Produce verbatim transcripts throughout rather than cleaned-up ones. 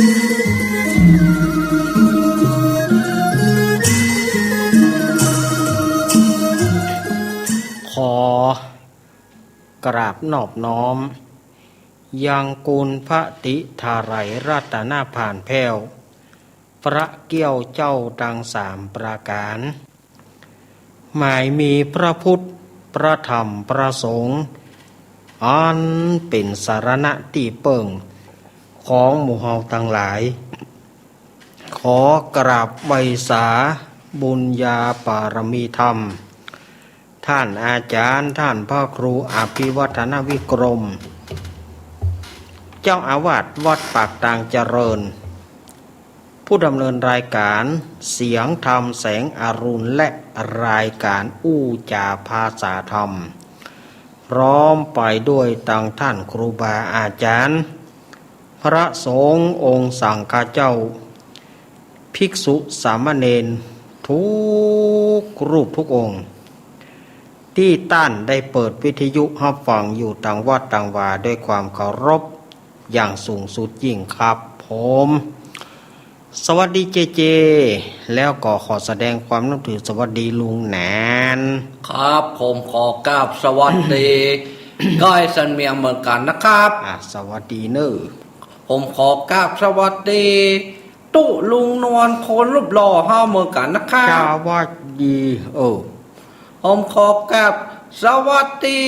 ขอกราบนอบน้อม ยังคุณพระติทาไลยรัตนผาลแผ้ว พระเกี้ยวเจ้าตังสามประก๋าน หมายมีพระพุทธ พระธรรม พระสงฆ์ อันเป๋นสรณะตี้เปิ้งของหมู่เฮาตังหลาย ขอกราบไหว้สาบุญญาปารมีธรรม ท่านอาจ๋ารย์ ท่านพระครูอภิวัฒนวิกรม เจ้าอาวาสวัดปากตางเจริญ ผู้ดำเนินรายการเสียงธรรมแสงอรุณ และรายการอู้จ๋าภาษาธรรม พร้อมไปด้วยตังท่านครูบาอาจ๋ารย์ พระสงฆ์องค์สังฆเจ้า ภิกษุสามเณรทุกรูปทุกองค์ ตี้ต้านได้เปิดวิทยุฮับฟังอยู่ตังวัดตังวา ด้วยความเคารพอย่างสูงสุดยิ่งครับผม สวัสดีเจเจ แล้วก็ขอแสดงความนับถือสวัสดีลุงหนาน ครับ ผมขอกราบสวัสดี ก้อยสันเมียงเหมือนกันนะครับ อ่ะ สวัสดีเนอะ ผมขอกราบสวัสดี ตุ๊ลุงนวลคนรูปหล่อเฮาเหมือนกันนะครับ สวัสดี เออ ผมขอกราบสวัสดี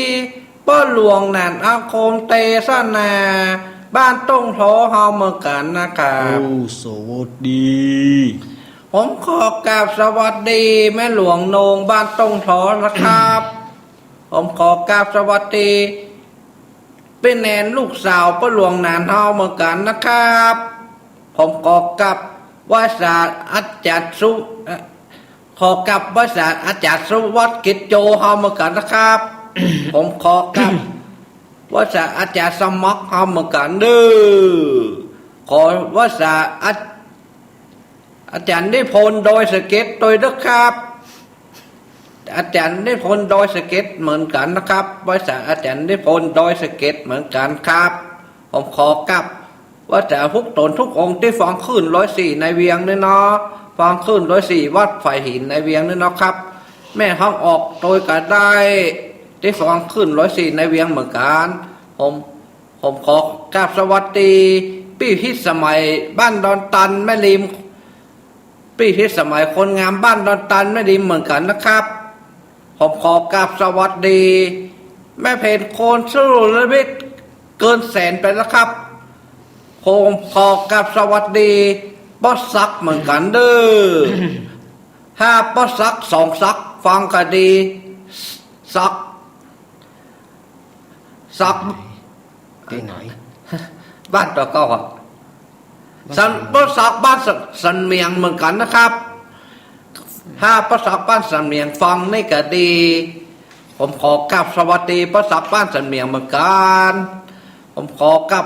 ป้อหลวงหนานอาคมเตสนา บ้านต้งโทเฮาเหมือนกันนะครับ โอ้ สวัสดี ผมขอกราบสวัสดีแม่หลวงโหน่งบ้านต้งโทนะครับ ผมขอกราบสวัสดี เป้แนนลูกสาวป้อหลวงหนานเฮาเหมือนกันนะครับ ผมขอกราบไหว้สาอาจ๋ารย์สุ เอ่อ ขอกราบไหว้สาอาจ๋ารย์สุวัสดิ์กิจโจเฮาเหมือนกันนะครับ ผมขอกราบไหว้สาอาจ๋ารย์สมัครเฮาเหมือนกันเด้อ ขอไหว้สาอา อาจ๋ารย์นิพนธ์ดอยสะเก็ดตวยเด้อครับ อาจ๋ารย์นิพนธ์ดอยสะเก็ดเหมือนกันนะครับ ไหว้สาอาจ๋ารย์นิพนธ์ดอยสะเก็ดเหมือนกันครับ ผมขอกราบไหว้สาทุกต๋นทุกองค์ตี้ฟังคลื่นร้อยสี่ในเวียงนี่เนาะ ฟังคลื่นร้อยสี่วัดฝายหินในเวียงนี่เนาะครับ แม่ฮ่องออกตวยก็ได้ ตี้ฟังคลื่นร้อยสี่ในเวียงเหมือนกัน ผม ผมขอกราบสวัสดีปี้พิสมัยบ้านดอนตันแม่ริม ปี้พิสมัยคนงามบ้านดอนตันแม่ริมเหมือนกันนะครับ ผมขอกราบสวัสดีแม่เพ็ญคนสุรวิทย์เกินแสนไปแล้วครับ ผมขอกราบสวัสดีป้อศักดิ์เหมือนกันเด้อ ถ้าป้อศักดิ์สองศักดิ์ฟังก็ดี ศักดิ์ ศักดิ์ ตี้ไหน บ้านตัวเก่าอะ บ้าน สัน สันเมียง ป้อศักดิ์บ้านสัน สันเมียงเหมือนกันนะครับ ถ้าป้อศักดิ์บ้านสันเมียงฟังนี่ก็ดี ผมขอกราบสวัสดีป้อศักดิ์บ้านสันเมียงเหมือนกัน ผมขอกราบ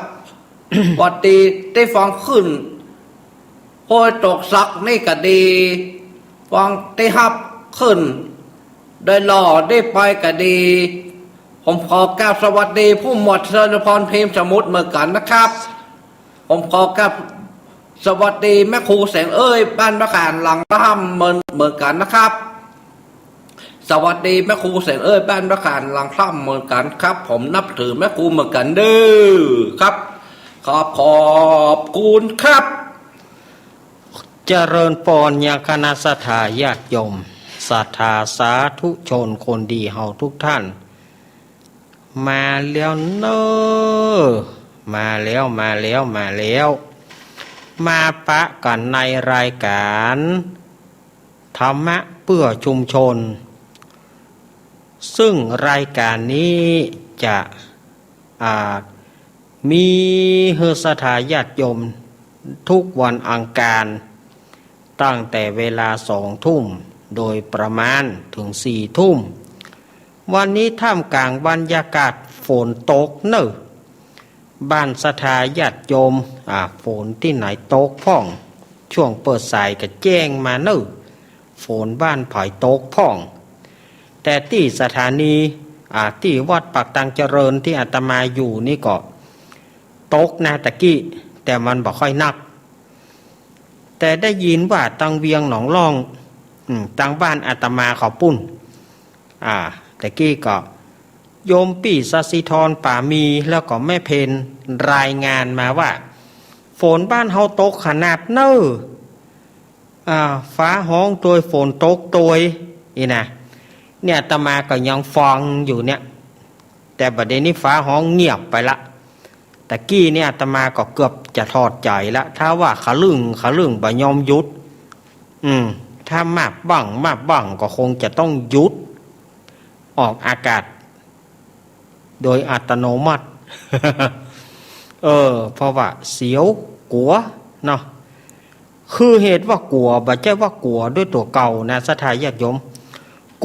สวัสดีตี้ฟังคลื่นห้วยตกสักนี่ก็ดี ฟังตี้ฮับคลื่นดอยหล่อนี่ไปก็ดี ผมขอกราบสวัสดีผู้หมวดเสรีพร พิมพ์สมุทรเหมือนกันนะครับ ผมขอกราบสวัสดีแม่ครูแสงเอ้ยบ้านพระขานหลังถ้ำเหมือน เหมือนกันนะครับ สวัสดีแม่ครูแสงเอ้ยบ้านพระขานหลังถ้ำเหมือนกันครับ ผมนับถือแม่ครูเหมือนกันเด้อครับ ขอบ ขอบคุณครับ เจริญปอนยังคณะศรัทธาญาติโยม ศรัทธาสาธุชนคนดีเฮาทุกท่าน มาแล้วเน้อ มาแล้ว มาแล้ว มาแล้ว มาปะกั๋นในรายก๋าน ธรรมะเปื้อชุมชน ซึ่งรายก๋านนี้จะ อ่า มีหื้อศรัทธาญาติโยมทุกวันอังคาร ตั้งแต่เวลาสองทุ่มโดยประมาณเถิงสี่ทุ่ม วันนี้ท่ามกลางบรรยากาศฝนตกเน้อ บ้านศรัทธาญาติโยม อ่า ฝนตี้ไหนตกพ่อง ช่วงเปิดสายก็แจ้งมาเน้อ ฝนบ้านผายตกพ่อง แต่ตี้สถานี อ่า ตี้วัดปากตางเจริญตี้อาตมาอยู่นี่ก็ตกนะตะกี้ แต่มันบ่ค่อยหนัก แต่ได้ยินว่าตังเวียงหนองล่อง อืม ตังบ้านอาตมาเขาปุ้น อ่า ตะกี้ก็โยมปี้สศิธร ป่ามี แล้วก็แม่เพนรายงานมาว่า ฝนบ้านเฮาตกขนาดเน้อ อ่า ฟ้าฮ้องตวย ฝนตกตวย นี่นะ เนี่ยอาตมาก็ยังฟังอยู่เนี่ย แต่บัดนี้ฟ้าฮ้องเงียบไปละ ตะกี้เนี่ยอาตมาก็เกือบจะถอดใจ๋ละ ถ้าว่าขะลึ่งขะลึ่งบ่ยอมหยุด อืม ถ้ามาบบ้างมาบบ้างก็คงจะต้องหยุดออกอากาศโดยอัตโนมัติ เออ เพราะว่าเสียวกั๋วเนาะ คือเหตุว่ากั๋ว บ่ใจ้ว่ากั๋วด้วยตั๋วเก่านะ ศรัทธาญาติโยม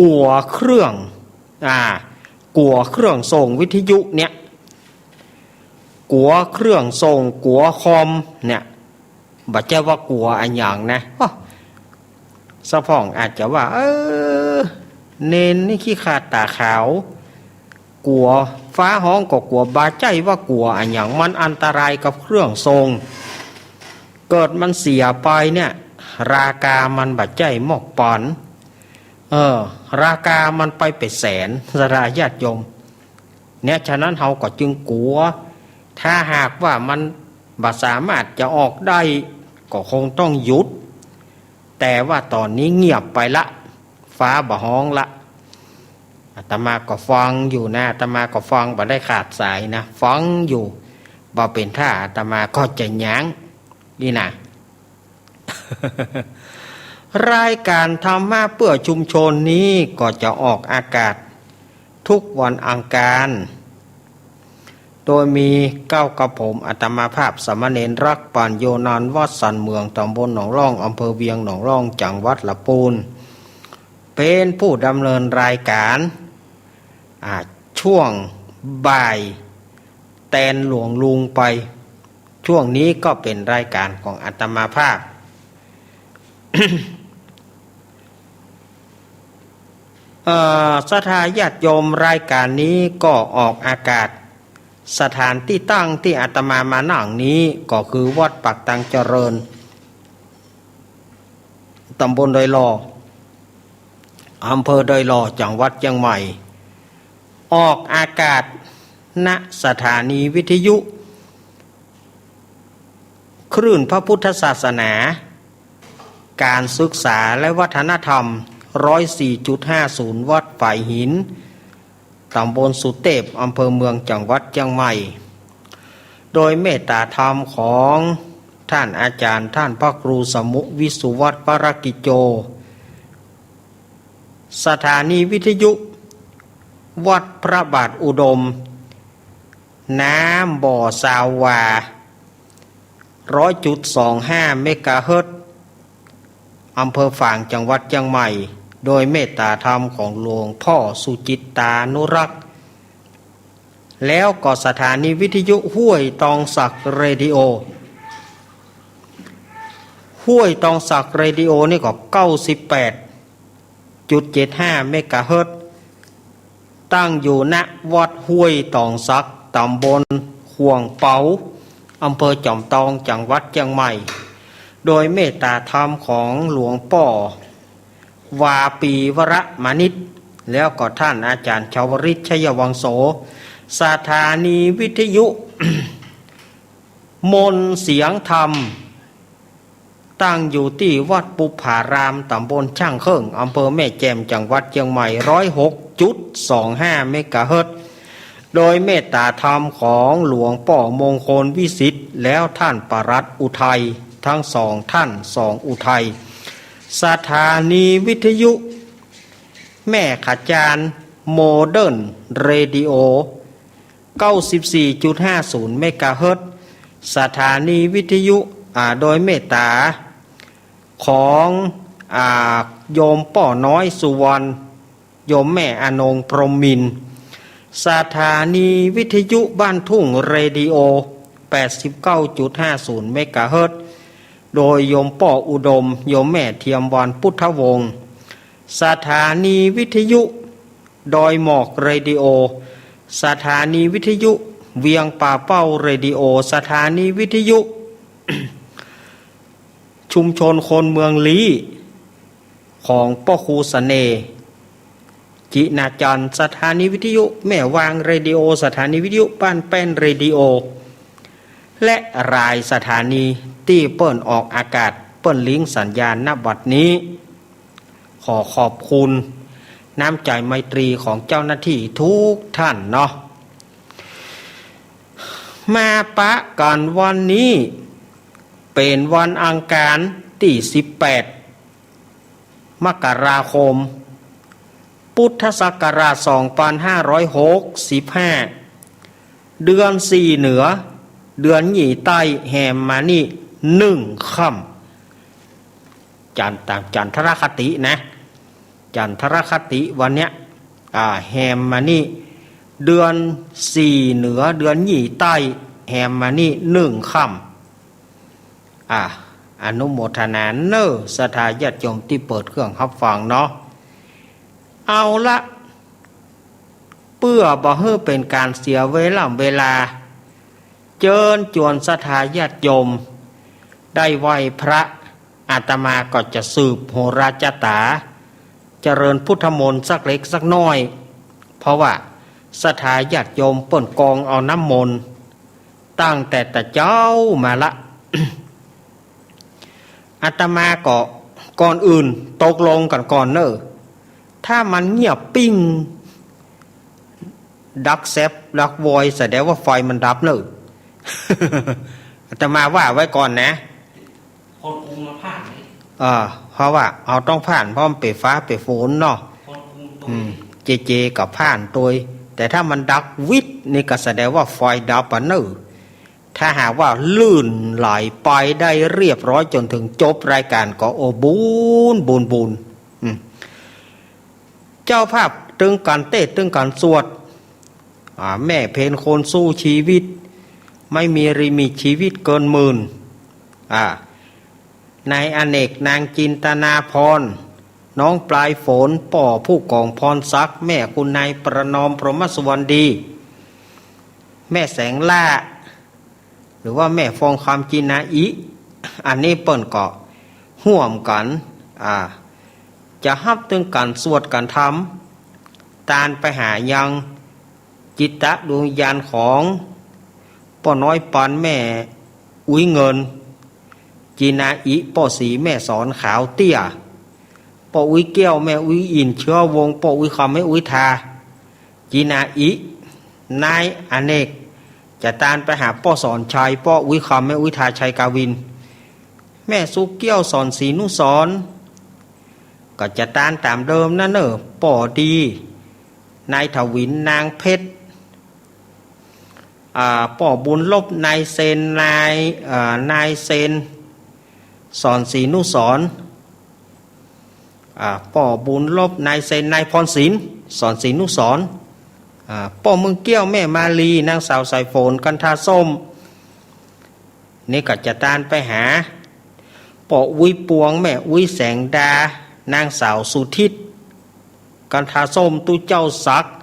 กั๋วเครื่อง อ่า กั๋วเครื่องส่งวิทยุเนี่ย กั๋วเครื่องส่ง กั๋วคอมเนี่ย บ่ใจ้ว่ากั๋วอะหยังนะ อ้อ สะพ่องอาจจะว่า เออ เณรนี่ขี้ขลาดต๋าขาว กั๋วฟ้าฮ้องก็กั๋ว บ่ใจ้ว่ากั๋วอะหยัง มันอันตรายกับเครื่องส่ง เกิดมันเสียไปเนี่ย ราคามันบ่ใจ้หมอกป๋อน เออ ราคามันไปเป๋นแสน ศรัทธาญาติโยม เนี่ย ฉะนั้นเฮาก็จึงกั๋ว ถ้าหากว่ามันบ่สามารถจะออกได้ ก็คงต้องหยุด แต่ว่าต๋อนนี้เงียบไปละ ฟ้าบ่ฮ้องละ อาตมาก็ฟังอยู่นะ อาตมาก็ฟังบ่ได้ขาดสายนะ ฟังอยู่ บ่เป๋นท่าอาตมาก็จะยั้ง นี่นะ รายการธรรมะเพื่อชุมชนนี้ก็จะออกอากาศทุกวันอังคาร โดยมีเก๊ากระผมอาตมาภาพสามเณรรักปัญโญ นอนวัดสันเมือง ตำบลหนองล่อง อำเภอเวียงหนองล่อง จังหวัดละปูน เป๋นผู้ดำเนินรายการ อ่า ช่วงบ่ายแตนหลวงลุงไป ช่วงนี้ก็เป๋นรายการของอาตมาภาพ เอ่อ ศรัทธาญาติโยม รายการนี้ก็ออกอากาศ สถานตี้ตั้งตี้อาตมามานั่งนี้ก็คือวัดปากตังเจริญ ตำบลดอยหล่อ อำเภอดอยหล่อ จังหวัดเจียงใหม่ ออกอากาศ ณ สถานีวิทยุ คลื่นพระพุทธศาสนา การศึกษาและวัฒนธรรม ร้อยสี่จุดห้าศูนย์ วัดฝายหิน ตำบลสุเตพ อำเภอเมือง จังหวัดเจียงใหม่ โดยเมตตาธรรมของท่านอาจารย์ ท่านพระครูสมุห์ วิสุวัฒน์ วรกิจโจ สถานีวิทยุ วัดพระบาทอุดม น้ำบ่อซาววา ร้อยจุดสองห้า เมกะเฮิรตซ์ อำเภอฝาง จังหวัดเจียงใหม่ โดยเมตตาธรรมของหลวงพ่อสุจิตตานุรักษ์ แล้วก็สถานีวิทยุห้วยตองสักเรดิโอ ห้วยตองสักเรดิโอนี่ก็ เก้าสิบแปดจุดเจ็ดห้า เมกะเฮิรตซ์ ตั้งอยู่ ณ วัดห้วยตองสัก ตำบลข่วงเปา อำเภอจอมตอง จังหวัดเจียงใหม่ โดยเมตตาธรรมของหลวงป้อ วาปีวรมานิช แล้วก็ท่านอาจารย์ชาวริต ชัยวังโส สถานีวิทยุ มนต์เสียงธรรม ตั้งอยู่ตี้วัดปุพพาราม ตำบลช่างเครื่อง อำเภอแม่แจ่ม จังหวัดเจียงใหม่ ร้อยหกจุดสองห้า เมกะเฮิรตซ์ โดยเมตตาธรรมของหลวงป้อมงคลวิสิทธิ์ แล้วท่านปลัดอุทัย ทั้งสองท่าน สองอุทัย สถานีวิทยุแม่ขจาร โมเดิร์นเรดิโอ เก้าสิบสี่จุดห้าศูนย์ เมกะเฮิรตซ์ สถานีวิทยุ อ่า โดยเมตตาของ อ่า โยมป้อน้อยสุวรรณ โยมแม่อนงพรหมมินทร์ สถานีวิทยุบ้านทุ่งเรดิโอ แปดสิบเก้าจุดห้าศูนย์ เมกะเฮิรตซ์ โดยโยมป้ออุดม โยมแม่เทียมวรรณพุทธวงศ์ สถานีวิทยุดอยหมอกเรดิโอ สถานีวิทยุเวียงป่าเป้าเรดิโอ สถานีวิทยุ ชุมชนคนเมืองลี้ ของป้อครูเสน่ห์ จินาจันทร์ สถานีวิทยุแม่วางเรดิโอ สถานีวิทยุบ้านแป้นเรดิโอ และหลายสถานีตี้เปิ้นออกอากาศ เปิ้นลิงก์สัญญาณ ณ บัดนี้ ขอขอบคุณน้ำใจไมตรีของเจ้าหน้าที่ทุกท่านเนาะ มาปะกั๋นวันนี้ เป๋นวันอังคารตี้สิบแปด มกราคม พุทธศักราชสองปันห้าร้อยหกสิบห้า เดือนสี่เหนือ เดือนยี่ใต้ แฮมมานี่หนึ่งค่ำ จันทร์ ต๋ามจันทรคตินะ จันทรคติวันเนี้ย อ่า แฮมมานี่ เดือนสี่เหนือ เดือนยี่ใต้ แฮมมานี่หนึ่งค่ำ อ่า อนุโมทนาเน่อ ศรัทธาญาติโยมตี้เปิดเครื่องฮับฟังเนาะ เอาละ เปื้อบ่หื้อเป๋นก๋านเสียเวลาเวลา เจิญจวนศรัทธาญาติโยมได้ไหว้พระ อาตมาก็จะสืบโหราจาต๋า เจริญพุทธมนต์สักเล็กสักน้อย เพราะว่าศรัทธาญาติโยมเปิ้นกองเอาน้ำมนต์ตั้งแต่ตะเจ๊ามาละ อาตมาก็ก่อนอื่นตกลงกั๋นก่อนเน่อ ถ้ามันเงียบปิ้ง ดักแซบดักวอย แสดงว่าไฟมันดับเน่อ อาตมาว่าไว้ก่อนนะ คนกรุงมาผ่านนี่ เออ เพราะว่าเฮาต้องผ่าน เพราะมันเป๋นฟ้าเป๋นฝนเนาะ คนกรุงตรง อืม เจเจก็ผ่านตวย แต่ถ้ามันดักวิดนี่ก็แสดงว่าไฟดับอะเน่อ ถ้าหากว่าลื่นไหลไปได้เรียบร้อยจ๋นเถิงจบรายก๋านก็ โอ้ บุญ บุญ บุญ อืม เจ้าภาพตึงกั๋นเตสน์ตึงกั๋นสวด อ่า แม่เพ็ญคนสู้ชีวิต ไม่มีลิมิตชีวิตเกินหมื่น อ่า นายอเนก นางจินตนาพร น้องปลายฝน ป้อผู้กองพรศักดิ์ แม่คุณนายประนอม พรหมสุวรรณดี แม่แสงล่า หรือว่าแม่ฟองคำ จินาอิ อันนี้เปิ้นก็ฮ่วมกั๋น อ่า จะฮับตึงกั๋นสวดกั๋นธรรม ตานไปหายังจิตตะดวงวิญญาณของป้อน้อยปัน แม่อุ๊ยเงิน จินาอิ ป้อศรี แม่สอนขาวเตี้ย ป้ออุ๊ยแก้ว แม่อุ๊ยอิ่น เชื้อวงศ์ ป้ออุ๊ยคำ แม่อุ๊ยทา จินาอิ นายอเนก จะตานไปหาป้อสอนชัย ป้ออุ๊ยคำ แม่อุ๊ยทา ชัยกาวิน แม่สุแก้ว สอนศรีนุสรณ์ ก็จะตานต๋ามเดิมนั้นเน่อ ป้อดี นายถวิน นางเพชร อ่า ป้อบุญลบ นายเซน นาย เอ่อ นายเซน สอนศรีนุสรณ์ อ่า ป้อบุญลบ นายเซน นายพรศิลป์ สอนศรีนุสรณ์ อ่า ป้อเมืองแก้ว แม่มาลี นางสาวสายฝน กันทาส้ม นี่ก็จะตานไปหา ป้ออุ๊ยปวง แม่อุ๊ยแสงดา นางสาวสุทิศ กันทาส้ม ตุ๊เจ้าศักดิ์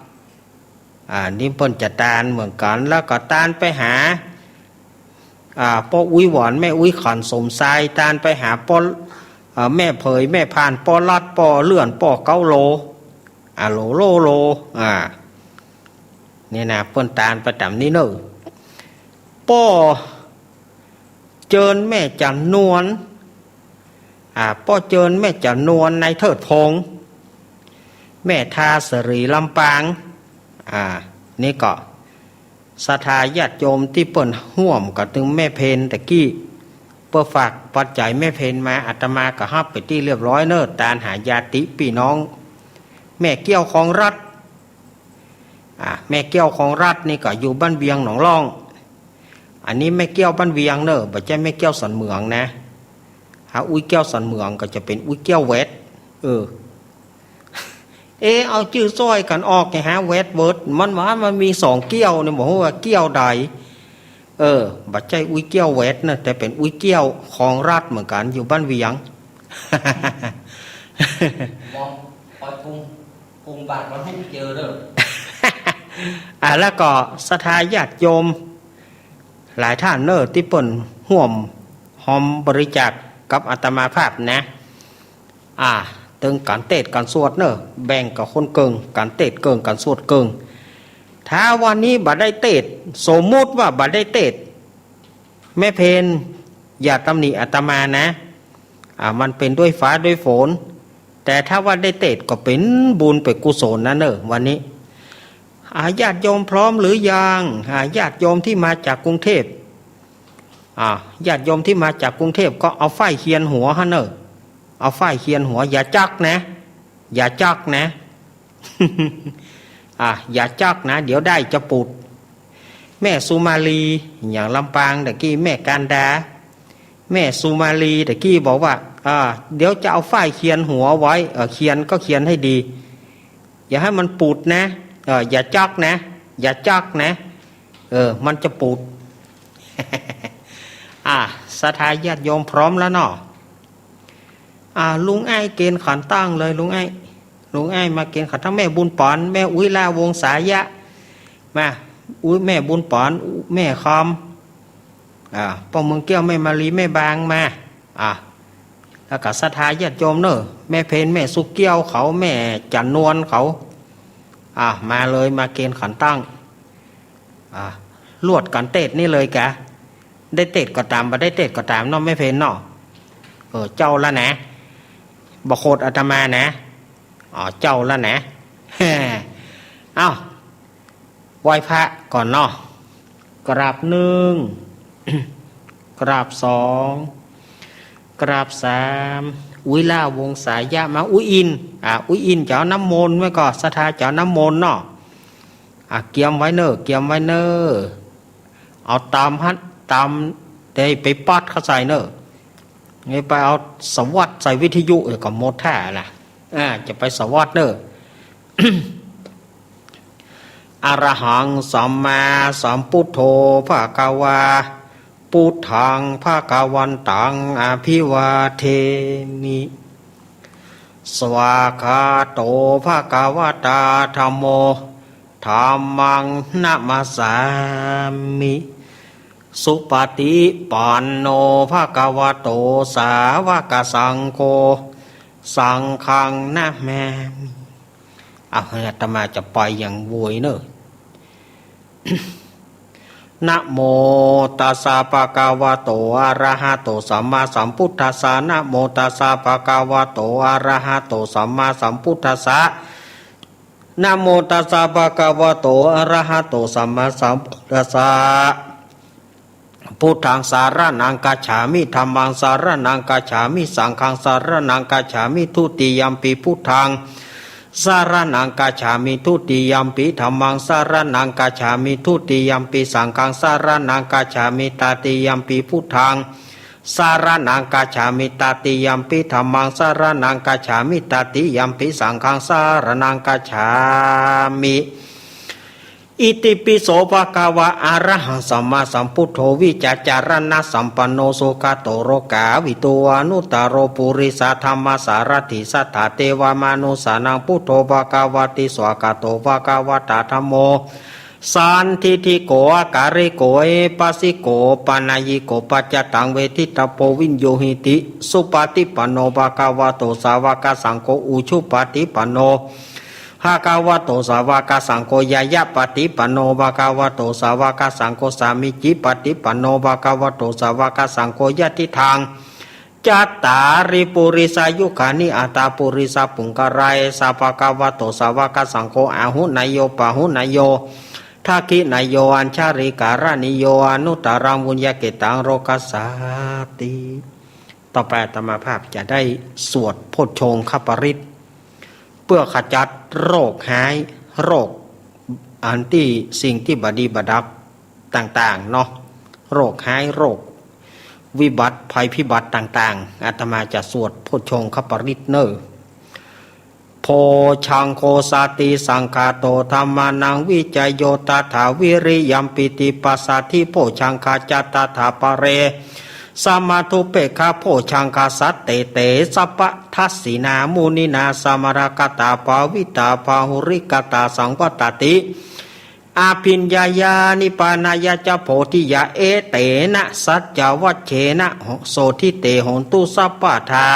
อ่า นี่เปิ้นจะตานเหมือนกั๋น แล้วก็ตานไปหา อ่า ป้ออุ๊ยหวาน แม่อุ๊ยขัน สมชาย ตานไปหาป้อ อ่า แม่เผย แม่พาน ป้อลัด ป้อเลื่อน ป้อเก้าโล อ่า โล โล โล อ่า นี่นะ เปิ้นตานไปต๋ามนี้เน่อ ป้อ เจิญแม่จันนวล อ่า ป้อเจิญแม่จันนวล นายเทิดพงษ์ แม่ทาสรีลำปาง อ่า นี่ก็ศรัทธาญาติโยมตี้เปิ้นฮ่วมกั๋นตึงแม่เพ็ญตะกี้ เปิ้นฝากปัจจัยแม่เพ็ญมา อาตมาก็ฮับไปนตี้เรียบร้อยเน่อ ตานหาญาติปี้น้อง แม่แก้วคองรัฐ อ่า แม่แก้วคองรัฐนี่ก็อยู่บ้านเวียงหนองล่อง อันนี้แม่แก้วบ้านเวียงเน่อ บ่ใจ้แม่แก้วสันเหมืองนะ หาอุ๊ยแก้วสันเหมืองก็จะเป๋นอุ๊ยแก้วแวด เออ เอ เอาจื้อซ้อยกั๋นออกไงฮะ แวดเวิร์ด มันว่ามันมีสองแก้วนี่ บ่ฮู้ว่าแก้วใด เออ บ่ใจ้อุ๊ยแก้วแวดนะ แต่เป๋นอุ๊ยแก้วคองรัฐเหมือนกั๋น อยู่บ้านเวียง มองปอยกรุง กรุงบาทมันให้เจอเด้อ อ่า แล้วก็ศรัทธาญาติโยมหลายท่านเน่อ ตี้เปิ้นฮ่วมฮอมบริจาค กับอาตมาภาพนะ อ่า ตึงก๋านเตสน์ก๋านสวดเน่อ แบ่งกับคนเกิ่ง ก๋านเตสน์เกิ่ง ก๋านสวดเกิ่ง ถ้าวันนี้บ่ได้เตสน์ สมมุติว่าบ่ได้เตสน์ แม่เพนอย่าตำหนิอาตมานะ อ่า มันเป๋นด้วยฟ้าด้วยฝน แต่ถ้าว่าได้เตสน์ก็เป๋นบุญเป๋นกุศลนะเน่อ วันนี้ อ่า ญาติโยมพร้อมหรือยัง อ่า ญาติโยมตี้มาจากกรุงเทพฯ อ่า ญาติโยมตี้มาจากกรุงเทพฯก็เอาฝ้ายเขียนหัวหั้นเน่อ เอาฝ้ายเขียนหัว อย่าจักนะ อย่าจักนะ อ่า อย่าจักนะ เดี๋ยวด้ายจะปูด แม่สุมาลี อย่างลำปางตะกี้ แม่การดา แม่สุมาลีตะกี้บอกว่า อ่า เดี๋ยวจะเอาฝ้ายเขียนหัวไว้ เออ เขียนก็เขียนให้ดี อย่าหื้อมันปูดนะ เออ อย่าจักนะ อย่าจักนะ เออ มันจะปูด อ่า ศรัทธาญาติโยมพร้อมแล้วเนาะ อ่า ลุงไอ้เกณฑ์ขันตั้งเลย ลุงไอ้ ลุงไอ้มาเกณฑ์ขันตั้ง แม่บุญป๋อน แม่อุ๊ยล่าวงศายะ มา อุ๊ย แม่บุญป๋อน แม่คอม อ่า ป้อเมืองแก้ว แม่มาลี แม่บางมา อ่า แล้วก็ศรัทธาญาติโยมเน่อ แม่เพน แม่สุเกี้ยวเขา แม่จันนวลเขา อ่า มาเลย มาเกณฑ์ขันตั้ง อ่า ลวดก๋านเตสน์นี่เลยกะ ได้เตสน์ก็ต๋าม บ่ได้เตสน์ก็ต๋ามเนาะ แม่เพนเนาะ เออ เจ้าละนะ บ่โขดอาตมานะ อ๋อ เจ้าละนะ เอ้า ไหว้พระก่อนเนาะ กราบหนึ่ง กราบสอง กราบสาม อุ๊ยล่าวงศายะมา อุ๊ยอิน อ่า อุ๊ยอินจะเอาน้ำมนต์ไว้ก่อ ศรัทธาจะเอาน้ำมนต์เนาะ อ่า เกียมไว้เน่อ เกียมไว้เน่อ เอาต๋ามหั้น ต๋าม เดี๋ยวไปป๊อดเข้าใส่เน่อ นี่ไปเอาสวอตใส่วิทยุ เออ ก็หมดท่าละ อ่า จะไปสวอตเน่อ อะระหังสัมมาสัมพุทโธภะคะวา พุทธังภะคะวันตัง อะภิวาเทมิ สวากขาโตภะคะวะตา ธัมโม ธัมมังนะมัสสามิ สุปะติปันโนภะคะวะโต สาวะกะสังโฆ สังฆังนะมามิ เอา อาตมาจะไปอย่างโวยเน่อ นะโมตัสสะภะคะวะโต อะระหะโต สัมมาสัมพุทธัสสะ นะโมตัสสะภะคะวะโต อะระหะโต สัมมาสัมพุทธัสสะ นะโมตัสสะภะคะวะโต อะระหะโต สัมมาสัมพุทธัสสะ พุทธังสะระณังคัจฉามิ ธัมมังสะระณังคัจฉามิ สังฆังสะระณังคัจฉามิ ทุติยัมปิพุทธังสะระณังคัจฉามิ ทุติยัมปิธัมมังสะระณังคัจฉามิ ทุติยัมปิสังฆังสะระณังคัจฉามิ ตติยัมปิพุทธังสะระณังคัจฉามิ ตติยัมปิธัมมังสะระณังคัจฉามิ ตติยัมปิสังฆังสะระณังคัจฉามิ อิติปิโสภะคะวะ อะระหังสัมมาสัมพุทโธ วิชชาจารณะสัมปันโน สุขะโตโลกาวิทู อนุตตะโรปุริสะธัมมะสารัตถิ สัทธาเตวะมะนุสสานังพุทโธภะคะวะติ สวากขาโตภะคะวะตา ธัมโม สันทิฏฐิโก อะกาลิโก เอหิปัสสิโก โอปะนัยยิโก ปัจจตังเวทิตะโพ วิญญูหิติ สุปะติปันโนภะคะวะโต สาวะกะสังโฆ อุจุปะติปันโน ภะคะวะโต สาวะกะสังโฆ ญาณะปะติปันโน ภะคะวะโต สาวะกะสังโฆ สามีจิปะติปันโน ภะคะวะโต สาวะกะสังโฆ ยะถิทัง จัตตาริปุริสายุคานิ อัตถาปุริสะปุงคละ เอสะภะคะวะโต สาวะกะสังโฆ อาหุเนโย ปาหุเนโย ทักขิเนโย อัญชลีกะรณีโย อนุตตะรังปุญญะเขตตัง โลกัสสาติ ต่อไปอาตมาภาพจะได้สวดโพชฌงคปริตร เพื่อขจัดโรคฮ้าย โรคอันตี้สิ่งตี้บ่ดีบ่ดักต่างๆ เนาะ โรคฮ้าย โรควิบัติ ภัยพิบัติต่างๆ อาตมาจะสวดโพชฌงคปริตรเน่อ โพชฌังโฆ สติสังขาโต ธัมมานังวิจโย ตัฏฐาวิริยัม ปีติปัสสัทธิ โพชฌังคาจะ ตัฏฐาปะเร สะมะธุปเปกขะโพชฌังคา สัตเตเต สัพพะทัสสินา มุนินา สมะนะกะตา ภาวิตา บาหุริกะตา สังวัตติ อภิญญายานิพพานายาจะโพธิยา เอเตนะสัจจวัจเชนะโสตถิเต โหนตุสัพพะทา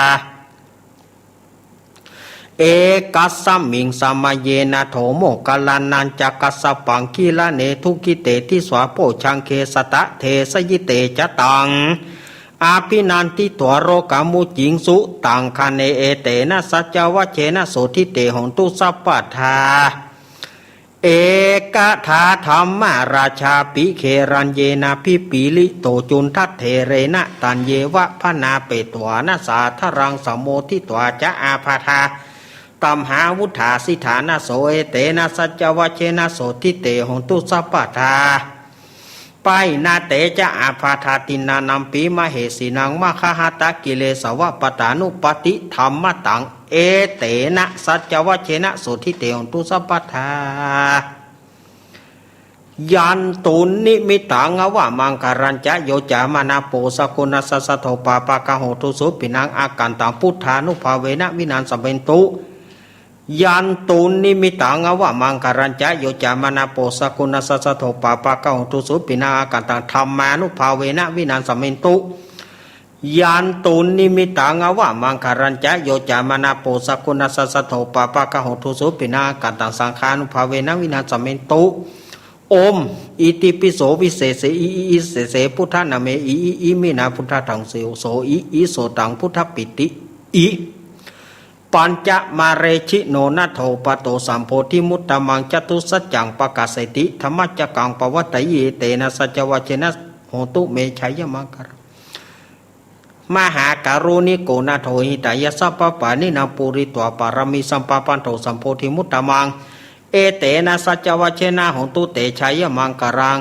เอกัสสมิงสมัยเยนะโถโมคคัลลานัญจะกัสสปังกิลาเนทุกขิเตทิสาโพชฌังเข สัตตะเทสยิเตจะตัง อภินันทิตวาโรกามุจจิงสุตังคเน เอเตนะสัจจวัจเชนะโสตถิเต โหนตุสัพพะทา เอกทาธัมมาราชาปิเขรัญเยนะภิปปริโตจุณฑะเถเรนะ ตัญเยวะพนาเปตวานะสาธารัง สมโมทิตวาจะอาพาทา ตัมหาวุฑาสิทธานะโส เอเตนะสัจจวัจเชนะโสตถิเต โหนตุสัพพะทา ปายณะเตจะอาพาธาตินานัมปิมะเหสีนัง มะคะหะตะกิเลสวะปะตานุปัตติธัมมะตัง เอเตนะสัจจวัจเชนะโสตถิเต โหนตุสัพพะทา ยันตุนนิมิตตังอวะมังคารัญจะ โยจะมะนะโปสะกุณัสสะสะโทปาปะกะโหตุสุปินัง อากันตังพุทธานุภาเวนะวินาสะเมนตุ ยันตุนนิมิตตังอวะมังคารัญจะ โยจะมะนะโปสะกุณัสสะสะโทปาปะกะโหตุสุปินัง อากันตังธัมมานุภาเวนะวินาสะเมนตุ ยันตุนนิมิตตังอวะมังคารัญจะ โยจะมะนะโปสะกุณัสสะสะโทปาปะกะโหตุสุปินัง อากันตังสังฆานุภาเวนะวินาสะเมนตุ โอม อิติปิโสวิเศษเส อิอิอิเศษเส พุทธะนะเม อิอิอิมินาพุทธังเสโส อิอิโสตังพุทธปิติ อิ ปัญจะมาเรชิโนนะโทปะโต สัมโพธิมุตตะมัง จตุสัจจังปะกาเสติ ธัมมะจักกังปะวัตตะยิ เอเตนะสัจจวัจเชนะ โหนตุเม ชัยยะมังคารัง มหาการุณิโกนะโท หิตายะสัพพะปาณินัง ปูริตวาปารามิสัมปะปันโท สัมโพธิมุตตะมัง เอเตนะสัจจวัจเชนะ โหนตุเต ชัยยะมังคารัง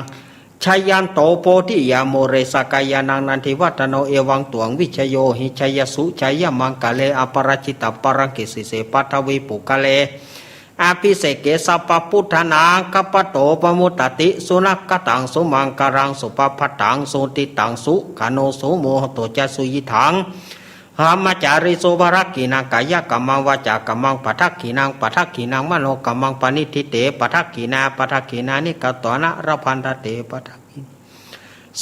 ชะยันโตโพธิยามูเล สะกะยานัง นันทิวัตตะโน เอวังตวังวิชโย หิชยะสุ ชัยยะมังคะเล อะปะราจิตะปะรังเก สีเส ปัททะวีปุคคะเล อะภิเสเก สัพพะปุทธานัง กัปปะโต ปะมุตตะติ สุนักขะตัง สุมังคะลัง สุปะภัตตัง สุหุตติตัง สุขันโณ สุมุหะโตจะ สุยิตถัง ธัมมะจาริสุ ปะทักขิณัง กายะกัมมัง วาจากัมมัง ปะทักขิณัง ปะทักขิณัง มโนกัมมัง ปะณิฏฐิเต ปะทักขิณา ปะทักขิณานิ กัตถานะ ละพันทะเต ปะทักขิณา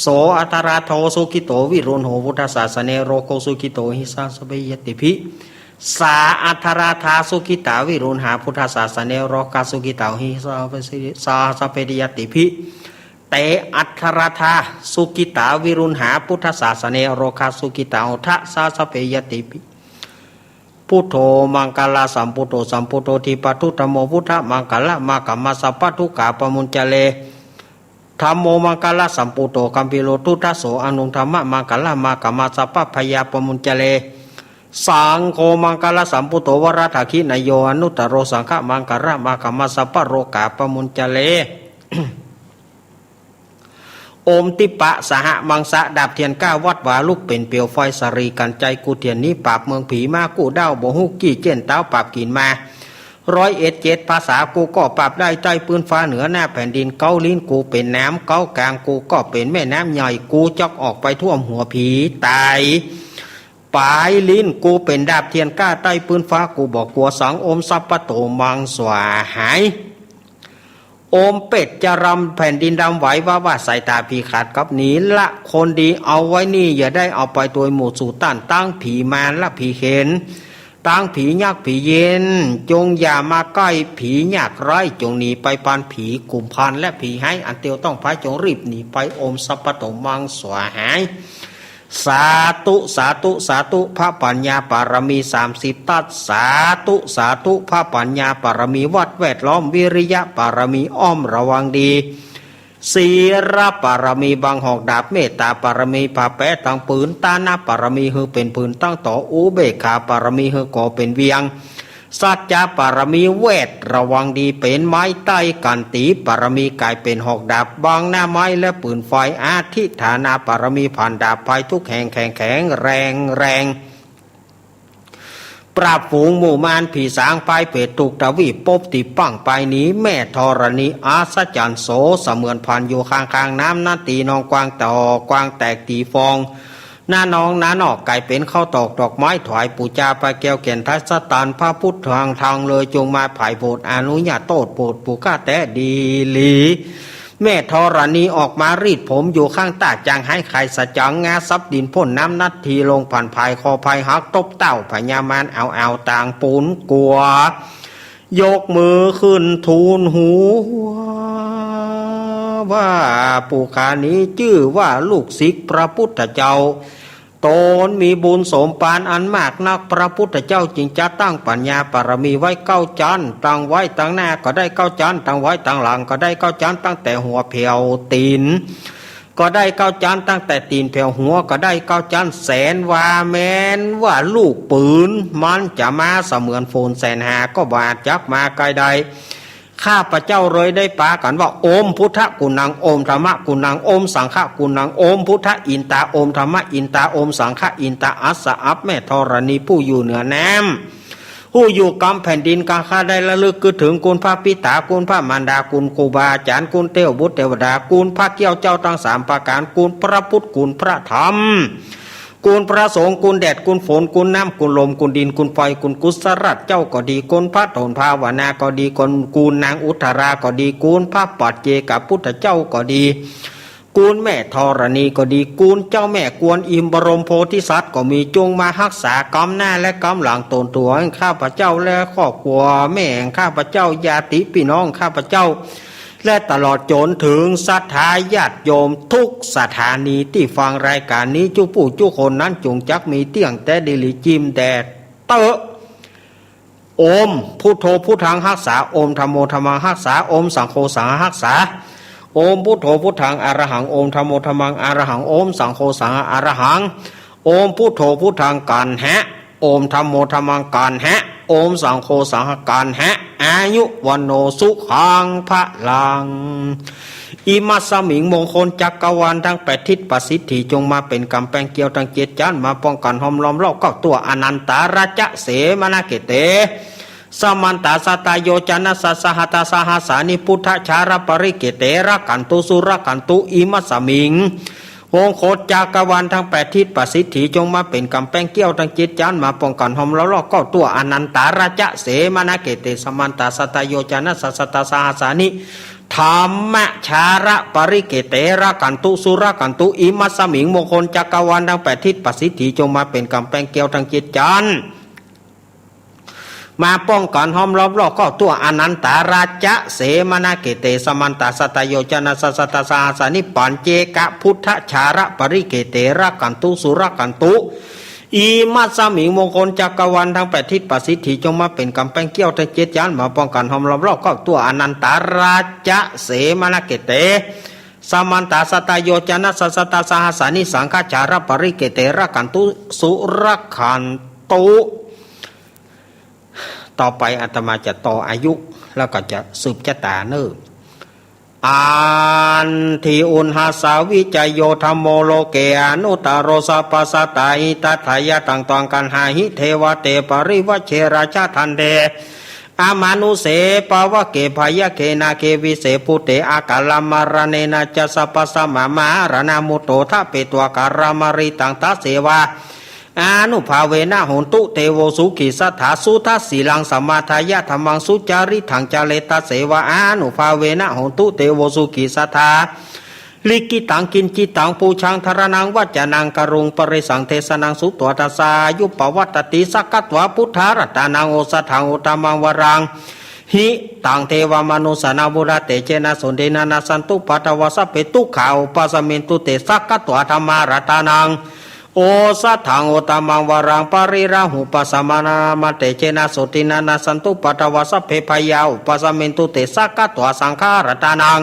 โส อัตถะรัตโถ สุขิโต วิรุณโห พุทธสาสะเน โรโค สุขิโต หิ สะหะสะเป ญาติภิ สา อัตถะรัตถา สุขิตา วิรุณหา พุทธสาสะเน โรคา สุขิตา หิ สะหะสะเป ญาติภิ เต อัตถะรัตถา สุขิตา วิรุณหา พุทธสาสะเน โรคา สุขิตา โหทะ สะหะสะเป ญาติภิ พุทโธ มังคะละสัมปุตโธ สัมปุตโธ ทิปะทุ ธัมโม พุทธะมังคะละ มะกะมะ สัพพะทุกขา ปะมุญจะเล ธัมโม มังคะละสัมปุตโธ กัมภีโร ทุตถะโส อะนุ ธัมมะมังคะละ มะกะมะ สัพพะภยา ปะมุญจะเล สังโฆ มังคะละสัมปุตโธ วะระหะขิณะโย อะนุตตะโร สังฆะมังคะละ มะกะมะ สัพพะโรคา ปะมุญจะเล โอมทิปปะสหะมังสะ ดาบเทียนก้าวัดวา ลุกเป๋นเปลวไฟ สะหลีกั๋นไจ กู้เตียนหนีปราบเมืองผี มากู้ด้าวบ่ฮู้กี้ เจี้ยนต๋าวปราบกิ๋นมา ร้อยเอ็ดเจ็ดภาษา กู้ก็ปราบได้ ใต้ปื๊นฟ้าเหนือหน้าแผ่นดิน เก๊าลิ้นกู้เป๋นน้ำ เก๊ากางกู้ก็เป๋นแม่น้ำใหญ่ กู้จ๊อกออกไปท่วมหัวผีต๋าย ป๋ายลิ้นกู้เป๋นดาบเทียนก้า ใต้ปื๊นฟ้ากู้บ่กั๋วสัง โอมสัพพะโต มังสวาหาย โอมเป็ดจะรำ แผ่นดินดำไหว ว่าว่าสายต๋าผีขาดกับหนี ละคนดีเอาไว้นี่ อย่าได้เอาไปโดยหมู่สูต้าน ตังผีมารและผีเขน ตังผียักษ์ผีเย็น จงอย่ามาใก้ ผียากไร้จงหนีไป ปานผีกุมภารและผีฮ้าย อันเตียวต้องพายจงรีบหนีไป โอมสัพพะโต มังสวาหาย สาธุ สาธุ สาธุ พระปัญญาปารมีสามสิบทัศ สาธุ สาธุ พระปัญญาปารมีวัดแวดล้อม วิริยะปารมีอ้อมระวังดี ศีลปารมีบังหอกดาบ เมตตาปารมีผ้าแปตังผืน ตานะปารมีหื้อเป๋นผืนตั้งต่อ อุเบกขาปารมีหื้อก่อเป๋นเวียง สัจจะปารมีแวดระวังดี เป๋นไม้ใต้กั๋น ตีปารมีก๋ายเป๋นหอกดาบ บังหน้าไม้และปืนไฟ อธิฐานาปารมีผ่านดาบภัยทุกแห่ง แข็งแข็งแรงแรง ปราบฝูงหมู่มารผีสาง พายเปรตทุกทวีป ปบตี้ปังไปหนี แม่ธรณีอัศจรรย์ โสเสมือนผ่านอยู่ข้างๆ น้ำนั้นตีนองกว้าง ต่อกว้างแตกตีฟอง ณ นอง ณ นอก ก๋ายเป๋นข้าวตอกดอกไม้ถวายปู๋จา ปลาแก้วแก่นไทยสถาน พระพุทธทาง ทางเลยจงมาผายโผด อนุญาโตษโผด ปุคคละแต๊ดีหลี แม่ธรณีออกมารีดผมอยู่ข้างต้า จางหายคายสะจ๋าง งาซับดินพ่นน้ำ นัดทีลงผ่านผาย คอผายหักตบเต้า พญามารเอาเอาต่างปู๋นกั๋ว ยกมือขึ้นทูลหัว ว่า ปุคคละนี้จื้อว่าลูกศิษย์พระพุทธเจ้า ต๋นมีบุญสมภารอันมากนัก พระพุทธเจ้าจึงจะตั้งปัญญาบารมีไว้เก้าจั๊น ตั้งไว้ตังหน้าก็ได้เก้าจั๊น ตั้งไว้ตังหลังก็ได้เก้าจั๊น ตั้งแต่หัวแผวตี๋น ก็ได้เก้าจั๊น ตั้งแต่ตี๋นแผวหัวก็ได้เก้าจั๊น แสนว่าแม้นว่าลูกปืน มันจะมาเสมือนฝนแสนหา ก็บ่อาจจักมาใก้ได้ ข้าพเจ้าเลยได้ปากั๋นว่า โอมพุทธะกุณัง โอมธัมมะกุณัง โอมสังฆะกุณัง โอมพุทธะอินตา โอมธัมมะอินตา โอมสังฆะอินตา อัสสะ อับแม่ธรณีผู้อยู่เหนือน้ำ ผู้อยู่กำแผ่นดิน กาข้าได้ระลึกกึ๊ดเถิงคุณพระปิต๋า คุณพระมารดา คุณครูบาอาจารย์ คุณเตวบุตรเตวดา คุณพระเกี้ยวเจ้าตังสามประก๋าน คุณพระพุทธ คุณพระธรรม คุณพระสงฆ์ คุณแดด คุณฝน คุณน้ำ คุณลม คุณดิน คุณไฟ คุณกุศลาชเจ้าก็ดี คุณพระโถนภาวนาก็ดี คุณ คุณนางอุทธราก็ดี คุณพระปัจเจกพุทธเจ้าก็ดี คุณแม่ธรณีก็ดี คุณเจ้าแม่กวนอิมบรมโพธิสัตว์ก็มี จงมาฮักษากำหน้าและกำหลังต๋นตั๋วแห่งข้าพเจ้าและครอบครัว แม่แห่งข้าพเจ้า ญาติปี้น้องข้าพเจ้า และตลอดจ๋นเถิงศรัทธาญาติโยมกู้สถานีตี้ฟังรายก๋านนี้ กู้ผู้กู้คนนั้น จงจักมีเตี้ยงแต๊ดีหลี จิมแด่เต๊อะ โอมพุทโธพุทธังฮักษา โอมธัมโมธัมมังฮักษา โอมสังโฆสังฆังฮักษา โอมพุทโธพุทธังอะระหัง โอมธัมโมธัมมังอะระหัง โอมสังโฆสังฆังอะระหัง โอมพุทโธพุทธังกัณหะ โอมธัมโมธัมมังกัณหะ โอมสังโฆสังฆังกัณหะ อายุวัณโณสุขังพลัง อิมัสสมิง มงคลจักรวาลตังแปดทิศ ประสิทธิจงมาเป๋นก๋ำแปงเกลียวตังเจ็ดจั๊น มาป้องกั๋นห้อมล้อมรอบเก้าตั๋ว อนันตารัจจะเสมนะเขเต สมันตาสตโยจนะสสหัตตสหัสสานิ พุทธชารปริเขเต รักขันตุสุรักขันตุ อิมัสสมิง มงคลจักรวาลตังแปดทิศ ประสิทธิจงมาเป๋นก๋ำแปงเกลียวตังเจ็ดจั๊น มาป้องกั๋นห้อมล้อมรอบเก้าตั๋ว อนันตารัจจะเสมนะเขเต สมันตาสตโยจนะสสหัตตสหัสสานิ ธัมมชารปริเขเต รักขันตุสุรักขันตุ อิมัสสมิง มงคลจักรวาลตังแปดทิศ ประสิทธิจงมาเป๋นก๋ำแปงเกลียวตังเจ็ดจั๊น มาป้องกั๋นห้อมล้อมรอบเก้าตั๋ว อนันตารัจจะเสมนะเขเต สมันตาสตโยจนะสสหัตตสหัสสานิ ปัจเจกพุทธชารปริเขเต รักขันตุสุรักขันตุ อิมัสสมิง มงคลจักรวาลตังแปดทิศ ประสิทธิจงมาเป๋นก๋ำแปงเกลียวตังเจ็ดจั๊น มาป้องกั๋นห้อมล้อมรอบเก้าตั๋ว อนันตารัจจะเสมนะเขเต สมันตาสตโยจนะสสหัตตสหัสสานิ สังฆชารปริเขเต รักขันตุสุรักขันตุ ต่อไปอาตมาจะต่ออายุ แล้วก็จะสืบชะตาเน่อ อันทีอุณหัสสาวิจโย ธัมโมโลเก อนุตตโร สัพพสัตตา หิตัสสะ ยะทัง ตวัง กัณหา หิ เทวะเต ปริวัชเช ราชะ ทันเท อมานุเส ปะวะเก พะยะเก นาเก วิเศษภูเต อากัลละมะระเณนะจะ สัพพะสัมมะมะหะระณะ มุตโตทะเปत्वा กัลละมะริตัง ทะเสวา อานุภาเวนะ โหนตุ เตโว สุขี สัตถา สุทัสสีลัง สะมาทายะ ธัมมัง สุจาริตัง จะเร ทะเสวา อานุภาเวนะ โหนตุ เตโว สุขี สัตถา ลิขิตัง กิจจิตัง ปูชา ธารณัง วัจจะนัง กรุง ปะริสัง เทสะนัง สุत्वा ทัสสายุ ปะวัตติ สักขะत्वा พุทธารัตตานัง โอสะถัง อุตตะมัง วะรัง หิตัง เทวะมะนุสสานัง พุทธะ เตเจนะ โสตินะ นัสสันตุ ปะทะวา สัพเพ ทุกขา อุปะสะเมนตุ เต สักขะत्वा ธัมมารัตตานัง โอสะถัง อุตตะมัง วะรัง ปะริระหุปะสะมานะ มะ เตเจนะ โสตินะ นัสสันตุ ปะทะวา สัพเพ พะยา อุปะสะเมนตุ เต สักขะत्वा สังฆารัตตานัง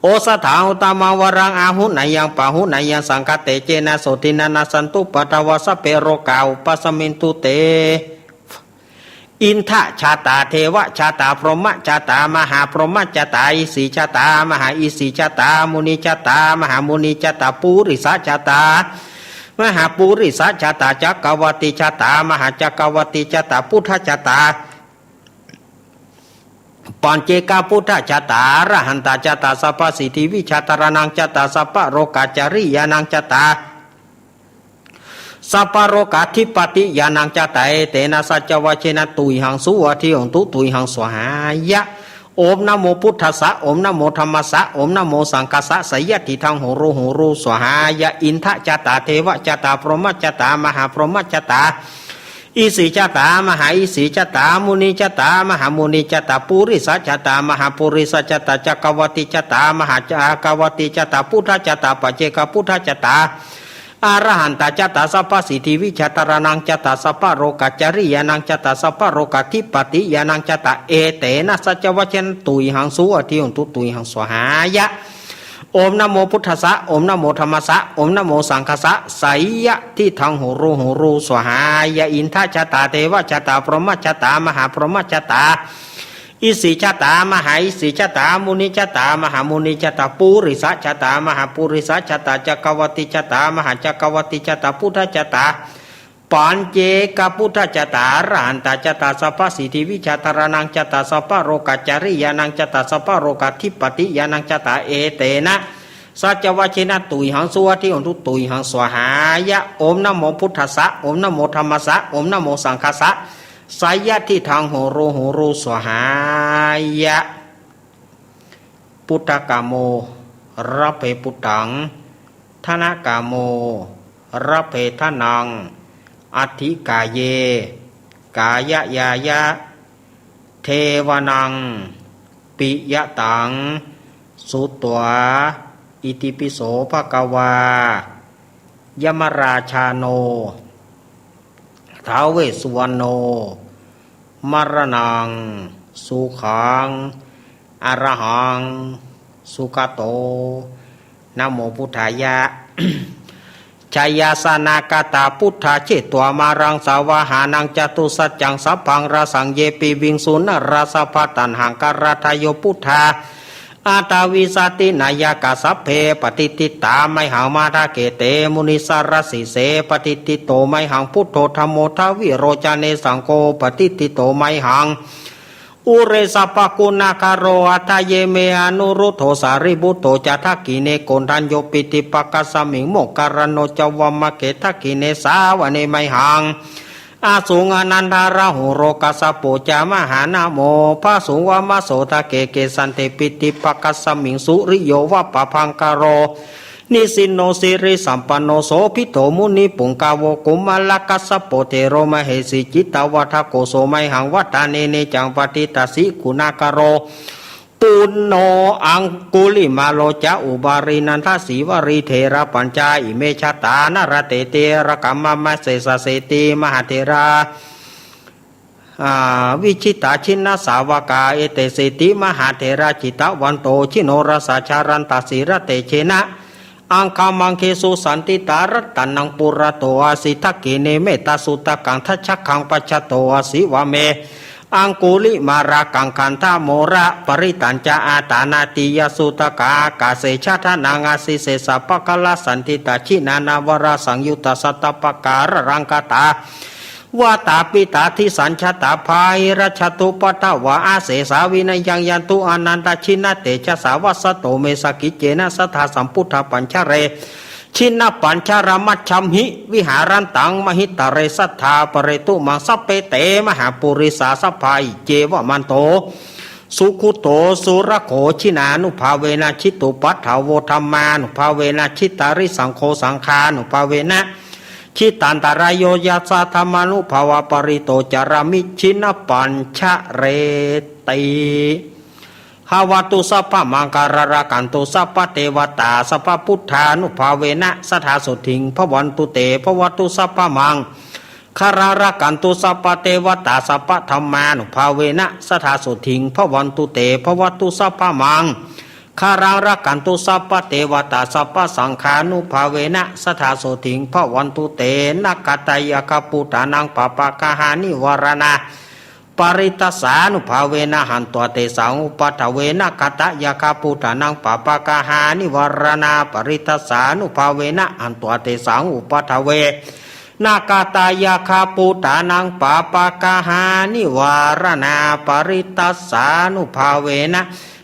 โอสะถัง อุตตะมัง วะรัง อาหุเนยยัง ปะหุเนยยัง สังฆะ เตเจนะ โสตินะ นัสสันตุ ปะทะวา สัพเพ โรกา อุปะสะเมนตุ เต อินทะจะตา เทวะจะตา พรหมะจะตา มหาพรหมะจะตา อิสสีจะตา มหาอิสสีจะตา มุนีจะตา มหามุนีจะตา ปูริสะจะตา มหาปูริสะจะตา จักกะวัตติจะตา มหาจักกะวัตติจะตา พุทธะจะตา ปัจเจกะพุทธะจะตา อรหันตะจะตา สัพพะสิทธิวิชา ธารณังจะตา สัพพะโลกาจาริยานังจะตา สัพพะโรกาธิปติญาณังจะตะ เอเตนะสัจจวะเชนะ ตุยหัง สุวัตถิโหนตุ ตุยหัง สวาหายะ โอม นะโม พุทธัสสะ โอม นะโม ธัมมัสสะ โอม นะโม สังฆัสสะ ไสยะทิฏฐัง โหรู โหรู สวาหายะ อินทะจะตะ เทวะจะตะ พรหมะจะตะ มหาพรหมะจะตะ อิสีจะตะ มหาอิสีจะตะ มุนีจะตะ มหามุนีจะตะ ปุริสะจะตะ มหาปุริสะจะตะ จักกะวัตติจะตะ มหาจักกะวัตติจะตะ พุทธะจะตะ ปัจเจกพุทธะจะตะ อรหันตะจะตะ สัพพะสิทธิวิชาธารณังจะตะ สัพพะโรกะจริยานังจะตะ สัพพะโรกาธิปติญาณังจะตะ เอเตนะสัจจวะเชนะ ตุยหัง สุวัตถิโหนตุ ตุยหัง สวาหายะ โอม นะโม พุทธัสสะ โอม นะโม ธัมมัสสะ โอม นะโม สังฆัสสะ ไสยะทิฏฐัง โหรู โหรู สวาหายะ อินทะจะตะ เทวะจะตะ พรหมะจะตะ มหาพรหมะจะตะ อิสีจะตะ มหาอิสีจะตะ มุนีจะตะ มหามุนีจะตะ ปุริสะจะตะ มหาปุริสะจะตะ จักกะวัตติจะตะ มหาจักกะวัตติจะตะ พุทธะจะตะ ปัจเจกพุทธะจะตะ อรหันตะจะตะ สัพพะสิทธิวิชาธารณังจะตะ สัพพะโรกะจริยานังจะตะ สัพพะโรกาธิปติญาณังจะตะ เอเตนะสัจจวะเชนะ ตุยหัง สุวัตถิโหนตุ ตุยหัง สวาหายะ โอม นะโม พุทธัสสะ โอม นะโม ธัมมัสสะ โอม นะโม สังฆัสสะ ไสยะทิฏฐัง โหรู โหรู สวาหายะ ปุทธะกะโม ระเพปุทธัง ทะนะกะโม ระเพทะนัง อัตถิกาเย กายะยายะ เทวะนัง ปิยะตัง สุตวา อิติปิโสภะคะวา ยะมะราชาโน ท้าวเวสสุวรรณโณ มะระนัง สุขัง อะระหัง สุขะโต นะโมพุทธายะ ชยาสนากะตา พุทธา เชตวา มารัง สาวาหานัง จตุสัจจัง สัพพัง ราสัง เยปิ วิงสุ นรา สัพพะ ตัณหัง กะรัตถโย พุทธา อัตตาวิสาตินายกา สัพเพ ปะติฏฐิตา ไมหัง มาทะเก เต มุนิสสะระสีเส ปะติฏฐิโต ไมหัง พุทโธ ธัมโม ทะวิโรจเน สังโฆ ปะติฏฐิโต ไมหัง อุเร สัพพะกุณาคาโร อัฏฐะเย เม อนุรุทโธ สารีปุตโต จะ ทักขิเณ โกณฑัญโญ ปิติปะกัสสะมิง โมคคัลลาโน จะ วามะเก ทักขิเณ สาวะเน ไมหัง อสุง อานันทะราหูโร กัสสะโป จะ มหานะโม พระสุง วามะโส ทะเก เกสันเท ปิติปะกัสสะมิง สุริโย วะปะภังคาโร นิสินโน สิริสัมปันโน โสภิโต มุนิปุงกะโว กุมารกัสสะโป เถโร มะเหสี จิตตะวัฏฐะโก โส ไมหัง วัฏฐะเน เนจัง ปะติฏฐะสีกุณาคาโร ปุณโณ อังกุลิมาโล จะ อุบาลี นันทะสีวลี เถระปัญจา อิเม จะตา นะระเต เตระกะ มะมะเสสะเสติ มหาเถรา อา วิจิตตา จินนสาวกา เอเต เสติ มหาเถรา จิตตะวันโต จิโนรสา จารันตะ สีลเตเจนะ อังคมังเคสุ สันติตา รัตตะนัง ปุระโต อาสิ ทักขิเณ เมตตะสุตตะกัง ทัจจะคัง ปัจจะโต อาสิ วาเม อังกุลิมาละกัง คันธะโมละปะริตัญจะ อาตานาติยะสุตตะกา อากาเส จะ ทะนัง อาสิ เสสะปะกะละ สันติตา จินานา วะระสังยุตตะ สัตตะปะกาละลังกะตา วาตาปิตา ทิสัญจะตา บาหิรัจจะตุปะทะวา อาเสสา วินะยัง ยันตุ อานันตะ จินะเตจะสา วัสสะโต เม สักขิจเจนะ สะทา สัมพุทธะปัญจะเร จินะปัญจะรมัจฉัมหิ วิหารันตัง มหิตะเร สัทธา ปะเรตุ มัง สัพเพ เต มหาปุริสา สัพพา อิเจวะมันโต สุขุโต สุรโข จินานุภาเวนะ จิตตุปะทะโว ธัมมานุภาเวนะ จิตตาริสังโข สังฆานุภาเวนะ จิตตันตะราโย ยัสสะ ธัมมานุภาวะปะริโต จารามิ จินะปัญจะเรติ ภะวะตุ สัพพะมังคะลัง รักขันตุ สัพพะเตวะตา สัพพะพุทธานุภาเวนะ สะทา โสตถิง ภะวันตุ เต ภะวะตุ สัพพะมังคะลัง รักขันตุ สัพพะเตวะตา สัพพะธัมมานุภาเวนะ สะทา โสตถิง ภะวันตุ เต ภะวะตุ สัพพะมังคะลัง รักขันตุ สัพพะเตวะตา สัพพะสังฆานุภาเวนะ สะทา โสตถิง ภะวันตุ เต นะกะตะยะคะ ปูตานัง ปาปะกะหา นิวาราณา ปะริตตัสสานุภาเวนะ หันत्वा เตสัง อุปะทะเว นะกะตะยะคะ ปูตานัง ปาปะกะหา นิวาราณา ปะริตตัสสานุภาเวนะ หันत्वा เตสัง อุปะทะเว นะกะตะยะคะ ปูตานัง ปาปะกะหา นิวาราณา ปะริตตัสสานุภาเวนะ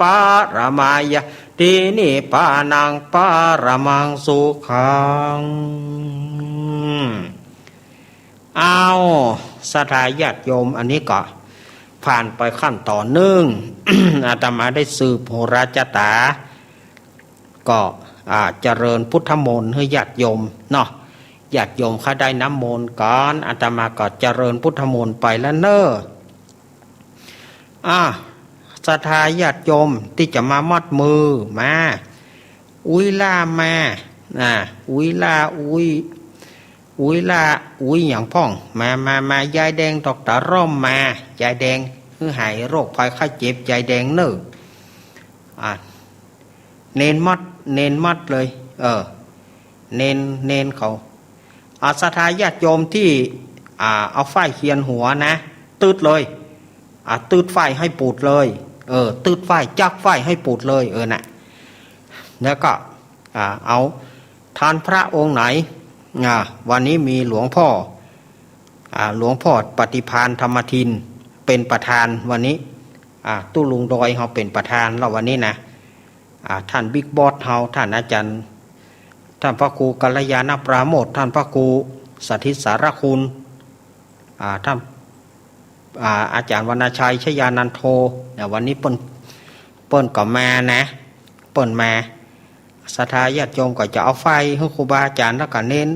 ปะระมายาติ นิพพานังปะระมังสุขัง เอา ศรัทธาญาติโยม อันนี้ก็ผ่านไปขั้นตอนนึ่ง อาตมาได้สืบโหราจาต๋า ก็ อ่า เจริญพุทธมนต์หื้อญาติโยมเนาะ ญาติโยมเขาได้น้ำมนต์ก่อน อาตมาก็เจริญพุทธมนต์ไปแล้วเน่อ อ่า ศรัทธาญาติโยมตี้จะมามัดมือมา อุ๊ยล่ามา อ่า อุ๊ยล่า อุ๊ย อุ๊ยล่า อุ๊ยหยังพ่อง มา มา มา ยายแดงดอกตาร่อมมา ยายแดง หื้อหายโรคภัยไข้เจ็บ ยายแดงเน่อ อ่า เณรมัด เณรมัดเลย เออ เณร เณรเขา อ่า ศรัทธาญาติโยมตี้ อ่า เอาฝ้ายเขียนหัวนะ ตืดเลย อ่า ตืดฝ้ายหื้อปูดเลย เออ ตืดฝ้าย จักฝ้ายหื้อปูดเลย เออ น่ะ แล้วก็ อ่า เอา ท่านพระองค์ไหน อ่า วันนี้มีหลวงพ่อ อ่า หลวงพ่อปฏิภาณธรรมทิน เป๋นประธานวันนี้ อ่า ตุ๊ลุงดอยเฮาเป๋นประธานแล้ววันนี้นะ อ่า ท่านบิ๊กบอสเฮา ท่านอาจารย์ ท่านพระครูกัลยาณปราโมทย์ ท่านพระครูสถิตสารคุณ อ่า ท่าน อ่า อาจารย์วรรณชัยชยานันโท เนี่ย วันนี้เปิ้น เปิ้นก็มานะ เปิ้นมา ศรัทธาญาติโยมก็จะเอาฝ้ายหื้อครูบาอาจารย์ แล้วก็เณร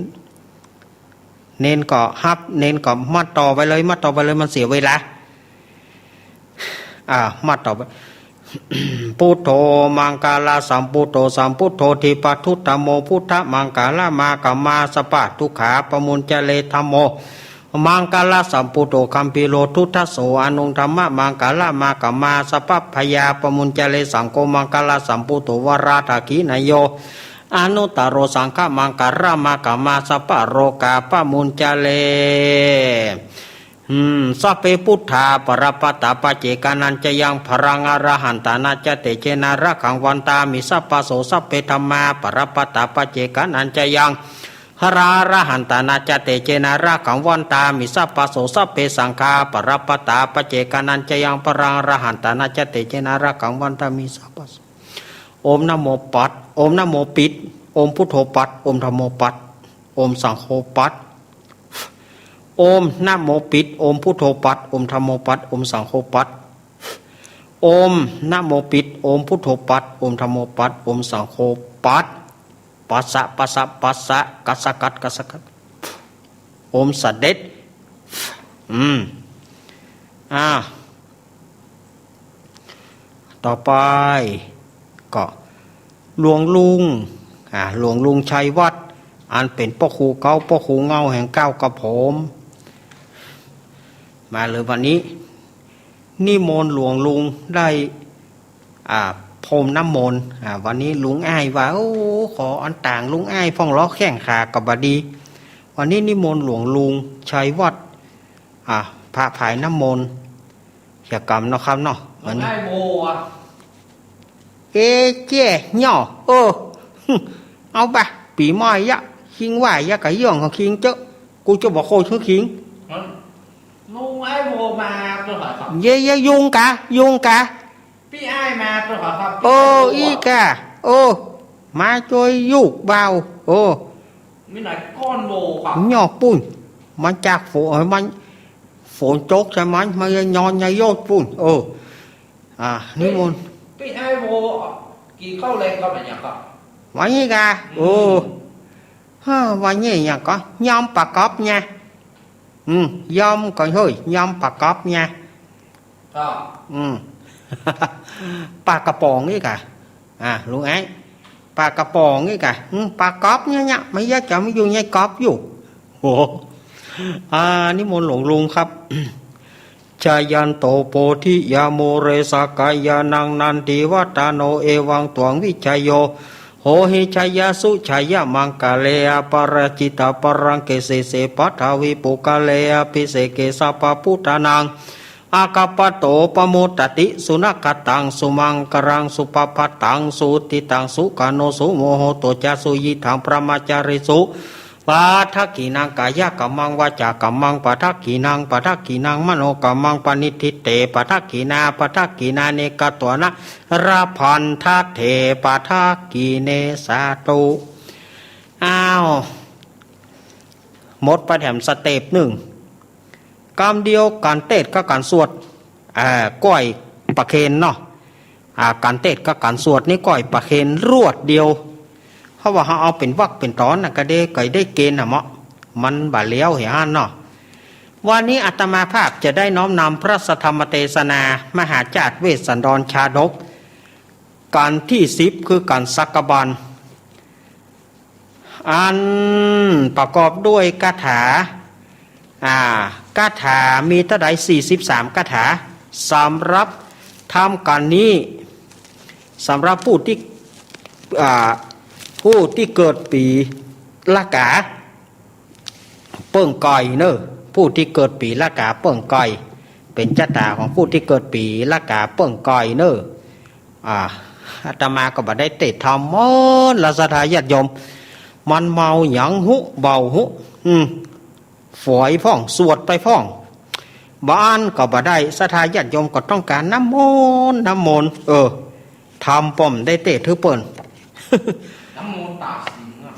เณรก็ฮับ เณรก็มัดต่อไปเลย มัดต่อไปเลย มันเสียเวลา อ่า มัดต่อไป พุทโธมังคละสัมพุทโธ สัมพุทโธทิพพะทุตโธธัมโม พุทธมังคละมะกะมา สัพพะทุกขาปะมุญจะเร ธัมโม มังคละสัมพุทโธ คัมภีโร ทุตโธ อนุตตมะมังคละมะกะมา สัพพะพยาปะมุญจะเร สังโฆมังคละสัมพุทโธ วรทักขิณาโย อนุตตโร สังฆมังคละมะกะมา สัพพะโรกาปะมุญจะเร อืม สัพเพพุทธาปะระปะตา ปัจเจกานัญจะยัง ปะรังอะระหันตานัญจะเตเจนะ รักขังวันตามิสัพพะโส สัพเพธัมมาปะระปะตา ปัจเจกานัญจะยัง ปะรังอะระหันตานัญจะเตเจนะ รักขังวันตามิสัพพะโส สัพเพสังฆาปะระปะตา ปัจเจกานัญจะยัง ปะรังอะระหันตานัญจะเตเจนะ รักขังวันตามิสัพพะโส โอมนะโมปัด โอมนะโมปิด โอมพุทโธปัด โอมธัมโมปัด โอมสังโฆปัด โอมนะโมปิด โอมพุทโธปัด โอมธัมโมปัด โอมสังโฆปัด โอมนะโมปิด โอมพุทโธปัด โอมธัมโมปัด โอมสังโฆปัด ปัสสะ ปัสสะ ปัสสะ กัสสะกัด กัสสะกัด โอมสะเด็ด อืม อ่า ต่อไปก็หลวงลุง อ่า หลวงลุงชัยวัฒน์ อันเป๋นป้อครูเก๊า ป้อครูเง่าแห่งเก๊ากับผม มาเลยวันนี้ นิมนต์หลวงลุงได้ อ่า พรมน้ำมนต์ อ่า วันนี้ลุงอ้ายว่า โอ้ ขออันต่างลุงอ้ายพ่องเลาะ แข้งขาก็บ่ดี วันนี้นิมนต์หลวงลุงชัยวัฒน์ อ่า พระผายน้ำมนต์ เหียกรรมเนาะครับเนาะ วันนี้ ได้โมอ่ะ เอเจ้ยอ เออ เอาไป ปี๋ใหม่ยะ คิงไหว้ยะ กะเยื่องของคิงเจ๊อะ กูจะบ่โคตรคือคิง ลุงไอ้โมมาตัวไหนครับ เย้ยะ ยุงกะ ยุงกะ ปี้อ้ายมาตัวไหนครับ เออ ปี้อ้ายโมอ่ะ อี้กะ เออ มาจ้วยยูกบ่าว เออ มีไหนก้อนโมครับ ยอปุ้น มันจากฝน เออ มัน ฝนตกใจ้ไหม มันจะนอนในโยดปุ้น เออ อ่า นิมนต์ ปี้อ้ายโม กิ๋นข้าวแลงก็เหมือนอย่างครับ วันนี้กะ อืม โอ้ เฮ้อ วันนี้อย่างก็ ยอมปลากรอบไง อืม ยอมก็เฮ้ย ยอมปลากรอบไง ครับ อืม ปลากระป๋องนี่กะ อ่า ลุงไอ้ ปลากระป๋องนี่กะ อืม ปลากรอบเนี่ย เนี่ย มันยังจะมาอยู่ในกรอบอยู่ โอ้ อ่า นิมนต์หลวงลุงครับ จายันโตโพธิยามูเล สักกายานัง นันทิวัตโต เอวังตวังวิจโย โหหิ จายสุจายมังคาเล อปาราจิตปารังเก สีเส ปัทวีปุคคาเล อภิเสเก สัพพะพุทธานัง Aggappatto pamodati. Sunakkhattaṃ sumaṅgalaṃ supabhātaṃ suhuṭṭhitaṃ sukhaṇo sumuhutto ca suyiṭṭhaṃ brahmacārisu. Padakkhiṇaṃ kāyakammaṃ vācākammaṃ padakkhiṇaṃ padakkhiṇaṃ manokammaṃ paṇidhī te padakkhiṇā padakkhiṇāni katvāna labhantatthe padakkhiṇe. สาธุ อ้าว หมดไปแถมสเต็ปนึ่ง กำเดียวกั๋นเตศน์กับกั๋นสวด เอ่อ ก้อยประเคนเนาะ อ่า กั๋นเตศน์กับกั๋นสวดนี่ก้อยประเคนรวดเดียว เพราะว่าเฮาเอาเป๋นวรรคเป๋นต๋อนน่ะ ก็ได้ ก็ได้เกณฑ์น่ะเมาะ มันบ่าเลี้ยวเหียหั้นเนาะ วันนี้อาตมาภาพจะได้น้อมนำพระสัทธรรมเตสนา มหาจาตุเวสสันดรชาดก กัณฑ์ตี้สิบ คือกัณฑ์สักกะบัน อันประกอบด้วยคาถา อ่า คาถามีเต้าใด สี่สิบสามคาถา สำหรับทำกัณฑ์นี้ สำหรับผู้ตี้ อ่า ผู้ตี้เกิดปี๋ละกา เปิ้งก่อยเน่อ ผู้ตี้เกิดปี๋ละกาเปิ้งก่อย เป๋นจะต๋าของผู้ตี้เกิดปี๋ละกาเปิ้งก่อยเน่อ อ่า อาตมาก็บ่ได้เตศน์ธรรมหมดละ ศรัทธาญาติโยม มันเมาหยังฮู้ เบาฮู้ อืม ฝอยพ่อง สวดไปพ่อง บ่อั้นก็บ่ได้ ศรัทธาญาติโยมก็ต้องก๋านน้ำมนต์ น้ำมนต์ เออ ธรรมป้อมได้เตศน์หื้อเปิ้น น้ำมนต์ต๋าสิงห์อะ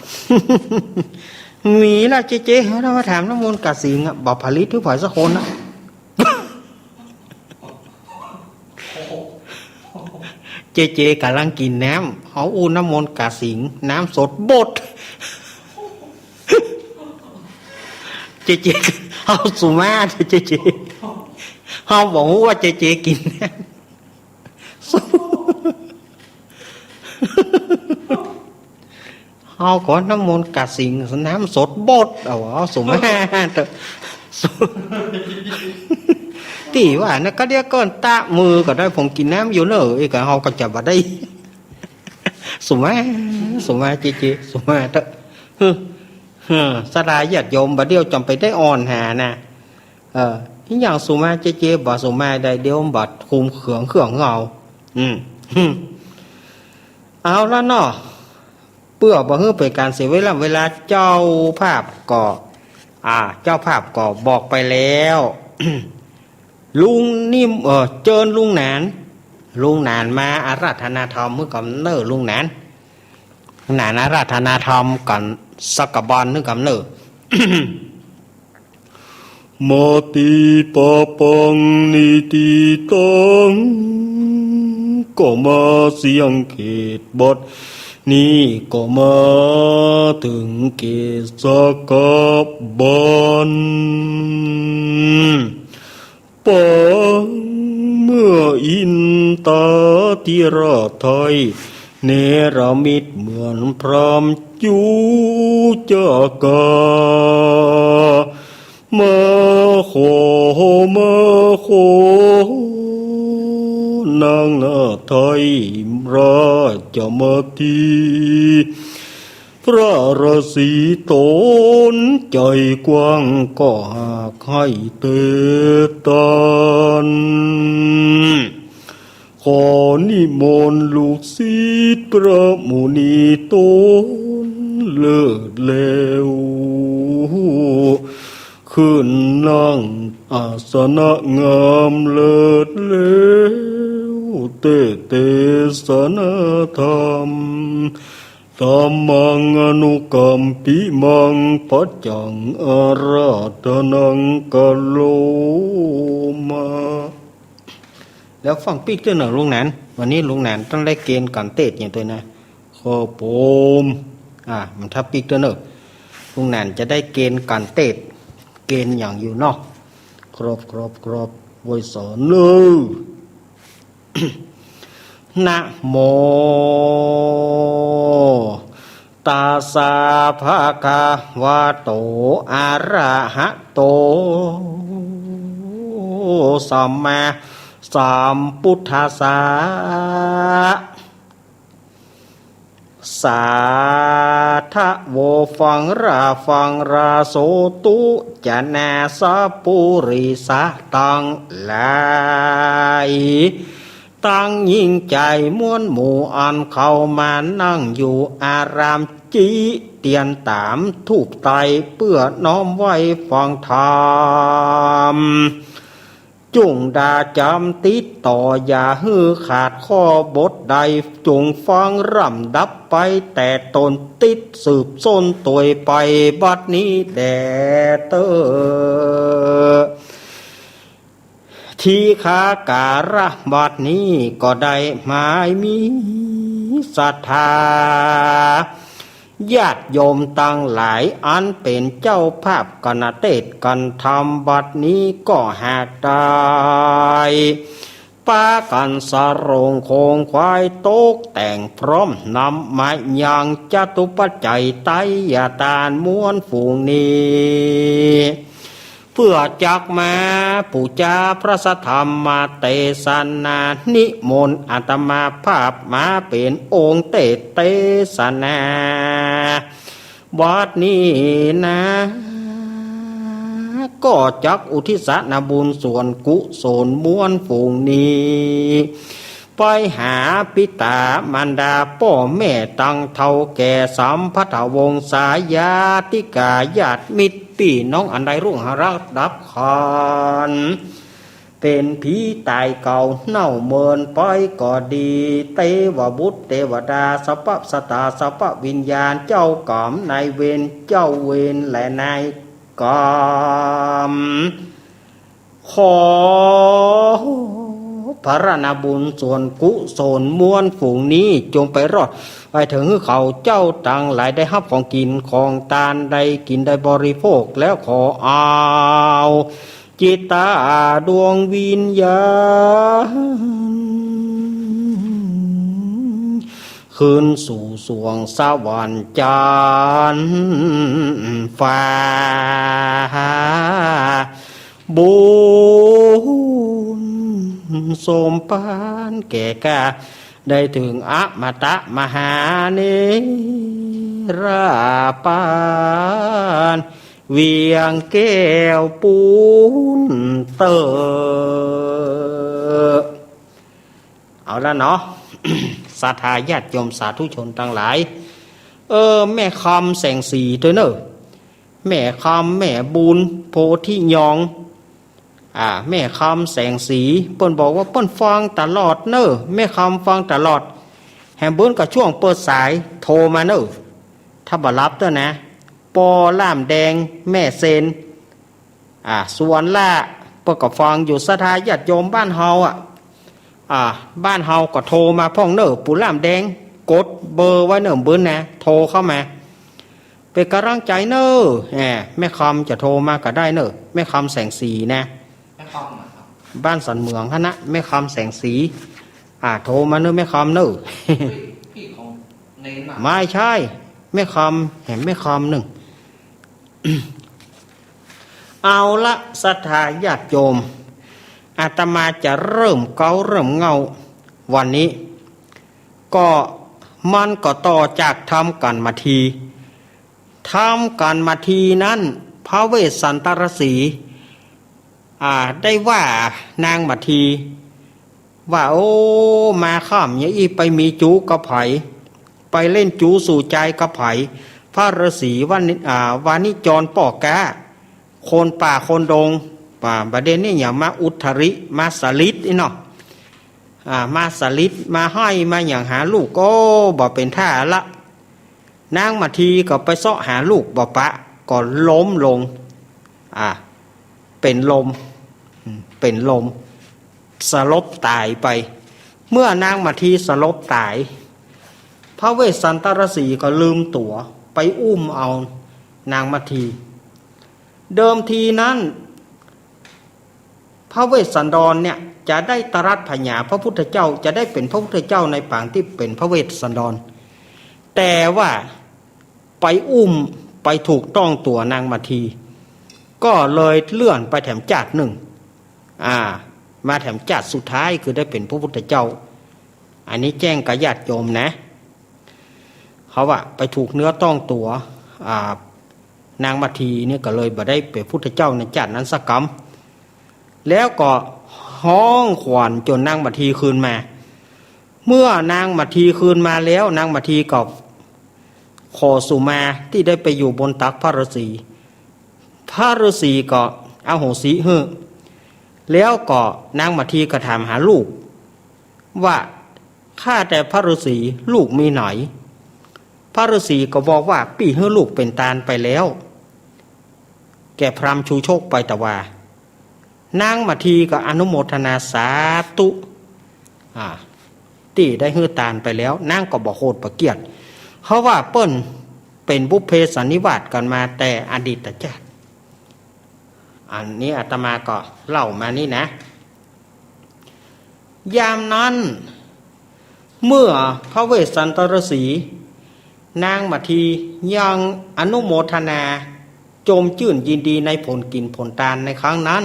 มีละเจเจ ถ้ามาถามน้ำมนต์ต๋าสิงห์อะ บ่ผลิตหื้อใผสักคนนะ เจเจก่ำลังกิ๋นน้ำ เฮาอู้น้ำมนต์ต๋าสิงห์ น้ำสดบด เจเจ เฮาสุมาเถอะเจเจ เฮาบ่ฮู้ว่าเจเจกิ๋นน้ำ เฮาก็น้ำมนต์ต๋าสิงห์ น้ำสดบด เอา เอาสุมาเถอะ ตี้ว่านะ ก็เดี๋ยวก่อน ตะมือก็ได้ ผมกิ๋นน้ำอยู่เน่อ เอ้ย ก็เฮาก็จะบ่ได้ สุมา สุมาเจเจ สุมาเถอะ เฮ้อ เฮ้อ ศรัทธาญาติโยม บ่าเดี่ยวจำไปได้อ่อนหานะ เออ อีหยังสุมาเจเจ บ่สุมาได้ เดี๋ยวบ่คุมเขืองเขืองเฮา อืม เอาละเนาะ เปื้อบ่หื้อเป๋นก๋านเสียเวลา เวลา เจ้าภาพก็ อ่า เจ้าภาพก็บอกไปแล้ว ลุงนิ่ม เอ่อ เจิญลุงหนาน ลุงหนานมาอาราธนาธรรมหื้อก๋ำเน่อ ลุงหนาน หนานอาราธนาธรรมกั๋นสักกะบันหื้อก๋ำเน่อ Mātipāpaṃ niṭṭhitaṃ ก็มาเสี้ยงเขต บัดนี้ก็มาเถิงเขตสักกะบัน ปางเมื่ออินทาธิราชไท้ เนรมิตเหมือนพราหมณ์จุจกา มาขอ มาขอ นางนาถไท้ราชมาตี พระราศีต๋นใจ๋กว้างก็หากให้เตตาน ขอนิมนต์ลูกศิษย์พระมุนีต๋นเลิศแล้ว ขึ้นนั่งอาสนะงามเลิศแล้ว เตสน์เตสนาธรรม ธัมมังอนุกัมปิมัง ปัจจังอาราธนังกะโรมา แล้วฟั่งปิ๊กเตื้อเน่อลุงหนาน วันนี้ลุงหนานต้านได้เกณฑ์ก๋านเตศน์อย่างตวยนะ ครับผม อ่า มันถ้าปิ๊กเตื้อเน่อ ลุงหนานจะได้เกณฑ์ก๋านเตศน์ เกณฑ์อย่างอยู่เนาะ ครับ ครับ ครับ ไหว้สาเน่อ นะโม ตัสสะ ภะคะวะโต อะระหะโต สัมมาสัมพุทธัสสะ สา ทะโว ฟังรา ฟังรา โสตุ จนาสะปุริสะตังหลาย ตังหญิงใจ๋มวลหมู่อันเข้ามานั่งอยู่อาราม จิเตียนต๋ามธูปไต้เปื้อน้อมไหว้ฟังธรรม จุ่งดาจ๋ำติดต่ออย่าหื้อขาดข้อบทใด จุ่งฟังร่ำดับไปแต่ตนติดสืบส้นตวยไปบัดนี้แด่เต๊อะ ทีฆาการะ บัดนี้ก็ได้หมายมีศรัทธา ญาติโยมตังหลายอันเป๋นเจ้าภาพกัณฑ์เตสน์กัณฑ์ธรรม บัดนี้ก็หากได้ ปากั๋นสะโรงโครงขวายตกแต่งพร้อมนำมายังจตุปัจจัยไตยทานมวลฝูงนี้ เปื้อจักมาปู๋จาพระสัทธรรมเตสนา นิมนต์อาตมาภาพมาเป๋นองค์เตสน์เตสนา บัดนี้นา ก็จักอุทิศนาบุญส่วนกุศลมวลฝูงนี้ ไปหาปิต๋ามารดาป้อแม่ตังเฒ่าแก่สัมพัทธวงศาญาติกาญาติมิตรปี้น้องอันได้ร่วงรับดับขัน เป๋นผีต๋ายเก่าเน่าเมินไปก็ดี เตวบุตรเตวดา สัพพะสัตตา สัพพะวิญญาณ เจ้ากรรมนายเวร เจ้าเวรและนายกรรม ขอผลนาบุญส่วนกุศลมวลฝูงนี้จงไปรอดไปเถิงหื้อเขาเจ้าตังหลายได้ฮับของกิ๋นของตาน ได้กิ๋นได้บริโภค แล้วขอเอา จิตตาดวงวิญญาณ ขึ้นสู่สวงสวรรค์จันทร์ฟ้า บุญสมปานแก่กล้า ได้เถิงอมตะมหานิรปาน เวียงแก้วปูนเต๊อะ เอาละเนาะ ศรัทธาญาติโยมสาธุชนตังหลาย เออ แม่คำแสงสีตวยเน่อ แม่คำ แม่บุญ โพธิยอง อ่า แม่คำแสงสี เปิ้นบอกว่าเปิ้นฟังตลอดเน่อ แม่คำฟังตลอด แหมเปิ้นก็ช่วงเปิดสายโทรมาเน่อ ถ้าบ่รับเต๊อะนะ ป้อล่ามแดง แม่เซน อ่า สวนละ เปิ้นก็ฟังอยู่ ศรัทธาญาติโยมบ้านเฮาอะ อ่า บ้านเฮาก็โทรมาพ่องเน่อ ปู่ล่ามแดง กดเบอร์ไว้เน่อ เปิ้นนะ โทรเข้ามา เป๋นก๋ำลังใจ๋เน่อ แหม แม่คำจะโทรมาก็ได้เน่อ แม่คำแสงสีนะ แม่คำเหรอครับ บ้านสันเหมืองหั้นนะ แม่คำแสงสี อ่า โทรมาเน่อ แม่คำเน่อ พี่ พี่ของเณรน่ะ ไม่ใช่ แม่คำ แหม แม่คำนึ่ง เอาละ ศรัทธาญาติโยม อาตมาจะเริ่มเก๊าเริ่มเง่าวันนี้ ก็มันก็ต่อจากธรรมกัณฑ์มาที ธรรมกัณฑ์มาทีนั้น พระเวสสันตรสี อ่า ได้ว่านางมาที ว่า โอ้ มาค่ำอย่างอี้ไปมีจู๊กับใผ ไปเล่นจู๊สู่จายกับใผ พระฤๅษีวานิ อ่า วานิจรป้อก๊า คนป่าคนดง อ่า บ่าเดี่ยวนี้อย่างมาอุตริ มาสลิดอี้เนาะ อ่า มาสลิด มาไห้มาหยังหาลูกก็บ่เป๋นท่าละ นางมาทีก็ไปเซาะหาลูกบ่ปะ ก็ล้มลง อ่า เป๋นลม อืม เป๋นลม สลบต๋ายไป เมื่อนางมาทีสลบต๋าย พระเวสสันตรสีก็ลืมตั๋ว ไปอุ้มเอานางมาที เดิมทีนั้น พระเวสสันดรเนี่ยจะได้ตรัสผญาพระพุทธเจ้า จะได้เป๋นพระพุทธเจ้าในปางตี้เป๋นพระเวสสันดร แต่ว่าไปอุ้ม ไปถูกต้องตั๋วนางมาที ก็เลยเลื่อนไปแถมจาตินึ่ง อ่า มาแถมจาติสุดท้ายคือได้เป๋นพระพุทธเจ้า อันนี้แจ้งกับญาติโยมนะ เขาว่าไปถูกเนื้อต้องตั๋ว อ่า นางมัททีเนี่ยก็เลยบ่ได้เป๋นพุทธเจ้าในจาตินั้นสักกำ แล้วก็ฮ้องขวัญจ๋นนางมัททีคืนมา เมื่อนางมัททีคืนมาแล้ว นางมัททีก็ขอสุมาตี้ได้ไปอยู่บนตักพระฤาษี พระฤาษีก็อโหสิหื้อ แล้วก็นางมัททีก็ถามหาลูก ว่า ข้าแต่พระฤาษี ลูกมีไหน พระฤาษีก็บอกว่า ปี้หื้อลูกเป๋นตานไปแล้ว แก่พราหมณ์ชูชกไปตะวา นางมัททีก็อนุโมทนาสาธุ อ่า ตี้ได้หื้อตานไปแล้ว นางก็บ่โขดบ่เคียด เพราะว่าเปิ้นเป๋นบุพเพสันนิวาสกั๋นมาแต่อดีตจาติ อันนี้อาตมาก็เล่ามานี่นะ ยามนั้น เมื่อพระเวสสันตรสี นางมัททียังอนุโมทนาจมจื้นยินดีในผลกิ๋นผลตานในครั้งนั้น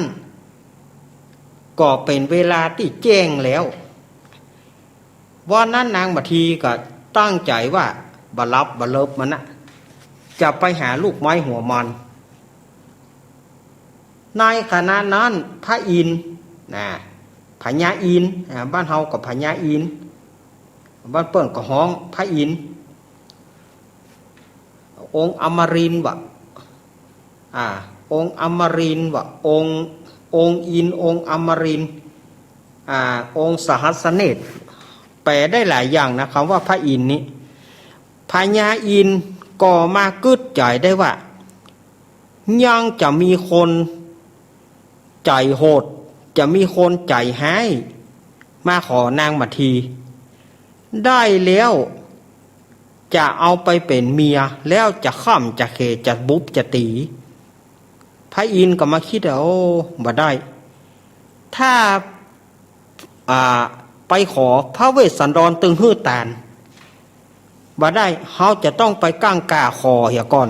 ก็เป๋นเวลาตี้แจ้งแล้ว วันนั้นนางมัททีก็ตั้งใจ๋ว่าบ่หลับบ่เลิบมันนะ จะไปหาลูกไม้หัวมัน ในขณะนั้นพระอินทร์นะ พญาอินทร์ อ่า บ้านเฮาก็พญาอินทร์ บ้านเปิ้นก็ฮ้องพระอินทร์ องค์อมรินทร์วะ อ่า องค์อมรินทร์วะ องค์ องค์อินทร์ องค์อมรินทร์ อ่า องค์สหัสสเนตร แป๋ได้หลายอย่างนะ กำว่าพระอินทร์นี้ พญาอินทร์ก็มากึ๊ดใจ๋ได้ว่า ยังจะมีคนใจ๋โหด จะมีคนใจ๋ฮ้าย มาขอนางมัทที ได้แล้ว จะเอาไปเป๋นเมีย แล้วจะค่ำจะเข จะบุบจะตี๋ พระอินทร์ก็มาคิดว่า โอ้ บ่ได้ ถ้า อ่า ไปขอพระเวสสันดรตึงหื้อตาน บ่ได้ เฮาจะต้องไปก้างก่าขอเหียก่อน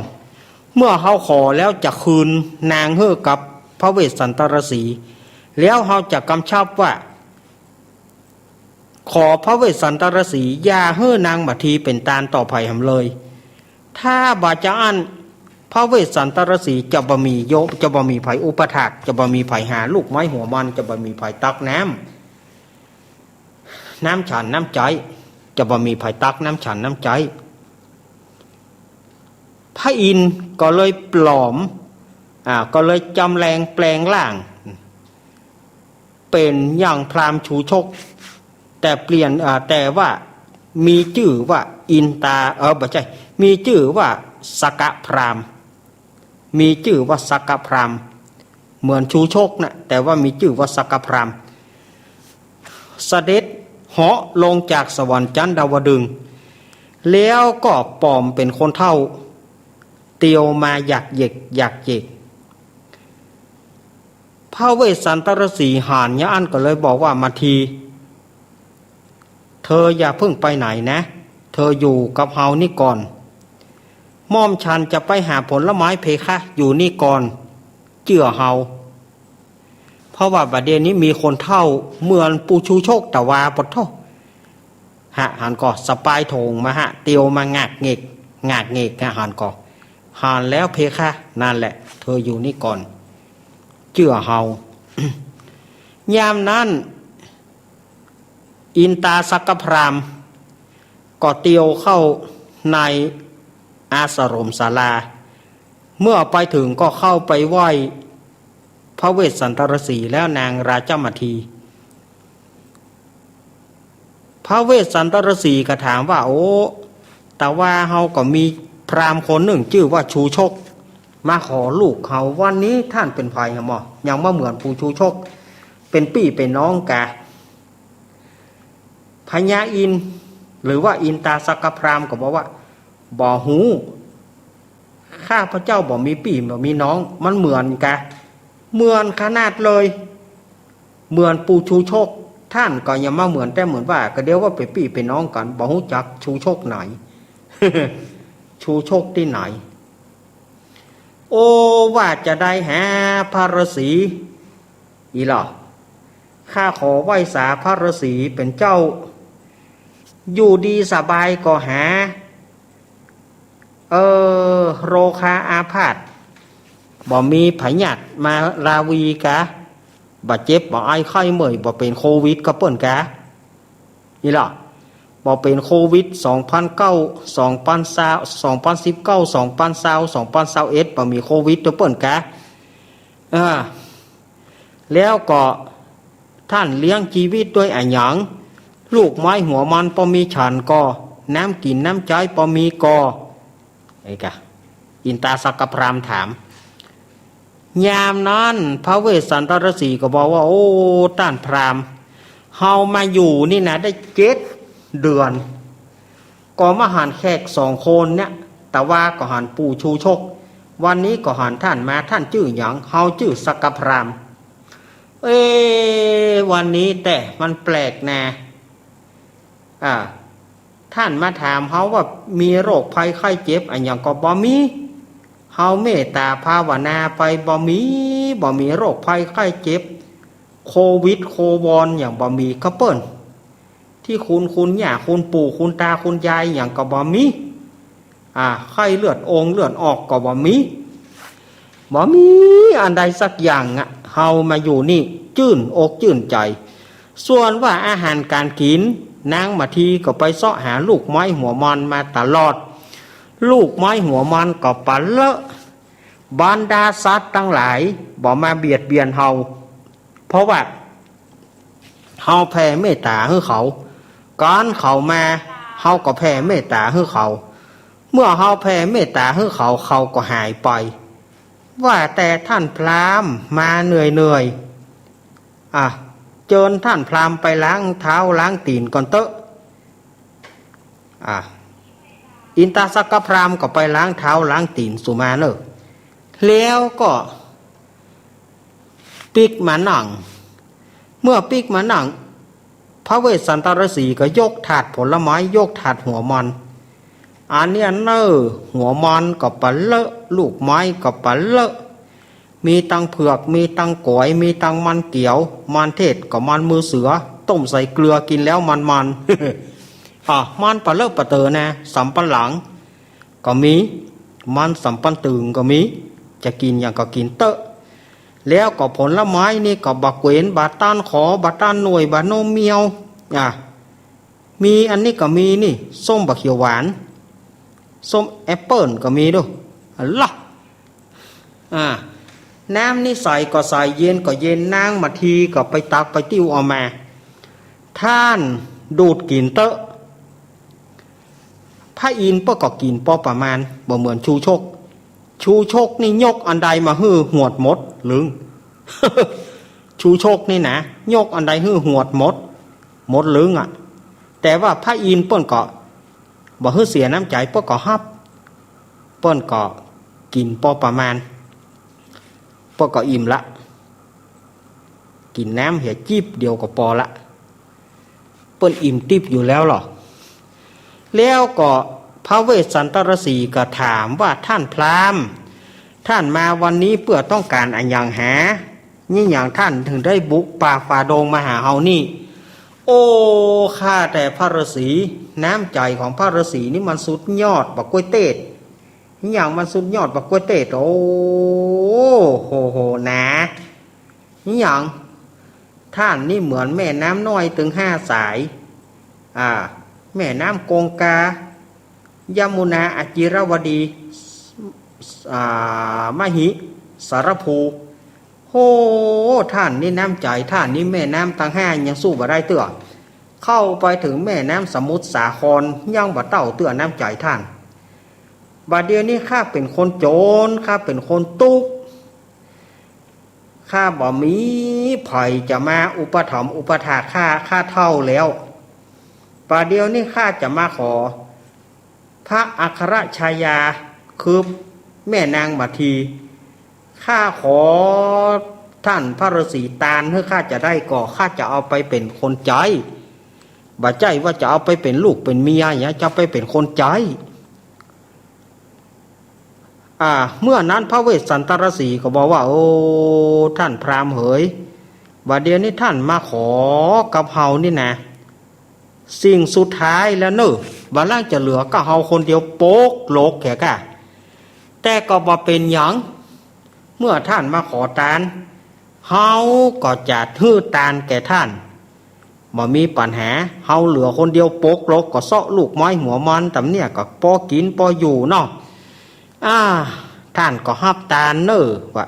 เมื่อเฮาขอแล้วจะคืนนางหื้อกับพระเวสสันตรสี แล้วเฮาจะกำชับว่า ขอพระเวสสันตรสีอย่าหื้อนางมัททีเป๋นตานต่อใผหำเลย ถ้าบ่จาอั้น พระเวสสันตรสีจะบ่มีโย จะบ่มีใผอุปถาก จะบ่มีใผหาลูกไม้หัวมัน จะบ่มีใผตักน้ำ น้ำฉันน้ำใจ๊ จะบ่มีใผตักน้ำฉันน้ำใจ๊ พระอินทร์ก็เลยปลอม อ่า ก็เลยจำแลงแปลงร่าง เป๋นอย่างพราหมณ์ชูชก แต่เปลี่ยน อ่า แต่ว่ามีจื้อว่าอินตา เออ บ่ใจ้ มีจื้อว่าสกพราหมณ์ มีจื้อว่าสกพราหมณ์ เหมือนชูชกนะ แต่ว่ามีจื้อว่าสกพราหมณ์ เสด็จเหาะลงจากสวรรค์จันดาวดึงส์ แล้วก็ปลอมเป๋นคนเฒ่า เตียวมาหยักเหย็กหยักเหย็ก พระเวสสันตรสีหันยะอั้นก็เลยบอกว่า มัทที เธออย่าเพิ่งไปไหนนะ เธออยู่กับเฮานี่ก่อน หม่อมฉันจะไปหาผลไม้เพคะ อยู่นี่ก่อน เจื้อเฮา เพราะว่าบ่าเดี่ยวนี้มีคนเฒ่าเหมือนปู่ชูชกตะวาปะโธ่ หะ หันก่อ สะปายโถงมาหะ เตียวมางากเหง็ก งากเหง็กหะ หันก่อ หันแล้วเพคะ นั่นแหละ เธออยู่นี่ก่อน เจื้อเฮา ยามนั้น อินตาสกพราหมณ์ ก็เตียวเข้าในอาสรมศาลา เมื่อไปเถิงก็เข้าไปไหว้พระเวสสันตรสีแล้วนางราชมัทที พระเวสสันตรสีก็ถามว่า โอ้ ตะวาเฮาก็มีพราหมณ์คนนึ่งจื้อว่าชูชก มาขอลูกเฮา วันนี้ต้านเป๋นใผหะหมอ ยังบ่เหมือนปู่ชูชก เป๋นปี้เป๋นน้องกา พญาอินทร์ หรือว่าอินตาสกพราหมณ์ก็บอกว่า บ่ฮู้ ข้าพเจ้าบ่มีปี้บ่มีน้อง มันเหมือนกา เหมือนขนาดเลย เหมือนปู่ชูชก ต้านก็ยังบ่เหมือน แต่เหมือนว่าก็เดียวว่าเป๋นปี้เป๋นน้องกั๋น บ่ฮู้จักชูชกไหน ชูชกตี้ไหน โอ ว่าจะใดหาพระฤาษี อีหล่อ ข้าขอไหว้สาพระฤาษีเป๋นเจ้า อยู่ดีสบายก็หา เออ โรคาอาพาธ บ่มีพยาธิมาลาวีกา บ่เจ็บบ่ไอไข้เมื่อย บ่เป๋นโควิดกับเปิ้นกา นี่ล่ะ บ่เป๋นโควิด สองพันเก้า สองพันซาว สองพันสิบเก้า สองพันซาว สองพันซาวเอ็ด บ่มีโควิดกับเปิ้นกา อ่า แล้วก็ต้านเลี้ยงจีวิตด้วยอะหยัง ลูกไม้หัวมันปอมีฉันก่อ น้ำกิ๋นน้ำใจ๊ปอมีก่อ เอ้ยกะ อินตาสักกพราหมณ์ถาม ยามนั้นพระเวสสันตรสีก็บอกว่า โอ้ ต้านพราหมณ์ เฮามาอยู่นี่นะ ได้เจ็ดเดือน ก็มาหันแขกสองคนเนี่ย ตะวาก็หันปู่ชูชก วันนี้ก็หันต้านมา ต้านจื้อหยัง เฮาจื้อสักกพราหมณ์ เอ้ วันนี้แต๊มันแปลกนา อ่า ต้านมาถามเฮาว่ามีโรคภัยไข้เจ็บอะหยังก็บ่มี เฮาเมตตาภาวนาไปบ่มี บ่มีโรคภัยไข้เจ็บ โควิดโควอนหยังบ่มีกับเปิ้น ตี้คุณ คุณย่า คุณปู่ คุณตา คุณยายหยังก็บ่มี อ่า ไข้เลือดองเลือดออกก็บ่มี บ่มีอันใดสักอย่างอะ เฮามาอยู่นี่จื้นอกจื้นใจ๋ ส่วนว่าอาหารก๋านกิ๋น นางมาทีก็ไปเซาะหาลูกไม้หัวมันมาตลอด ลูกไม้หัวมันก็ปะเลอะ บรรดาสัตว์ตังหลายบ่มาเบียดเบียนเฮา เพราะว่า เฮาแผ่เมตตาหื้อเขา ก๋านเขามา เฮาก็แผ่เมตตาหื้อเขา เมื่อเฮาแผ่เมตตาหื้อเขา เขาก็หายไป ว่าแต่ต้านพราหมณ์มาเหนื่อยๆ อ่ะ เจิญต้านพราหมณ์ไปล้างเท้าล้างตี๋นก่อนเต๊อะ อ่ะ อินตาสักกพราหมณ์ก็ไปล้างเท้าล้างตี๋นสุมาเน่อ แล้วก็ปิ๊กมานั่ง เมื่อปิ๊กมานั่ง พระเวสสันตรสีก็ยกถาดผลไม้ ยกถาดหัวมัน อันเนี้ยเน่อ หัวมันก็ปะเลอะ ลูกไม้ก็ปะเลอะ มีตังเผือก มีตังก๋วย มีตังมันเกี๋ยว มันเทศก็มันมือเสือ ต้มใส่เกลือกิ๋นแล้วมันๆ อ่ะ มันปะเลอะปะเต๋อนะ สำปะหลังก็มี มันสำปันตึงก็มี จะกิ๋นหยังก็กิ๋นเต๊อะ แล้วก็ผลไม้นี่ก็บ่าเกวน บ่าต้านขอ บ่าต้านหน่วย บ่าโน้มเมียว อ่ะ มีอันนี้ก็มีนี่ ส้มบ่าเขียวหวาน ส้มแอปเปิ้ลก็มีดู อะล่ะ อ่า น้ำนี่ใสก็ใส เย็นก็เย็น นางมาทีก็ไปตักไปติ้วเอามา ต้านดูดกิ๋นเต๊อะ พระอินทร์เปิ้นก็กิ๋นปอประมาณ บ่เหมือนชูชก ชูชกนี่ยกอันใดมาหื้อหวดหมดลึง ชูชกนี่นะ ยกอันใดหื้อหวดหมด หมดลึงอะ แต่ว่าพระอินทร์เปิ้นก็บ่หื้อเสียน้ำใจ๋ เปิ้นก็ฮับ เปิ้นก็กิ๋นปอประมาณ เปิ้นก็อิ่มละ กิ๋นน้ำเหียจิ๊บเดียวก็ปอละ เปิ้นอิ่มติ๊บอยู่แล้วหรอ แล้วก็พระเวสสันตรสีก็ถามว่า ต้านพราหมณ์ ต้านมาวันนี้เปื้อต้องก๋านอะหยังหา นี่หยังต้านเถิงได้บุกป่าฝ่าดงมาหาเฮานี่ โอ้ ข้าแต่พระฤาษี น้ำใจ๋ของพระฤาษีนี่มันสุดยอดบ่าก๊วยเตศ นี่หยังมันสุดยอดบ่าก๊วยเตศ โอ้โหโหนา นี่หยัง ต้านนี่เหมือนแม่น้ำน้อยตึงห้าสาย อ่า แม่น้ำคงคา ยมุนา อจิรวดี อ่า มหิ สารภู โห ต้านนี่น้ำใจ๋ ต้านนี่แม่น้ำตังห้ายังสู้บ่ได้เตื้อ เข้าไปเถิงแม่น้ำสมุทรสาครยังบ่เต้าเตื้อน้ำใจ๋ต้าน บ่าเดี่ยวนี้ข้าเป๋นคนจ๋น ข้าเป๋นคนตุ๊กข์ ข้าบ่มีใผจะมาอุปถัมภ์อุปถากข้า ข้าเฒ่าแล้ว บ่าเดี่ยวนี้ข้าจะมาขอ พระอัครชายา คือแม่นางมาที ข้าขอต้านพระฤาษีตานหื้อข้าจะได้ก่อ ข้าจะเอาไปเป๋นคนใจ๊ บ่ใจ้ว่าจะเอาไปเป๋นลูกเป๋นเมียหยัง จะไปเป๋นคนใจ๊ อ่า เมื่อนั้นพระเวสสันตรสีก็บอกว่า โอ้ ต้านพราหมณ์เหย บ่าเดี่ยวนี้ต้านมาขอกับเฮานี่นะ สิ่งสุดท้ายแล้วเน่อ บ่าลางจะเหลือก็เฮาคนเดียวปกลกแก่ก้า แต่ก็บ่เป๋นหยัง เมื่อต้านมาขอตาน เฮาก็จะหื้อตานแก่ต้าน บ่มีปัญหา เฮาเหลือคนเดียวปกลก ก็เซาะลูกไม้หัวมันต๋ำเนี่ย ก็ปอกิ๋นปออยู่เนาะ อ่า ต้านก็ฮับตานเน่อ ว่า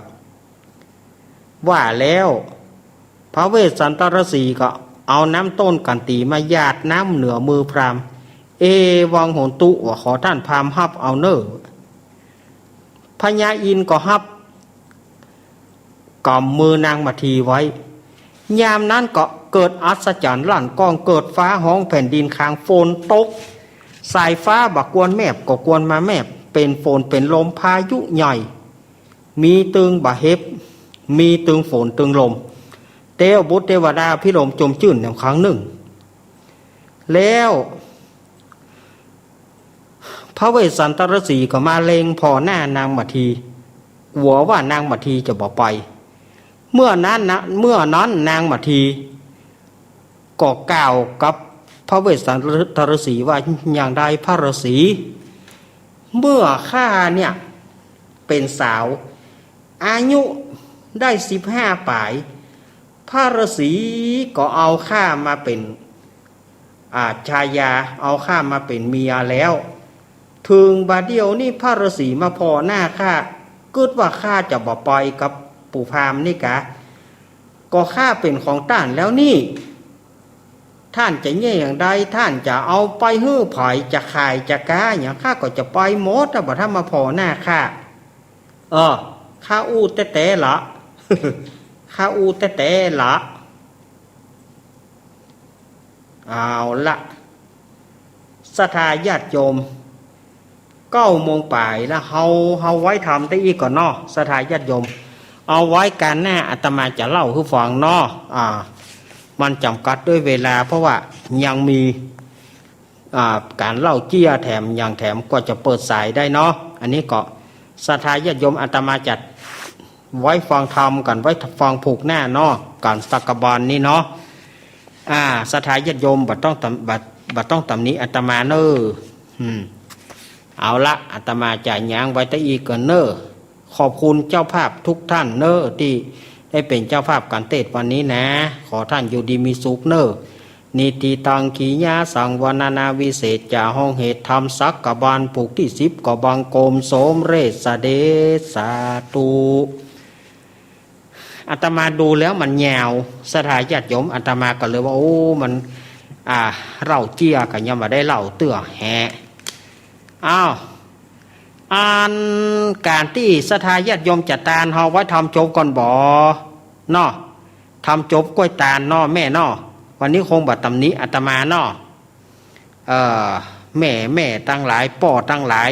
ว่าแล้ว พระเวสสันตรสีก็เอาน้ำต้นกั๋นตีมาหยาดน้ำเหนือมือพราหมณ์ เอวังโหนตุ ว่าขอต้านพราหมณ์ฮับเอาเน่อ พญาอินทร์ก็ฮับก๋ำมือนางมัททีไว้ ยามนั้นก็เกิดอัศจรรย์ลั่นก้อง เกิดฟ้าฮ้องแผ่นดินคาง ฝนตก สายฟ้าบ่ากวนแมบก็กวนมาแมบ เป๋นฝนเป๋นลมพายุใหญ่ มีตึงบ่าเห็บ มีตึงฝนตึงลม เตวบุตรเตวดาพิรมย์จมจื้นแหนมครั้งนึ่ง แล้ว พระเวสสันตรสีก็มาเล็งผ่อหน้านางมัทที กั๋วว่านางมัททีจะบ่ไป เมื่อนั้นนะ เมื่อนั้นนางมัททีก็กล่าวกับพระเวสสันตรสีว่า อย่างใดพระฤาษี เมื่อข้าเนี่ยเป๋นสาว อายุได้สิบห้าป๋าย พระฤาษีก็เอาข้ามาเป๋น อ่า ชายา เอาข้ามาเป๋นเมียแล้ว เถิงบ่าเดี่ยวนี้พระฤาษีมาผ่อหน้าข้า กึ๊ดว่าข้าจะบ่ไปกับปู่พราหมณ์นี่กา ก็ข้าเป๋นของต้านแล้วนี่ ต้านจะเยียะอย่างใด ต้านจะเอาไปหื้อใผ จะขายจะก๊าอย่าง ข้าก็จะไปหมดอะ บ่าถ้ามาผ่อหน้าข้า เออ ข้าอู้แต๊ๆ ละ ข้าอู้แต๊ๆ ละ เอาละ ศรัทธาญาติโยม เก้าโมงป๋ายแล้ว เฮา เฮาไว้ทำได้อี้ก่อนเนาะ ศรัทธาญาติโยม เอาไว้ก๋านหน้าอาตมาจะเล่าหื้อฟังเนาะ อ่า มันจ๋ำกัดด้วยเวลา เพราะว่ายังมี อ่า ก๋านเล่าเจี้ยแถมอย่างแถม กว่าจะเปิดสายได้เนาะ อันนี้ก็ศรัทธาญาติโยม อาตมาจะไว้ฟังธรรมกั๋น ไว้ฟังผูกหน้าเนาะ ก๋านสักกะบาลนี่เนาะ อ่า ศรัทธาญาติโยมบ่ต้องตำ บ่ บ่ต้องตำหนิอาตมาเน่อ อืม เอาละ อาตมาจะหย้างไว้ตะอี้ก่อนเน่อ ขอบคุณเจ้าภาพทุกท่านเน่อ ตี้ได้เป๋นเจ้าภาพก๋านเตสน์วันนี้นะ ขอต้านอยู่ดีมีสุขเน่อ นิทธิตัง กิริยาสังวรรณนาวิเศษจา ห้องเหตุธรรมสักกะบาล ผูกตี้สิบ ก็บังคมสมเร็จเสด็จ สาธุ อาตมาดูแล้วมันยาว ศรัทธาญาติโยม อาตมาก็เลยว่า โอ้ มัน อ่า เล่าเจี้ยก็ยังบ่ได้เล่าเตื้อแฮะ อ้าว อันก๋านตี้ศรัทธาญาติโยมจะตาน เฮาไว้ทำจบก่อนบ่เนาะ ทำจบก้วยตานเนาะแม่เนาะ วันนี้คงบ่ตำหนิอาตมาเนาะ เอ่อ แม่ แม่ตังหลาย ป้อตังหลาย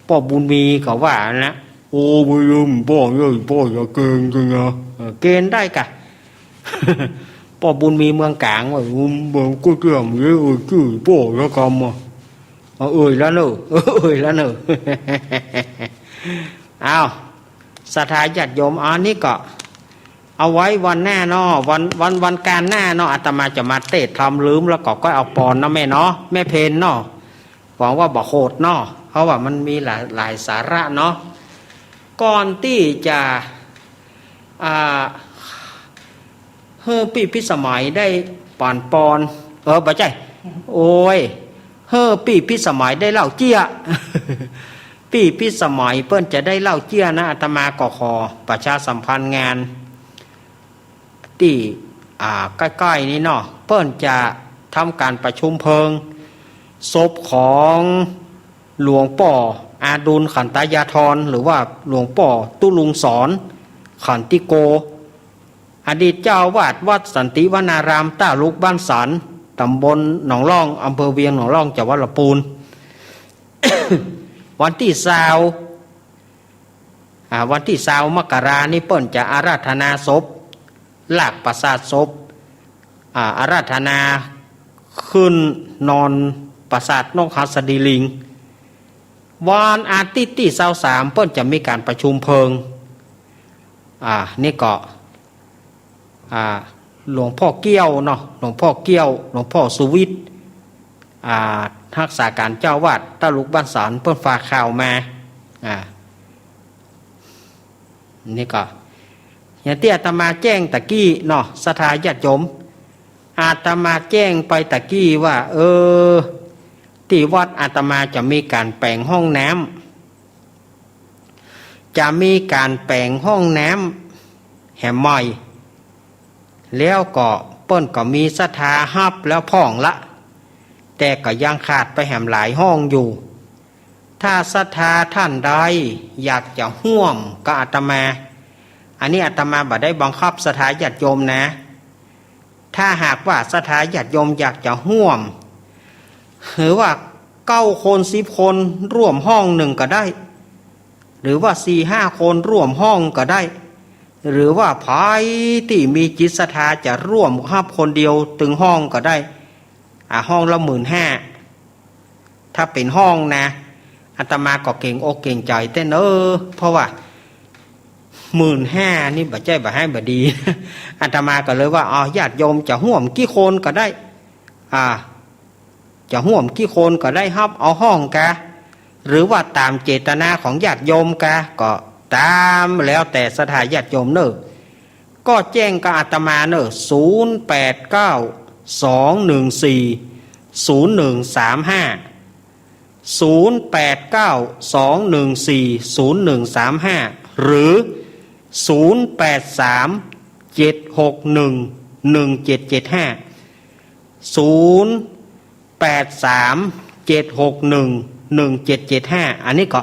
ป้อบุญมีก็ว่านะ โอ้ บ่ลืมป้อเอ้ย ป้ออย่าเกณฑ์กั๋นนะ เออ เกณฑ์ได้กะ ป้อบุญมีเมืองก๋างว่า อืม บ่ก็เตรียมเลย เออ จื้อป้อละกำอะ เอาเอ่ยแล้วเน่อ เอ่ยแล้วเน่อ อ้าว ศรัทธาญาติโยม อันนี้ก็เอาไว้วันหน้าเนาะ วัน วัน วันก๋านหน้าเนาะ อาตมาจะมาเตสน์ธรรม ลืมแล้วก็ ก็เอาปอนเนาะแม่เนาะ แม่เพญเนาะ หวังว่าบ่โขดเนาะ เพราะว่ามันมีหลาย หลายสาระเนาะ ก่อนตี้จะ อ่า หื้อปี้พิสมัยได้ปั๋นปอน เออ บ่ใจ้ โอ้ย หื้อปี้พิสมัยได้เล่าเจี้ย ปี้พิสมัยเปิ้นจะได้เล่าเจี้ยนะ อาตมาก็ขอประชาสัมพันธ์งานตี้ อ่า ใก้ๆ นี้เนาะ เปิ้นจะทำก๋านประชุมเพลิงศพของหลวงป้ออาดุลขันตายาธร หรือว่าหลวงป้อตุลุงสอนขันติโก อดีตเจ้าอาวาสวัดสันติวนารามต้าลุกบ้านสัน ต๋ำบลหนองล่อง อำเภอเวียงหนองล่อง จังหวัดลำปูน วันตี้ซาว อ่า วันตี้ซาวมกรานี้เปิ้นจะอาราธนาศพ ลากประสาทศพ อ่า อาราธนาขึ้นนอนประสาทนกหัสดีลิง วันอาทิตย์ตี้ซาวสามเปิ้นจะมีก๋านประชุมเพลิง อ่า นี่ก็ อ่า หลวงป้อเกี้ยวเนาะ หลวงป้อเกี้ยว หลวงป้อสุวิทย์ อ่า ฮักษาก๋านเจ้าวัด ต้าลุกบ้านสอน เปิ้นฝากข่าวมา อ่า นี่ก็ อย่างตี้อาตมาแจ้งตะกี้เนาะ ศรัทธาญาติโยม อาตมาแจ้งไปตะกี้ว่า เออ ตี้วัดอาตมาจะมีก๋านแป๋งห้องน้ำ จะมีก๋านแป๋งห้องน้ำแหมใหม่ แล้วก็เปิ้นก็มีศรัทธาฮับแล้วพ่องละ แต่ก็ยังขาดไปแหมหลายห้องอยู่ ถ้าศรัทธาท่านใดอยากจะฮ่วมกับอาตมา อันนี้อาตมาบ่ได้บังคับศรัทธาญาติโยมนะ ถ้าหากว่าศรัทธาญาติโยมอยากจะฮ่วม หรือว่าเก้าคนสิบคนร่วมห้องนึ่งก็ได้ หรือว่าสี่ห้าคนร่วมห้องก็ได้ หรือว่าใผตี้มีจิตศรัทธาจะร่วมฮับคนเดียวตึงห้องก็ได้ อ่า ห้องละหมื่นห้า ถ้าเป๋นห้องนะ อาตมาก็เกรงอกเกรงใจ๋เต้น เออ เพราะว่าหมื่นห้านี่บ่ใจ้บ่ฮ้ายบ่ดี อาตมาก็เลยว่า เอา ญาติโยมจะฮ่วมกี่คนก็ได้ อ่า จะฮ่วมกี่คนก็ได้ ฮับเอาห้องกา หรือว่าต๋ามเจตนาของญาติโยมกา ก็ต๋ามแล้วแต่ศรัทธาญาติโยมเน่อ ก็แจ้งกับอาตมาเน่อ ศูนย์แปดเก้า สองหนึ่งสี่ ศูนย์หนึ่งสามห้า ศูนย์แปดเก้า สองหนึ่งสี่ ศูนย์หนึ่งสามห้า หรือ ศูนย์แปดสาม เจ็ดหกหนึ่ง หนึ่งเจ็ดเจ็ดห้า ศูนย์แปดสาม เจ็ดหกหนึ่ง หนึ่งเจ็ดเจ็ดห้า อันนี้ก็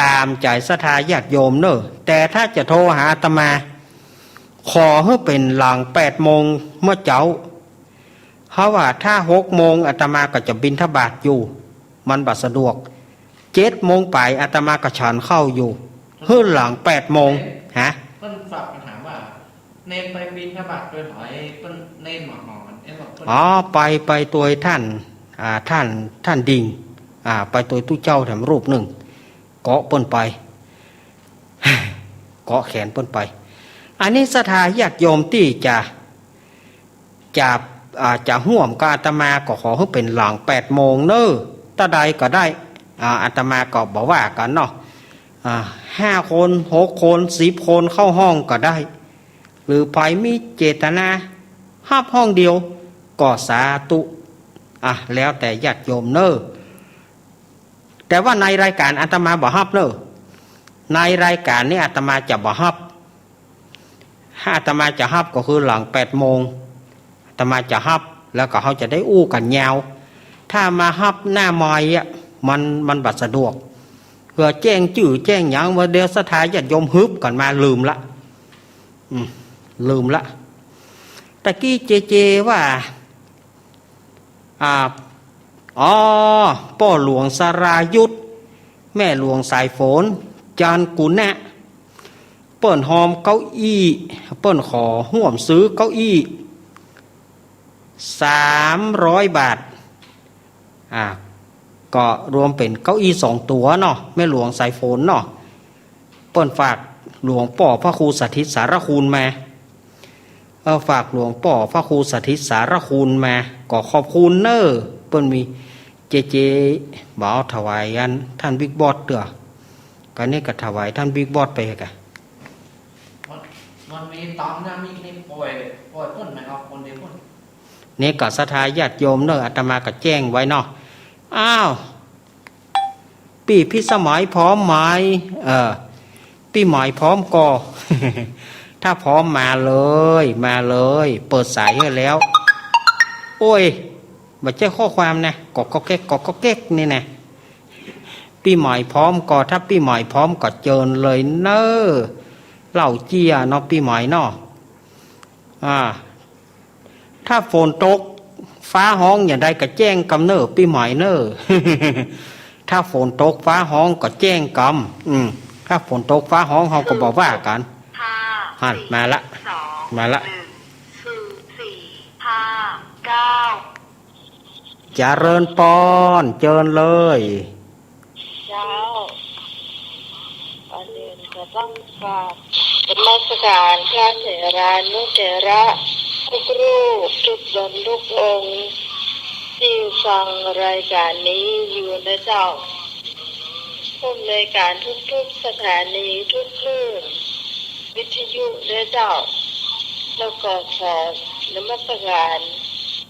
ต๋ามใจ๋ศรัทธาญาติโยมเน่อ แต่ถ้าจะโทรหาอาตมา ขอหื้อเป๋นหลังแปดโมงเมื่อเจ๊า เพราะว่าถ้าหกโมงอาตมาก็จะบิณฑบาตอยู่ มันบ่สะดวก เจ็ดโมงป๋ายอาตมาก็ฉันข้าวอยู่ หื้อหลังแปดโมง ฮะ เปิ้นฝากมาถามว่า เณรไปบิณฑบาตตวยใผ เปิ้น เณรมาหอ เอ๊ะ บอกเปิ้น อ๋อ ไป ไปตวยท่าน อ่า ท่าน ท่านดิ่ง อ่า ไปตวยตุ๊เจ้าแถมรูปนึ่ง เกาะเปิ้นไป เกาะแขนเปิ้นไป อันนี้ศรัทธาญาติโยมตี้จะ จะ อ่า จะฮ่วมกับอาตมาก็ขอหื้อเป๋นหลังแปดโมงเน่อ ตะใดก็ได้ อ่า อาตมาก็บ่ว่ากั๋นเนาะ อ่า ห้าคน หกคน สิบคนเข้าห้องก็ได้ หรือใผมีเจตนาฮับห้องเดียวก็สาธุ อ่ะ แล้วแต่ญาติโยมเน่อ แต่ว่าในรายก๋านอาตมาบ่ฮับเน่อ ในรายก๋านนี้อาตมาจะบ่ฮับ ถ้าอาตมาจะฮับก็คือหลังแปดโมง อาตมาจะฮับ แล้วก็เฮาจะได้อู้กั๋นยาว ถ้ามาฮับหน้าไมค์อะ มัน มันบ่สะดวก เผื่อแจ้งจื้อแจ้งหยัง ว่าเดี๋ยวศรัทธาญาติโยมฮึบกั๋นมาลืมละ อืม ลืมละ ตะกี้เจเจว่า อ่า อ๋อ ป้อหลวงสรายุทธ แม่หลวงสายฝน จารย์กุณะ เปิ้นฮอมเก้าอี้ เปิ้นขอฮ่วมซื้อเก้าอี้ สามร้อยบาท อ่า ก็รวมเป๋นเก้าอี้สองตั๋วเนาะ แม่หลวงสายฝนเนาะ เปิ้นฝากหลวงป้อพระครูสถิตสารคุณมา เออ ฝากหลวงป้อพระครูสถิตสารคุณมา ก็ขอบคุณเน่อ เปิ้นมี เจเจ บ่าวถวายอันท่านบิ๊กบอสเตื้อ ก็นี่ก็ถวายท่านบิ๊กบอสไปกะ วัน วันนี้ต๋ามหน้ามิกนี่ป่อย ป่อยเปิ้นนะครับ คนเดียวเปิ้น นี่ก็ศรัทธาญาติโยมเน่อ อาตมาก็แจ้งไว้เนาะ อ้าว ปี้พิสมัยพร้อมไหม เออ ปี้หมายพร้อมก่อ ถ้าพร้อมมาเลย มาเลย เปิดสายหื้อแล้ว โอ้ย บ่ใจ้ข้อความนะ ก๊อกก๊อกแก๊ก ก๊อกก๊อกแก๊กนี่นะ ปี้หมายพร้อมก่อ ถ้าปี้หมายพร้อมก็เจิญเลยเน่อ เล่าเจี้ยเนาะ ปี้หมายเนาะ อ่า ถ้าฝนตกฟ้าฮ้องอย่างใดก็แจ้งกำเน่อ ปี้หมายเน่อ ถ้าฝนตกฟ้าฮ้องก็แจ้งกำ อืม ถ้าฝนตกฟ้าฮ้องเฮาก็บ่ว่ากั๋น ห้า หันมาละ สอง มาละ หนึ่ง ศูนย์ สี่ ห้า เก้า เจริญปอน เจิญเลย เจ้า ก่อนอื่นก็ต้องกราบนมัสการพระเถรานุเถระทุกรูปทุกตนทุกองค์ ตี้ฟังรายก๋านนี้อยู่นะเจ้า ผู้อำนวยก๋านทุกๆสถานี ทุกคลื่นวิทยุนะเจ้า แล้วก็ขอนมัสก๋าน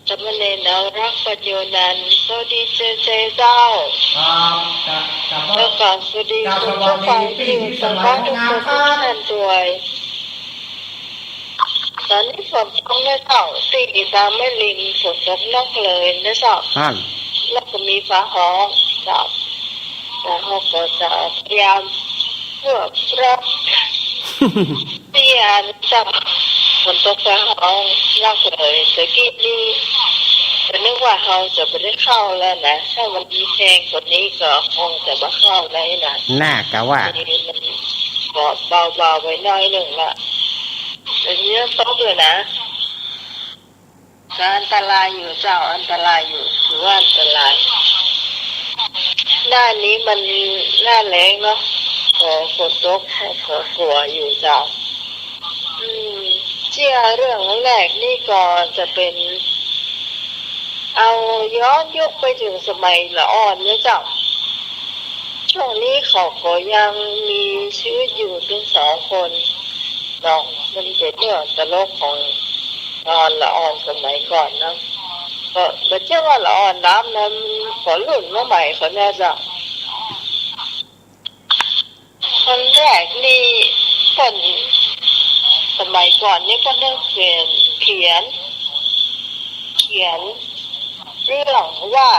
สามเณรนวรักษ์ ปัญโญนันท์ สวัสดีเจเจเจ้า ครับ ครับ ครับ แล้วก็สวัสดี ครับ คุณผู้ฟัง สวัสดี ที่อยู่ทางบ้านทุกคน ทุกท่านด้วย ต๋อนนี้ฝนตกนะเจ้า ตี้ตางแม่ริมฝนตกนักเลยนะเจ้า ฮั่น แล้วก็มีฟ้าฮ้องเจ้า แล้วเฮาก็จะพยายามเพื่อปรับเปลี่ยนเจ้า ฝนตกฟ้าฮ้องนักเลย ตะกี้นี้ก็นึกว่าเฮาจะบ่ได้เข้าแล้วนะ ถ้ามันแฮงกว่านี้ก็คงจะบ่เข้าแล้วนะ น่ากะว่า นี่มันก็เบาๆไปหน้อยหนึ่งละ แต่นี่ยังตกอยู่นะ ก็อันตรายอยู่เจ้า อันตรายอยู่ ถือว่าอันตราย หน้านี้มันหน้าแล้งเนาะ พอฝนตกก็กลัวอยู่เจ้า อืม เจื้อเรื่องแรกนี่ก็จะเป๋น เอาย้อนยุคไปเถิงสมัยละอ่อนเนี่ยเจ้า ช่วงนี้เขาก็ยังมีชีวิตอยู่เถิงสองคนเนาะ มันเป๋นเรื่องตลกของตอนละอ่อนสมัยก่อนเนาะ ก็บ่เจื้อว่าละอ่อนนำนะ ก็รุ่นมาใหม่เขาเนี่ยเจ้า คนแรกนี่เปิ้น สมัยก่อนนี่เปิ้นเขียน เขียน เขียนเรื่องว่า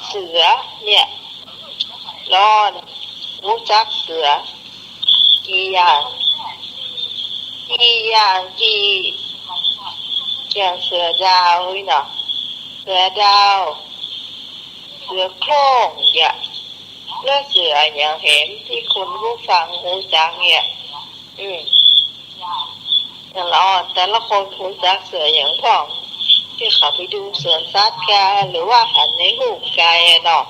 เสือเนี่ย ละอ่อนฮู้จักเสือกี่อย่าง กี่อย่าง กี่ อย่างเสือดาวนี่เนาะ เสือดาว เสือโคร่งเนี่ย แล้วเสืออะหยังแหมตี้คุณผู้ฟังฮู้จักเนี่ย อืม แต่ละอ่อน แต่ละคนฮู้จักเสืออะหยังพ่อง ตี้เขาไปดูสวนสัตว์กา หรือว่าหันในฮูปกาอะเนาะ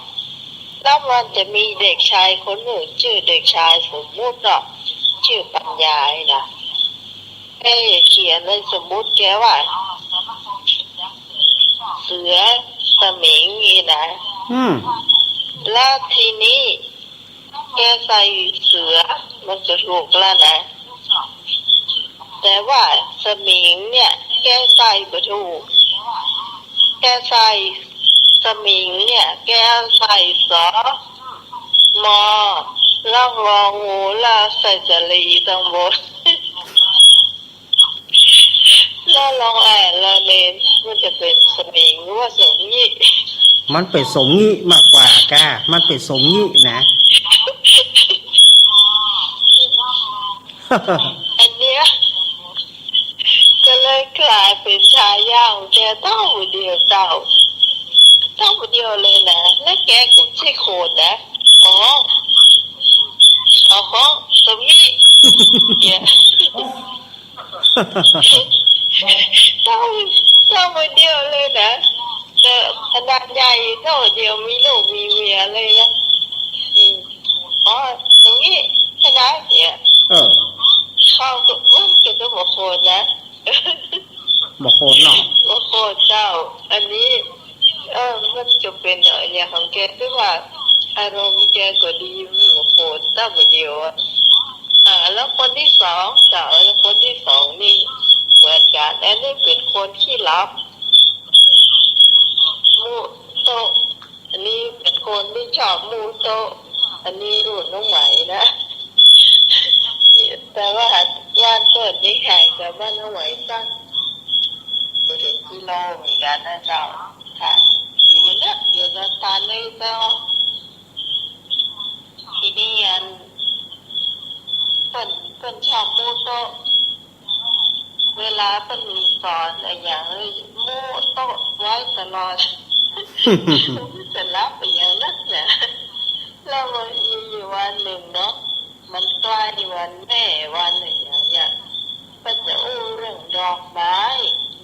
แล้วมันจะมีเด็กชายคนนึ่ง จื้อเด็กชายสมมุติเนาะ จื้อปัญญานี่นะ แกเขียนในสมมุติแกว่า เสือสมิงนี่นะ อืม แล้วทีนี้แกใส่เสือ มันก็ถูกแล้วนะ แต่ว่าสมิงเนี่ย แกใส่บ่ถูก แกใส่สมิงเนี่ย แกใส่ ส ม แล้ว งอ งู แล้วใส่สระอีตังบน แล้วลองอ่านละเนน มันจะเป๋นสมิงหรือว่าสมงิ มันเป๋นสมงิมากกว่ากา มันเป๋นสมงินะ อันเนี้ย ก็เลยก๋ายเป๋นฉายาของแกเต้าผู้เดียวเจ้า เต้าผู้เดียวเลยนะ แล้วแกก็ใจ้โขนนะ อ๋อ อ๋อ สมงิ เนี่ย เต้า เต้าผู้เดียวเลยนะ ก็ขนาดใหญ่เต้าผู้เดียว มีลูกมีเมียเลยนะ อืม อ๋อ สมงิ ขนาดเนี่ย เออ เขาก็ มันก็จะบ่โขนนะ บ่โขนเนาะ บ่โขนเจ้า อันนี้ เออ มันจะเป๋นอะหยังของแก แต่ว่าอารมณ์แกก็ดี มันบ่โขน เต้าผู้เดียวอะ อ่า แล้วคนตี้สองเจ้า คนตี้สองนี่เหมือนกั๋น อันนี้เป๋นคนขี้หลับ มุโตะ อันนี้เป๋นคนตี้ชอบมุโตะ อันนี้รุ่นน้องใหม่นะ แต่ว่าบ้านเปิ้นนี่ห่างจากบ้านน้องใหม่สักบ่เถิงกิโลเหมือนกั๋นนะเจ้า ค่ะ อยู่เนิน อยู่เนินตาลเลยเจ้า ทีนี้อัน เปิ้น เปิ้นชอบมุโตะ เวลาเปิ้นสอนอะหยัง มุโตะไว้ตลอด จะหลับอะหยังนักหนา แล้วมันมีอยู่วันนึ่งเนาะ มันใก้วันแม่วันอะหยังเนี่ย เปิ้นจะอู้เรื่องดอกไม้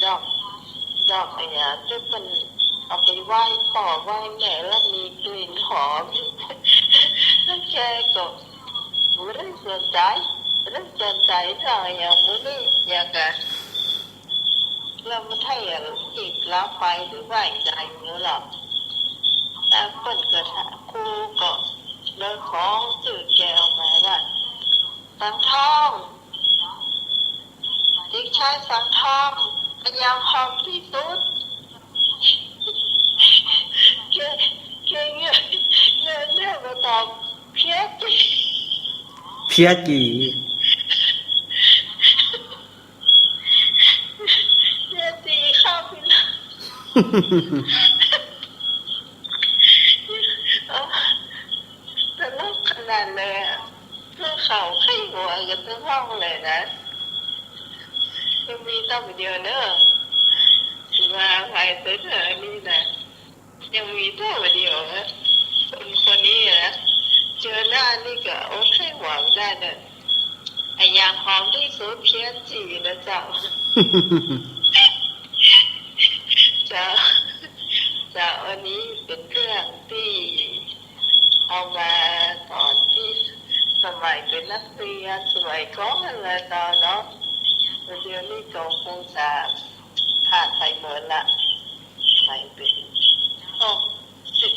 ดอก ดอกอะหยังตี้เปิ้นเอาไปไหว้ป้อไหว้แม่แล้วมีกลิ่นหอม แล้วแกก็บ่ได้สนใจ๋ บ่ได้สนใจ๋เรื่องอะหยังหมู่นี้ อย่างกะ แล้วมันใช่อะ อีกแล้วไปหรือว่าอีกใจอยู่แล้ว แล้วเปิ้นก็ถาม ครูก็เลยของจื้อแกออกมาว่า สังทอง เด็กชายสังทอง อันยังหอมตี้สุด แก แกเงย เงยหน้ามาตอบ เพี้ยจี๋ เพี้ยจี๋ เพี้ยจี๋เข้าไปแล้ว เออ ตลกขนาดเลยอะ เพื่อเขาใค่หัวกั๋นตึงห้องเลยนะ ยังมีต่อไปเดียวเน่อ สิว่าไปเต๊อะ อันนี้นะ ยังมีต่อไปเดียวนะ คน คนนี้นะ เจอหน้านี่ก็อดใค่หัวบ่ได้เน่อ อันยังหอมตี้สุดเพี้ยจี๋นะเจ้า เจ้า เจ้า อันนี้เป๋นเรื่องตี้เอามาต๋อนตี้สมัยเป๋นนักเรียน สมัยก่อนนะเจ้าเนาะ เดี๋ยวนี้ก็คงจะผ่านไปหมดละ สมัยเป๋น โอ้ สิบ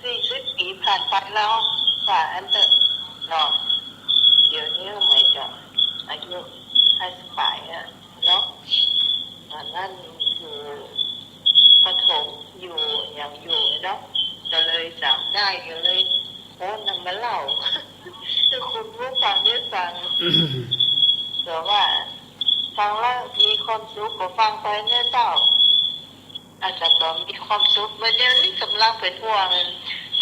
สี่สิบปี๋ผ่านไปแล้ว ว่าอั้นเต๊อะเนาะ เดี๋ยวนี้เหมือนกับอายุห้าสิบป๋ายอะเนาะ ต๋อนนั้นอยู่ประถม อยู่หยังอยู่เนาะ ก็เลยจ๋ำได้ ก็เลยโอ้ นำมาเล่าหื้อคุณผู้ฟังได้ฟัง เผื่อว่าฟังแล้วมีความสุขก็ฟังไปเน่อเจ้า อาจจะก็มีความสุข เมื่อเดี๋ยวนี้ก่ำลังเป๋นห่วง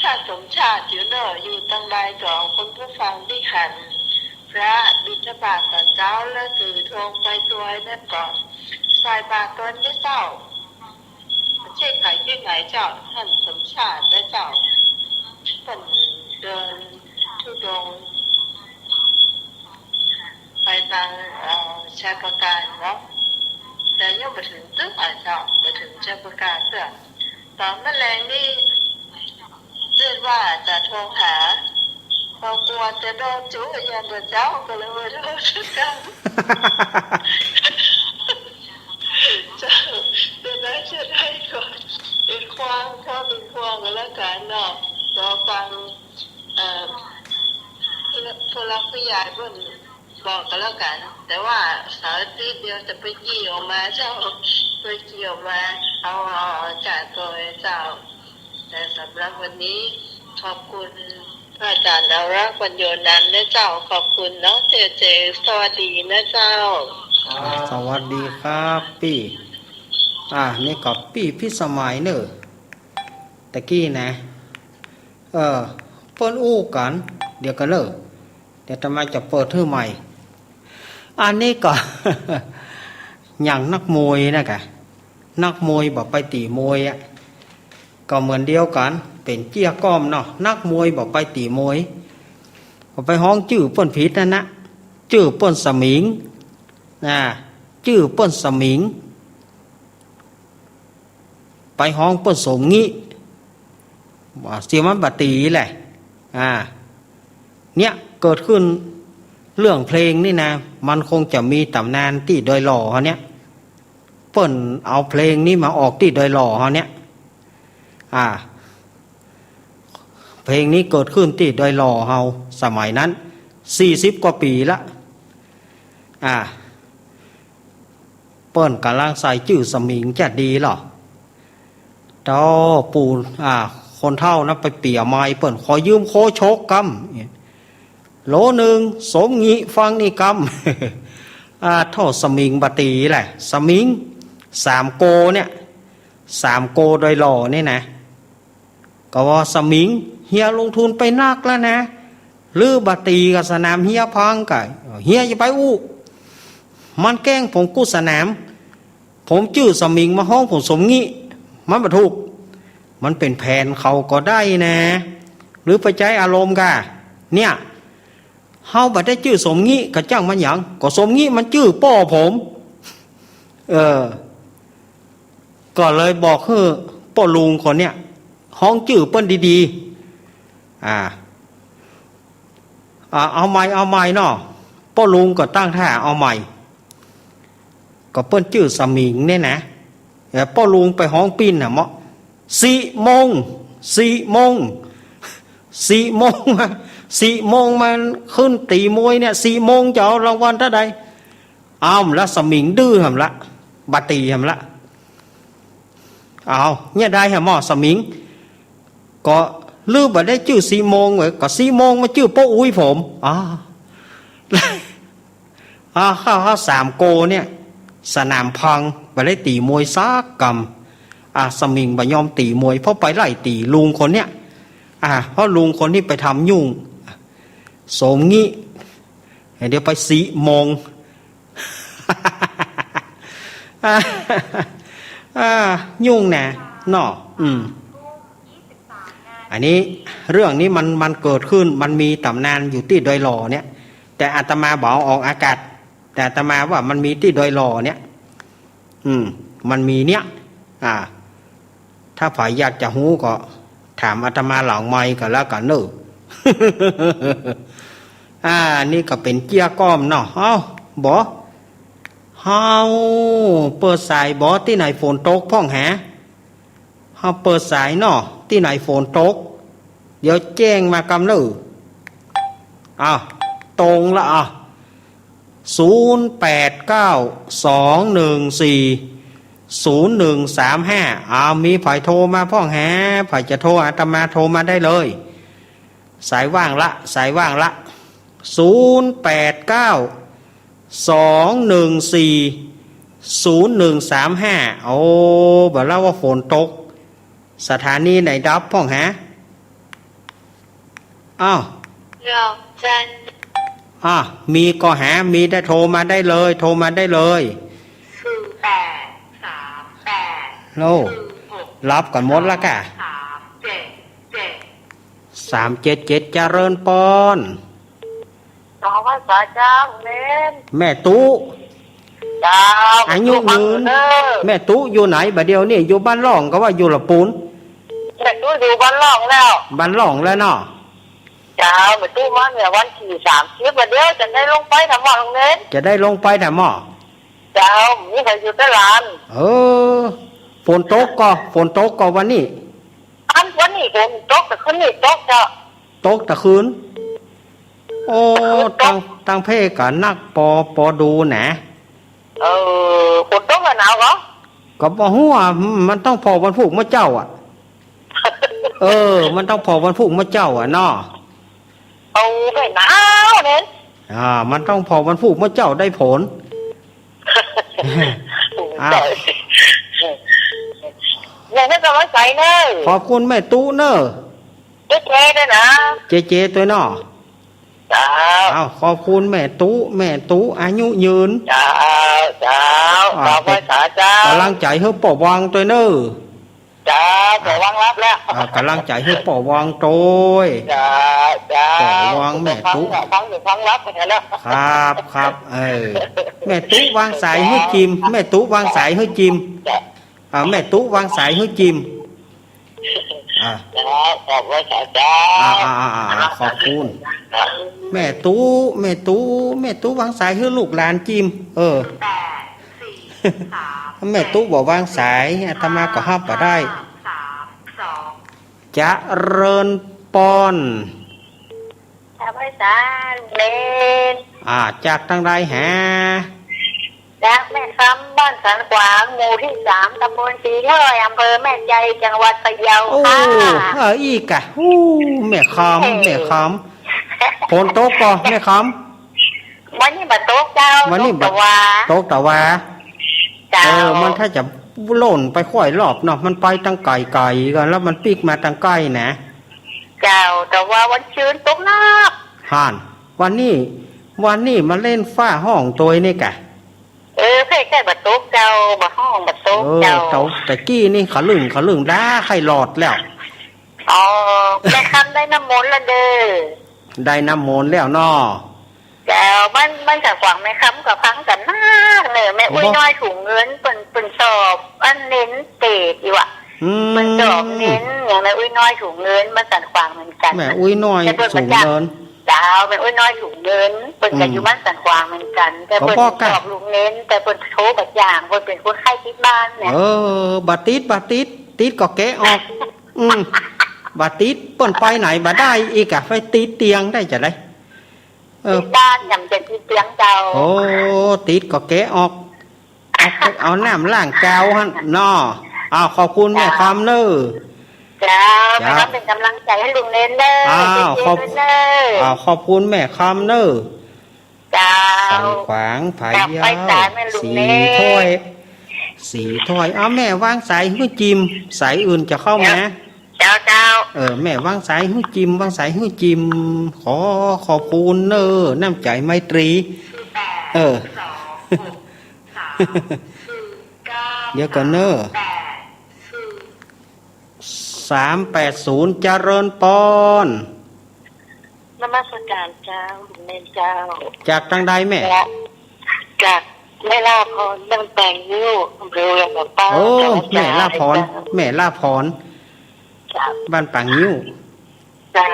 ท่านสมชาติอยู่เน่อ อยู่ตังใดก็ คุณผู้ฟังตี้หันพระบิณฑบาตต๋อนเจ๊า แล้วถือธงไปตวยนั่นก็ ใส่บาตรตวยเน่อเจ้า บ่ใจ้ใผตี้ไหนเจ้า ท่านสมชาตินะเจ้า เปิ้นเดินธุดงค์ ไปตาง เอ่อ ชัยปราการเนาะ แต่ยังบ่เถิงตึกอะเจ้า บ่เถิงชัยปราการเตื้อ ต๋อนแมลงนี่ เรียกว่าจะโทรหา ก็กั๋วจะโดนจุ๊ อย่างเดียวเจ้า ก็เลยบ่โทรสักกำ เจ้า จะได้ จะได้ก็เป๋นความ ก็เป๋นความกั๋นแล้วกั๋นเนาะ รอฟัง เอ่อ ผู้หลักผู้ใหญ่เปิ้นบอกกั๋นแล้วกั๋น แต่ว่าเสาร์อาทิตย์เดี๋ยวจะไปยี่ออกมาเจ้า ไปยี่ออกมา เอา เอา เอาอากาศก่อนเจ้า แต่สำหรับวันนี้ขอบคุณพระอาจารย์ดาวรักษ์ ปัญโญนันท์นะเจ้า ขอบคุณเนาะ เจเจ สวัสดีนะเจ้า สวัสดีครับปี้ อ่า นี่ก็ปี้พิสมัยเน่อ ตะกี้นะ เออ เปิ้นอู้กั๋น เดี๋ยวก่อนเน่อ เดี๋ยวอาตมาจะเปิดหื้อใหม่ อันนี้ก็ อย่างนักมวยนะกะ นักมวยบ่ไปตี๋มวยอะ ก็เหมือนเดียวกั๋น เป๋นเกลี้ยกล่อมเนาะ นักมวยบ่ไปตี๋มวย ก็ไปฮ้องจื้อเปิ้นผิดนั่นนะ จื้อเปิ้นสมิง นะ จื้อเปิ้นสมิง ไปฮ้องเปิ้นสมงิ ว่าเสียมันบ่ตี๋แหละ อ่า เนี่ย เกิดขึ้นเรื่องเพลงนี่นะ มันคงจะมีต๋ำนานตี้ดอยหล่อเฮาเนี่ย เปิ้นเอาเพลงนี้มาออกตี้ดอยหล่อเฮาเนี่ย อ่า เพลงนี้เกิดขึ้นตี้ดอยหล่อเฮา สมัยนั้น สี่สิบกว่าปี๋ละ อ่า เปิ้นก่ำลังใส่จื้อสมิงจะดีลอ เต้าปู่ อ่า คนเฒ่านั้นไปเปียะไมค์ เปิ้นขอยืมโค้ชกกำ โหลนึ่ง สมงิฟังนี่กำ อ่า เต้าสมิงบ่ตี๋แหละ สมิง สามโกเนี่ย สามโกดอยหล่อนี่นะ ก็ว่าสมิง เฮียลงทุนไปนักแล้วนะ หรือบ่ตี๋ก็สนามเฮียพังก่ะ เฮียอย่าไปอู้ มันแกล้งผมกู้สนาม ผมจื้อสมิงมาฮ้องผมสมงิ มันบ่ถูก มันเป๋นแผนเขาก็ได้นะ หรือไปใจ๊อารมณ์ก่ะ เนี่ย เฮาบ่ได้จื้อสมงิ ก็จ้างมันหยัง ก็สมงิมันจื้อป้อผม เออ ก็เลยบอกหื้อป้อลุงคนเนี่ย ฮ้องจื้อเปิ้นดีๆ อ่า อ่า เอาใหม่ เอาใหม่เนาะ ป้อลุงก็ตั้งท่าเอาใหม่ ก็เปิ้นจื้อสมิงเนี่ยนะ เออ ป้อลุงไปฮ้องปิ้นน่ะเมาะ สี่โมง สี่โมง สี่โมงมา สี่โมงมาขึ้นตี๋มวยเนี่ย สี่โมงจะเอารางวัลเต้าใด อ้าว ละสมิงดื้อหำละ บ่ตี๋หำละ อ้าว เนี่ยได้หำหม้อสมิง ก็ลือบ่ได้จื้อสี่โมงเว้ย ก็สี่โมงมาจื้อป้ออุ๊ยผม อ้าว อ่า เข้า เข้าสามโกเนี่ย สนามพัง บ่ได้ตี๋มวยสักกำ อ่า สมิงบ่ยอมตี๋มวย เพราะไปไล่ตี๋ลุงคนเนี้ย อ่า เพราะลุงคนนี้ไปทำยุ่ง สมงี้ เดี๋ยวไปสี่โมง อ่า อ่า ยุ่งนะเนาะ อืม อันนี้ เรื่องนี้มัน มันเกิดขึ้น มันมีต๋ำนานอยู่ตี้ดอยหล่อเนี่ย แต่อาตมาบ่เอาออกอากาศ แต่อาตมาว่ามันมีตี้ดอยหล่อเนี่ย อืม มันมีเนี่ย อ่า ถ้าใผอยากจะฮู้ก็ถามอาตมาหลังไมค์ก็แล้วกั๋นเน่อ อ่า นี่ก็เป๋นเกี้ยก้อมเนาะ เอ้า บ่ เฮาเปิดสายบ่ ตี้ไหนฝนตกพ่องหา เฮาเปิดสายเนาะ ตี้ไหนฝนตก เดี๋ยวแจ้งมากำเน่อ อ้าว ตรงละ อ่ะ ศูนย์แปดเก้า สองหนึ่งสี่ ศูนย์หนึ่งสามห้า อ้าว มีใผโทรมาพ่องหา ใผจะโทร อาตมาโทรมาได้เลย สายว่างละ สายว่างละ ศูนย์แปดเก้า สองหนึ่งสี่ ศูนย์หนึ่งสามห้า โอ้ บ่าละว่าฝนตก สถานีไหนดับพ่องหา อ้าว ดอกจัน อ่ะ มีก็หา มีได้โทรมาได้เลย โทรมาได้เลย ศูนย์แปดสามแปด โอ้ ศูนย์หก รับกั๋นหมดละก่ะ สามเจ็ดเจ็ด สามเจ็ดเจ็ด เจริญปอน ขอไหว้สาเจ้าเน้น แม่ตุ๊ เจ้า อายุยืน เด้อ แม่ตุ๊อยู่ไหนบ่าเดี่ยวนี้ อยู่บ้านร่องก็ว่าอยู่ละปูน แม่ตุ๊อยู่บ้านร่องแล้ว บ้านร่องแล้วเนาะ เจ้า แม่ตุ๊มาเนี่ยวันตี้สามสิบ บ่าเดี่ยวจะได้ลงไปถามหมอลุงเน้น จะได้ลงไปถามหมอ เจ้า มีใผอยู่ตะหลาด เออ ฝนตกก่อ ฝนตกก่อวันนี้ อันวันนี้ฝนตก แต่คืนนี้ตกเจ้า ตกแต่คืน โอ้ ตก ตัง ตังเพกะนักปอ ปอดูนะ เออ ฝนตกแล้วหนาวก่อ ก็บ่ฮู้อะ มันต้องผ่อวันพูกเมื่อเจ๊าอะ เออ มันต้องผ่อวันพูกเมื่อเจ๊าอะเนาะ เอาไปหนาวเน้น อ่า มันต้องผ่อวันพูกเมื่อเจ๊าได้ผล อ้าว แม่ตุ๊ก็มาใส่เน้อ ขอบคุณแม่ตุ๊เน้อ เจ๊เจ๊ด้วยนะ เจ๊เจ๊ด้วยเนาะ เจ้า อ้าว ขอบคุณแม่ตุ๊ แม่ตุ๊อายุยืน เจ้า เจ้า อ่า ขอไหว้สาเจ้า ก๋ำลังใจ๋หื้อป้อวังด้วยเน้อ เจ้า ป้อวังรับแล้ว อ่า ก๋ำลังใจ๋หื้อป้อวังด้วย เจ้า เจ้า ป้อวังแม่ตุ๊ ฟังอยู่ฟังรับไปแล้ว ครับ ครับ เออ แม่ตุ๊วางสายหื้อจิม แม่ตุ๊วางสายหื้อจิม เจ้า อ่า แม่ตุ๊วางสายหื้อจิม อ่า เจ้า ขอบไหว้สาเจ้า อ่า อ่า อ่า อ่า ขอบคุณ แม่ตุ๊ แม่ตุ๊ แม่ตุ๊วางสายหื้อลูกหลานจิม เออ แม่ตุ๊บ่วางสาย อาตมาก็ฮับบ่ได้ เจริญปอน เจ้าไหว้สาเน้น อ่า จากตังใดหา จากแม่คำ บ้านสันขวาง หมู่ตี้สาม ตำบลสีง่อย อำเภอแม่ใจ จังหวัดพะเยา โอ้ ค่ะ เออ อี้ก่ะ อู้ แม่คำ เออ แม่คำ ฝนตกก่อแม่คำ วันนี้บ่ตกเจ้า วันนี้บ่ ตกแต่ว่า ตกแต่ว่า เจ้า เออ มันถ้าจะล่นไปค่อยรอบเนาะ มันไปตังไก๋ๆ ก่อน แล้วมันปิ๊กมาตังใก้นะ เจ้า แต่ว่าวันซืนตกนัก ห่าน วันนี้ วันนี้มาเล่นฟ้าฮ้องตวยนี่ก่ะ เออ แค่ แค่บ่ตกเจ้า บ่ฮ้องบ่ตก เออ เจ้า แต่ แต่กี้นี่ขะลึ่ง ขะลึ่ง ดาใค่หลอดแล้ว อ๋อ แม่คำได้น้ำมนต์แล้วเด้อ ได้น้ำมนต์แล้วเนาะ เจ้า บ้าน บ้านสันขวางแม่คำก็ฟังกั๋นนักเน่อ แม่อุ๊ยน้อยถุงเงิน เปิ้น เปิ้นสอบ อันเน้นเต๋ดอยู่อะ อืม เปิ้นสอบเน้น อย่างแม่อุ๊ยน้อยถุงเงิน บ้านสันขวางเหมือนกั๋น แม่อุ๊ยน้อย แต่เปิ้น ถุงเงิน บ่จ้าง เจ้า แม่อุ๊ยน้อยหลุงเนิน เปิ้นก็ อืม อยู่บ้านสันขวางเหมือนกั๋น แต่เปิ้น ก็บอกกะ ตอบลุงเน้น แต่เปิ้นโทรบ่จ่าง เปิ้นเป๋นคนไข้ติดบ้านเนี่ย เออ บ่ติด บ่ติด ติดก็แกะออก อืม บ่ติด เปิ้นไปไหนบ่ได้อีกอะ ไปติดเตียงได้จาใด เออ ติดบ้าน หนำจะติดเตียงเจ้า โอ้ ติดก็แกะออก เอาไป เอาน้ำล้างกาวหั้นเนาะ อ้าว ขอบคุณแม่คำเน่อ เจ้า เจ้า แม่คำเป๋นก๋ำลังใจ๋หื้อลุงเน้นเน่อ อ้าว เจ้า ขอบ เจ้าเน่อ อ้าว ขอบคุณแม่คำเน่อ เจ้า สันขวาง พะเยา เจ้า ไปสายแม่ลุงเน้น สีถ้อย สีถ้อย เอาแม่วางสายหื้อจิม สายอื่นจะเข้ามา เจ้า เจ้า เจ้า เออ แม่วางสายหื้อจิม วางสายหื้อจิม ขอขอบคุณเน่อ น้ำใจ๋ไมตรี เออ เดี๋ยวก่อนเน่อ สามแปดศูนย์ เจริญปอน นมัสก๋ารเจ้า ลุงเน้นเจ้า จากตางใดแม่ จาก จากแม่ลาพร บ้านป่างิ้ว อำเภอเวียงป่าป้า โอ้ จังหวัดเจียงราย แม่ลาพร เจ้า แม่ลาพร เจ้า บ้านป่างิ้ว เจ้า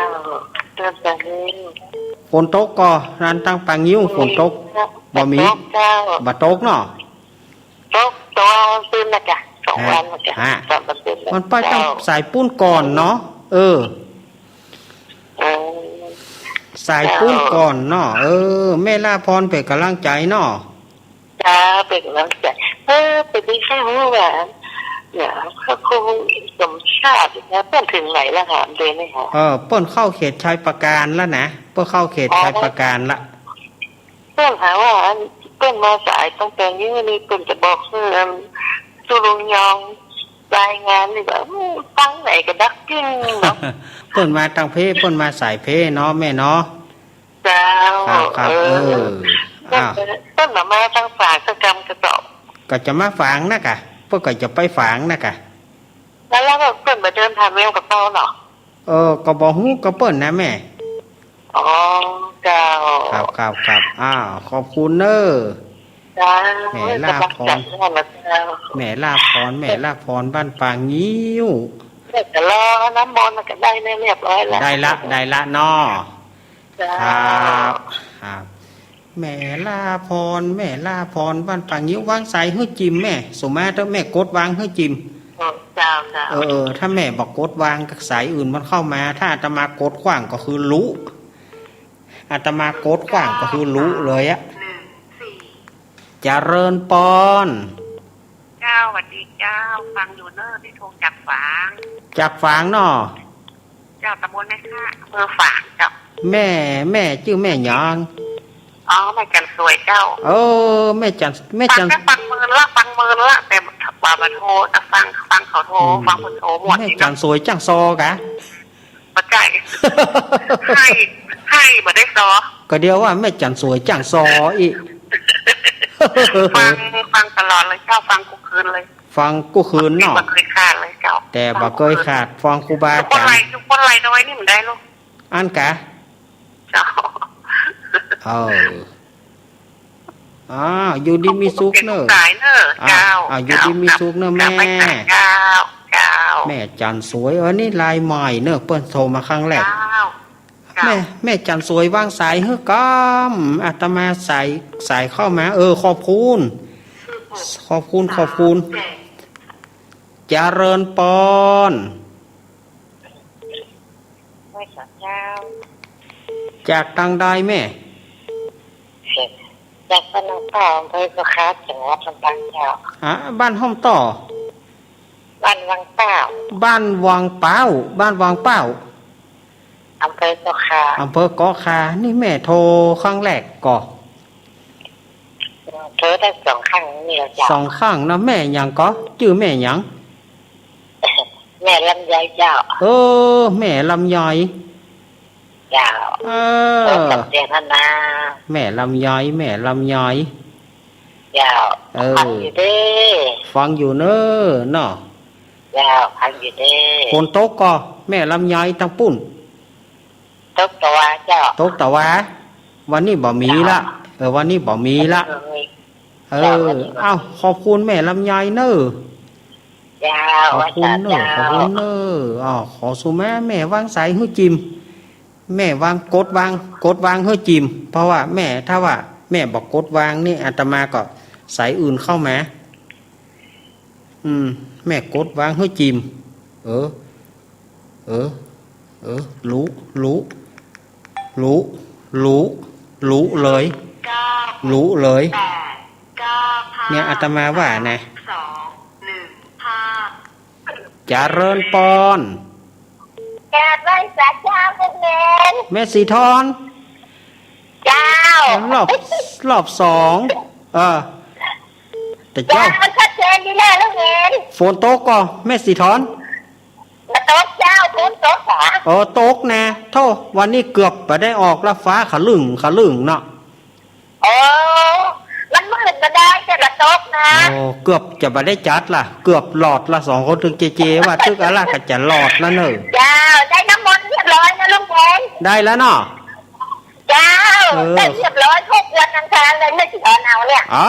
บ้านป่างิ้ว ฝนตกก่อ นั่นตางป่างิ้ว ฝนตก บ่มี บ่ตกเจ้า บ่ตกเนาะ ตกตอนคืนน่ะจ้ะ สองวันน่ะจ้ะ ฮะ ตอนคืนน่ะ มันไปตาง เจ้า สายปู๊นก่อนเนาะ เออ เออ สายปู๊นก่อนเนาะ เจ้า เออ แม่ลาพรเป๋นก๋ำลังใจ๋เนาะ เจ้า เป๋นก๋ำลังใจ๋ เออ เป๋นดีใค่ฮู้ว่า เนี่ย พระครูสมชาติเนี่ย เปิ้นเถิงไหนแล้วคะ เดี๋ยวนี้คะ เออ เปิ้นเข้าเขตชัยปราการแล้วนะ เปิ้นเข้าเขตชัยปราการละ อ๋อ เปิ้นหาว่าอัน เปิ้นมาสายตางป่างิ้วนี่ เปิ้นจะบอกหื้อ อัน สุลุงยองรายงานนี่ว่า อืม ฟังไหนก็ดักปิ้งเนาะ เปิ้นมาตางเพ เปิ้นมาสายเพเนาะแม่เนาะ เจ้า ครับ ครับ เออ เออ อ้าว เปิ้นมา มาตางฝางสักกำกะเจ้า ก็จะมาฝางนะกะ เปิ้นก็จะไปฝางนะกะ แล้ว แล้วเปิ้นบ่เดินผ่านแมวกะเจ้าเนาะ เออ ก็บ่ฮู้กะเปิ้นนะแม่ อ๋อ เจ้า ครับ ครับ ครับ อ้าว ขอบคุณเน่อ เจ้า แม่ลาพร เจ้า แม่ลาพร แม่ลาพร บ้านป่างิ้ว เดี๋ยวจะรอน้ำมนต์ก็ได้เนี่ย เรียบร้อยแล้ว ได้ละ ได้ละเนาะ เจ้า ครับ ครับ แม่ลาพร แม่ลาพร บ้านป่างิ้ว วางสายหื้อจิมแม่ สมมาเถอะแม่กดวางหื้อจิม อ๋อ เจ้า เจ้า เออ ถ้าแม่บ่กดวางสายอื่นมันเข้ามา ถ้าอาตมากดขว้างก็คือลุ อาตมากดขว้างก็คือลุเลยอะ เจริญปอน เจ้า สวัสดีเจ้า ฟังอยู่เน่อ ตี้โทรจากฝาง จากฝางเนาะ เจ้า ตำบลแม่คะ อำเภอฝางเจ้า แม่ แม่จื้อแม่หยัง อ๋อ แม่จันสวยเจ้า เออ แม่จัน แม่จัน ฟังก็ฟังเมินละ ฟังเมินละ แต่ว่าบ่โทร แต่ฟัง ฟังเขาโทร อืม ฟังคนโทรหมด แม่จันสวยจ้างซอกะ บ่ใจ้ ไห้ ไห้บ่ได้ซอ ก็เดี๋ยวว่าแม่จันสวยจ้างซออีก ฟัง ฟังตลอดเลยเจ้า ฟังกู้คืนเลย ฟังกู้คืนเนาะ บ่เกยขาดเลยเจ้า แต่บ่เกยขาด ฟังครูบาอาจ๋ารย์ อยู่คนไร่ อยู่คนไร่น้อยนี่มันได้ลูก อั้นกะ เจ้า เออ อ้าว อยู่ดีมีสุขเน่อ สายเน่อ อ้าว เจ้า อ้าว อยู่ดีมีสุขเน่อแม่ เจ้า เจ้า แม่จันสวย เออ นี่ลายใหม่เน่อ เปิ้นโทรมาครั้งแรก เจ้า เจ้า แม่ แม่จันสวยวางสายหื้อกำ อาตมาสาย สายเข้ามา เออ ขอบคุณ ขอบคุณ ขอบคุณ เจ้า เจริญปอน ไหว้สาเจ้า จากตางใดแม่ จากบ้านห้อมต้อ อำเภอเกาะคา จังหวัดลำปางเจ้า ฮะ บ้านห้อมต้อ บ้านวังเป้า บ้านวังเป้า บ้านวังเป้า อำเภอเกาะคา อำเภอเกาะคา นี่แม่โทรครั้งแรกก่อ โทรได้สองครั้งนี่แหละเจ้า สองครั้งนะ แม่หยังก่อ จื้อแม่หยัง แม่ลำไยเจ้า เออ แม่ลำไย เจ้า เออ ขอบใจนะนะ แม่ลำไย แม่ลำไย เจ้า เออ ฟังอยู่เด้ ฟังอยู่เน่อเนาะ เจ้า ฟังอยู่เด้ ฝนตกก่อ แม่ลำไยตางปุ้น ตกตะวาเจ้า ตกตะวา วันนี้บ่มีละ เจ้า เออ วันนี้บ่มีละ เออ เออ เจ้า วันนี้บ่มี เอ้า ขอบคุณแม่ลำไยเน่อ เจ้า ขอบคุณเน่อ ว่าจ้ะ เจ้า ขอบคุณเน่อ อ้าว ขอสุมาแม่วางสายหื้อจิม แม่วาง กดวาง กดวางหื้อจิ่ม เพราะว่าแม่ ถ้าว่าแม่บ่กดวางนี่ อาตมาก็สายอื่นเข้ามา อืม แม่กดวางหื้อจิ่ม เออ เออ เออ รู้ รู้ รู้ รู้ รู้เลย รู้เลย เนี่ย อาตมาว่านะ เจริญปอน กราบไหว้สาเจ้าลูกเหลน แม่สีทอน เจ้า รอบ รอบสอง เออ แต่เจ้า เจ้า มันชัดเจนดีแน่ลูกเหลน ฝนตกก่อ แม่สีทอน บ่ตกเจ้า ฝนตกเหรอ เออ ตกนะ โธ่ วันนี้เกือบบ่ได้ออกละ ฟ้าขะลึ่งขะลึ่งเนาะ โอ้ มันมืดบ่ได้จะบ่ตกนะ โอ้ เกือบจะบ่ได้จัดละ เกือบหลอดละ สองคนตึงเจเจ ว่าตึกอะละก็จะหลอดละเน่อ เจ้า ได้น้ำมนต์เรียบร้อยนะลูกเหลน ได้แล้วเนาะ เจ้า เออ ได้เรียบร้อยทุกวันอังคารเลย แม่สีทอนเอาเนี่ย อ๋อ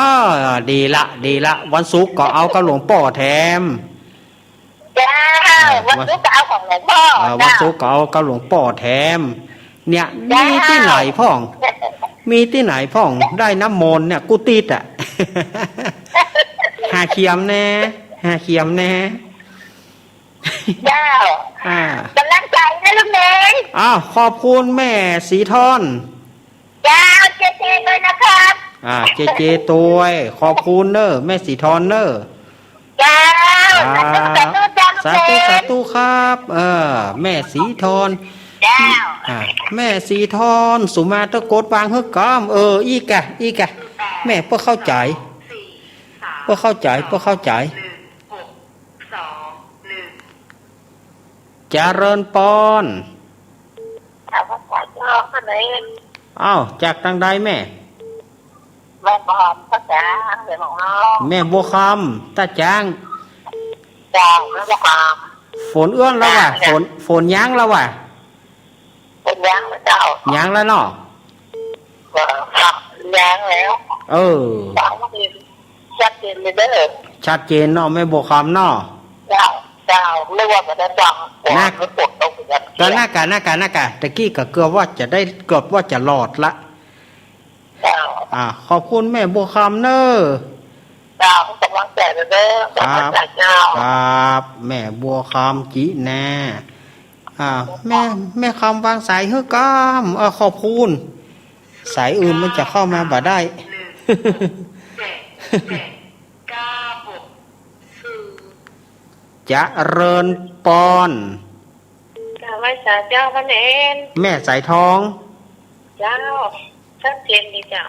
ดีละ ดีละ วันศุกร์ก็เอากับหลวงป้อแถม เจ้า อ่า วันศุกร์ก็เอาของหลวงป้อ อ่า เจ้า วันศุกร์ก็เอากับหลวงป้อแถม เนี่ย เจ้า มีตี้ไหนพ่อง มีตี้ไหนพ่อง ได้น้ำมนต์เนี่ย กู้ติ๊ดอะ หาเขียมแน่ หาเขียมแน่ เจ้า อ่า ก๋ำลังใจ๋นะลูกเหลน อ้าว ขอบคุณแม่สีทอน เจ้า เจเจตวยนะครับ อ่า เจเจตวย ขอบคุณเน่อ แม่สีทอนเน่อ เจ้า อ่า สาธุ สาธุ เจ้า สาธุ สาธุครับ เออ แม่สีทอน เจ้า อ่า แม่สีทอน สุมาเตอร์ กดวางหื้อก้อม เออ อี้ก่ะ อี้ก่ะ แม่เปิ้นเข้าใจ๋ เปิ้นเข้าใจ๋ เปิ้นเข้าใจ๋ เจริญปอน เจ้า พระเจ้า ข้าไหน อ้าว จากตางใดแม่ แม่บัวคำ ตาจ๊าง เสียงของน้อง แม่บัวคำ ตาจ๊าง เจ้า แม่บัวคำ ฝนเอื้อนแล้วว่ะ เจ้า ฝน ฝนยั้งแล้วว่ะ ฝนยั้งแล้วเจ้า ยั้งแล้วเนาะ ก็ครับ ยั้งแล้ว เออ ฟังดี ชัดเจนเลยเด้อ ชัดเจนเนาะ แม่บัวคำเนาะ เจ้า เจ้า นึกว่าจะได้ฟัง นะ ฝนตก ตก ก็น่ากะ น่ากะ น่ากะ ตะกี้ก็เกือบว่าจะได้ เกือบว่าจะหลอดละ เจ้า อ่า ขอบคุณแม่บัวคำเน่อ เจ้า ก๋ำลังใจ๋เด้อ ครับ ก๋ำลังใจ๋เจ้า ครับ แม่บัวคำจินา อ่า แม่ แม่คำวางสายหื้อก้อม เออ ขอบคุณ สายอื่นมันจะเข้ามาบ่ได้ เจริญปอน กราบไหว้สาเจ้าพระเนร แม่สายทอง เจ้า ชัดเจนดีเจ้า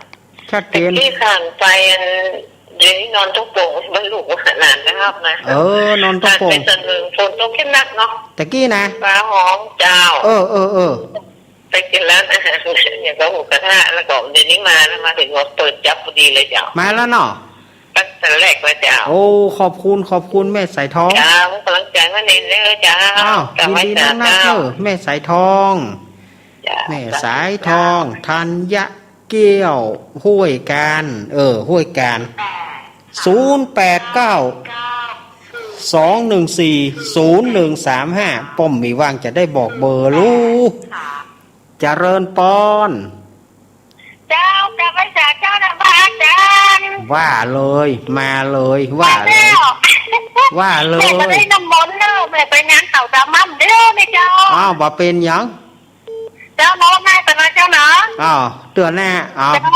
ชัดเจน ตะกี้ข้างไปอัน เดี๋ยวนี้นอนตุ๊กโป่ง บ่ฮู้ว่าหลานนะครับนะ เออ นอนตุ๊กโป่ง ข้างไปส่วนหนึ่ง ฝนตกเข้มนักเนาะ ตะกี้นะ ฟ้าฮ้องเจ้า เออ เออ เออ ไปกิ๋นร้านอาหาร อย่างก็หมูกระทะ แล้วก็เดี๋ยวนี้มานะ มาเถิงก็เปิดจั๊บพอดีเลยเจ้า มาแล้วเนาะ ตั้งแต่แรกแล้วเจ้า โอ้ ขอบคุณ ขอบคุณแม่สายทอง เจ้า ก๋ำลังใจ๋มาเน่นเด้อเจ้า อ้าว กราบไหว้ ยินดีนักๆ สาเจ้า เน่อ แม่สายทอง เจ้า แม่สายทอง ธัญเกี้ยว ห้วยกาญ เออ ห้วยกาญ ศูนย์แปดเก้า สองหนึ่งสี่ ศูนย์หนึ่งสามห้า ป้อมมีว่างจะได้บอกเบอร์ลูก เจริญปอน เจ้า กราบไหว้สาเจ้านะพระอาจารย์ ว่าเลย มาเลย ว่าเลย มาแล้ว ว่าเลย แม่บ่ได้น้ำมนต์เน่อ แม่ไปงานเต่าตาม่ำเด้อแม่เจ้า อ้าว บ่เป๋นหยัง เจ้าเนาะ แม่ตะนะเจ้าเนาะ อ้าว เตื้อแน่ อ้าว เจ้า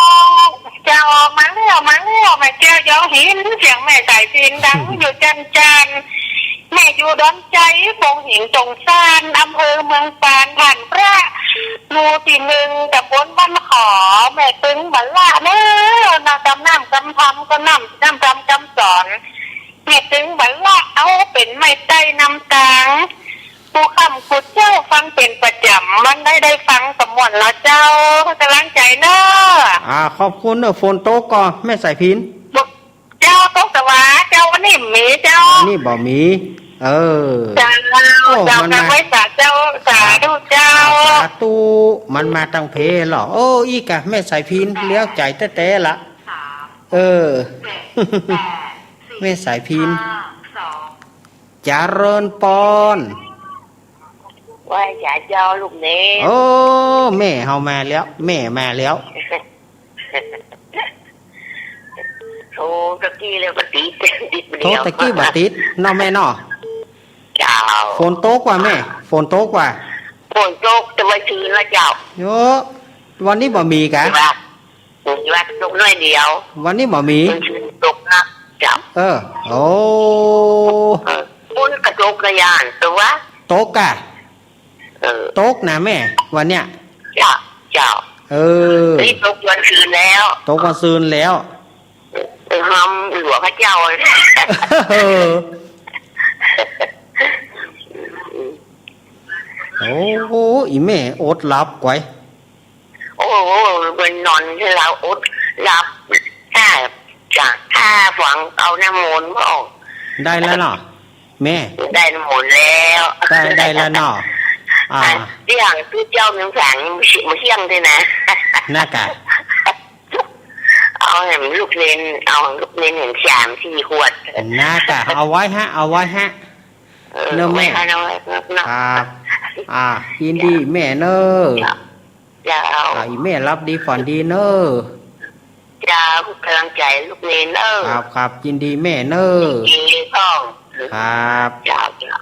เจ้า มาแล้ว มาแล้ว แม่แก้วเย้าหิน เสียงแม่สายพิณดังอยู่จันจัน แม่อยู่ดอนไจ ปงหินจงซาน อำเภอเมืองปาน บ้านพระ หมู่ตี้หนึ่ง ตำบลบ้านขอ แม่ตึงบ่ละเน่อ น้ำกำน้ำกำทำก็น้ำ น้ำกำกำสอน แม่ตึงบ่ละ เอาเป๋นไม้ใต้น้ำตาง กู้ค่ำกู้เจ๊าฟังเป๋นประจ๋ำ วันใดได้ฟังก็ม่วนแล้วเจ้า ก๋ำลังใจ๋เน่อ อ่า ขอบคุณเน่อ ฝนตกก่อ แม่สายพิณ เจ้า ตกตะหวาเจ้า วันนี้บ่มีเจ้า วันนี้บ่มี เออ เจ้า โอ้ เจ้า มันมา กราบไหว้สาเจ้า สาธุเจ้า สาธุ มันมาตังเพลอ โอ้ อี้ก่ะ แม่สายพิณ เลี้ยวใจ๋แต๊ๆ ละ เออ แม่สายพิณ เจริญปอน ไหว้สาเจ้าลูกเณร โอ้ แม่เฮามาแล้ว แม่มาแล้ว โทรตะกี้แล้วบ่ติด ติดบ่เดียว โทรตะกี้บ่ติดเนาะแม่เนาะ เจ้า ฝนตกว่าแม่ ฝนตกว่า ฝนตกแต่ว่าชื้นละเจ้า โย วันนี้บ่มีกะ ว่า ว่าตกหน้อยเดียว วันนี้บ่มี มันชื้นตกนะเจ้า เออ โอ้ เออ ฝนกะตกกะยานตัว ตกกะ เออ ตกนะแม่ วันเนี้ย เจ้า เจ้า เออ นี่ตกวันซืนแล้ว ตกวันซืนแล้ว เออ ห้ามหลวงพระเจ้า เออ โอ้ อีแม่อดหลับก๋วย โอ้โห มันนอนที่เราอดหลับ ถ้าจะ ถ้าฝังเอาน้ำมนต์บ่ออก ได้แล้วเนาะแม่ ได้น้ำมนต์แล้ว ได้ ได้แล้วเนาะ อ่า เที่ยงคือเจ้าหนึ่งฝัง มื้อเที่ยงด้วยนะ น่ากะ เอาแหมลูกเณร เอาลูกเณรแหมสามสี่ขวด น่ากะ เอาไว้ฮะ เอาไว้ฮะ เออ เนอะแม่ เอาไว้ฮะ เอาไว้ฮะ ครับ อ่า ยินดีแม่เนอะ เจ้า อ่า อีแม่หลับดีฝันดีเนอะ เจ้า กำลังใจ๋ลูกเณรเนอะ ครับ ครับ ยินดีแม่เนอะ ยินดีพ่อง ครับ เจ้า เจ้า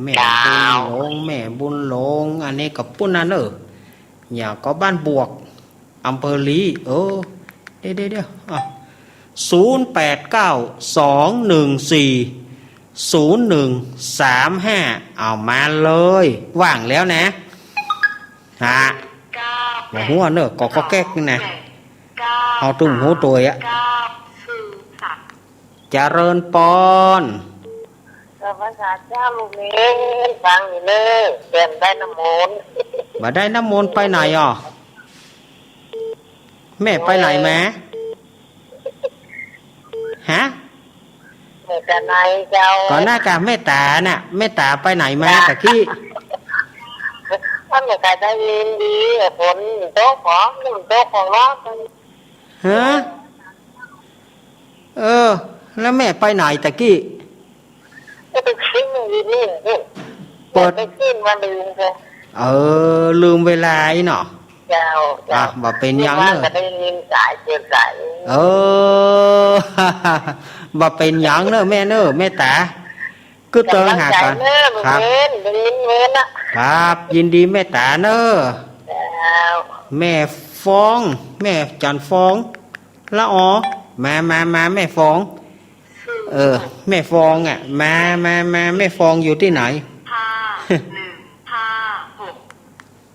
แม่ เจ้า บุญหลง แม่บุญหลง อันนี้ก็ปุ้นนะเนอะ อย่างก็บ้านบวก อำเภอลี เออ เดี๋ยว เดี๋ยว เดี๋ยว อ่ะ ศูนย์แปดเก้า สองหนึ่งสี่ ศูนย์หนึ่งสามห้า เอามาเลย ว่างแล้วนะ ฮะ บ่ฮู้เนอะ ก็ ก็แก๊กนี่นะ เฮาตึงฮู้ตวยอะ เจริญปอน เจ้าพระสาเจ้าลูกเณร ฟังอยู่เนอะ แม่บ่ได้น้ำมนต์ บ่ได้น้ำมนต์ไปไหนอ่ะ แม่ไปไหนมา ฮะ แม่ต๋าไหนเจ้า ก่อนหน้ากะแม่ต๋าน่ะ แม่ต๋าไปไหนมาตะกี้ ว่าแม่ต๋าได้ยินดี ฝนตกของ ฝนตกของเนาะ ฮะ เออ แล้วแม่ไปไหนตะกี้ ก็ไปขึ้นมาอยู่นี่ เปิด ไปขึ้นมาลืมเลย เออ ลืมเวลาอีเนาะ เจ้า อ่ะ เจ้า บ่เป๋นหยังเนอะ ลืมว่าจะได้ยินสายเปลี่ยนสาย เออ บ่เป๋นหยังเนอะแม่เนอะ แม่ต๋า กึ๊ดเติงหากั๋น กำลังใจ๋เนอะ ครับ เว้น ได้ยินเว้นนะ ครับ ยินดีแม่ต๋าเนอะ เจ้า แม่ฟอง แม่จันฟอง ละออ มา มา มา แม่ฟอง เออ แม่ฟองอะ มา มา มา แม่ฟองอยู่ตี้ไหน ห้า หนึ่ง ห้า หก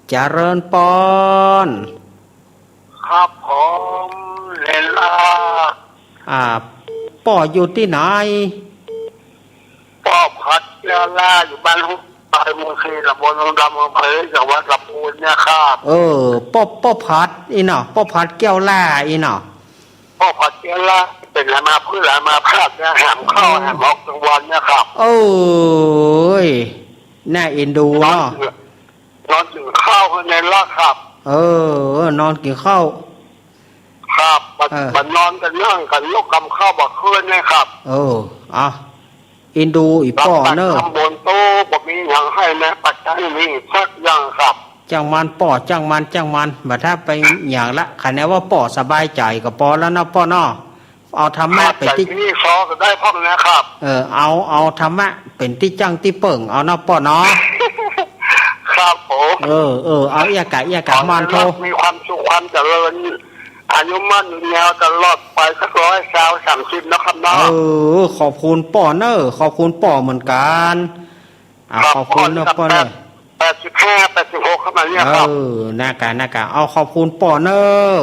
เจริญปอน ครับผม เณร อ่า ป้ออยู่ตี้ไหน ป้อผัดแก้วล่า อยู่บ้านห้วยทราย หมู่สี่ ตำบลวังดำ อำเภอ จังหวัดลำพูนเนี่ยครับ เออ ป้อ ป้อผัดอีเนาะ ป้อผัดแก้วล่าอีเนาะ ป้อผัดแก้วล่า เป๋นอามาพึกษ์อามาพาตเนี่ย แหมเข้า แหมออกกลางวันเนี่ยครับ โอ้ย น่าเอ็นดูเนาะ นอนกิ๋นข้าวในละครับ เออ นอนกิ๋นข้าว ครับ บ่ เออ บ่นอนกั๋น นั่งกั๋น ลุกกำข้าวบ่คืนเนี่ยครับ เออ เอา เอ็นดูอี่ป้อเน่อ ตำบลโต บ่มีหยังหื้อแม้ปัจจัยมีสักอย่างครับ จ้างมันป้อ จ้างมัน จ้างมัน บ่ถ้าไปหยังละ ขะแนนว่าป้อสบายใจ๋ก็ปอแล้วเนาะป้อเนาะ เอาธรรมะเป๋นตี้ มีซอก็ได้พ่องนะครับ เออ เอา เอาธรรมะเป๋นตี้จั้งตี้เปิ้งเอาเนาะป้อเนาะ ครับผม เออ เออ เอาเอี้ยก่ะ เอี้ยก่ะ มานโท มีความสุขความเจริญ อายุมั่นยืนยาวตลอดไปสักร้อยซาวสามสิบนะครับเนาะ เออ ขอบคุณป้อเน่อ ขอบคุณป้อเหมือนกั๋น อ่ะ ครับ ขอบคุณเน่อป้อเน่อ แปดสิบห้า แปดสิบหก ครับเนี่ยครับ เออ น่ากะ น่ากะ เอาขอบคุณป้อเน่อ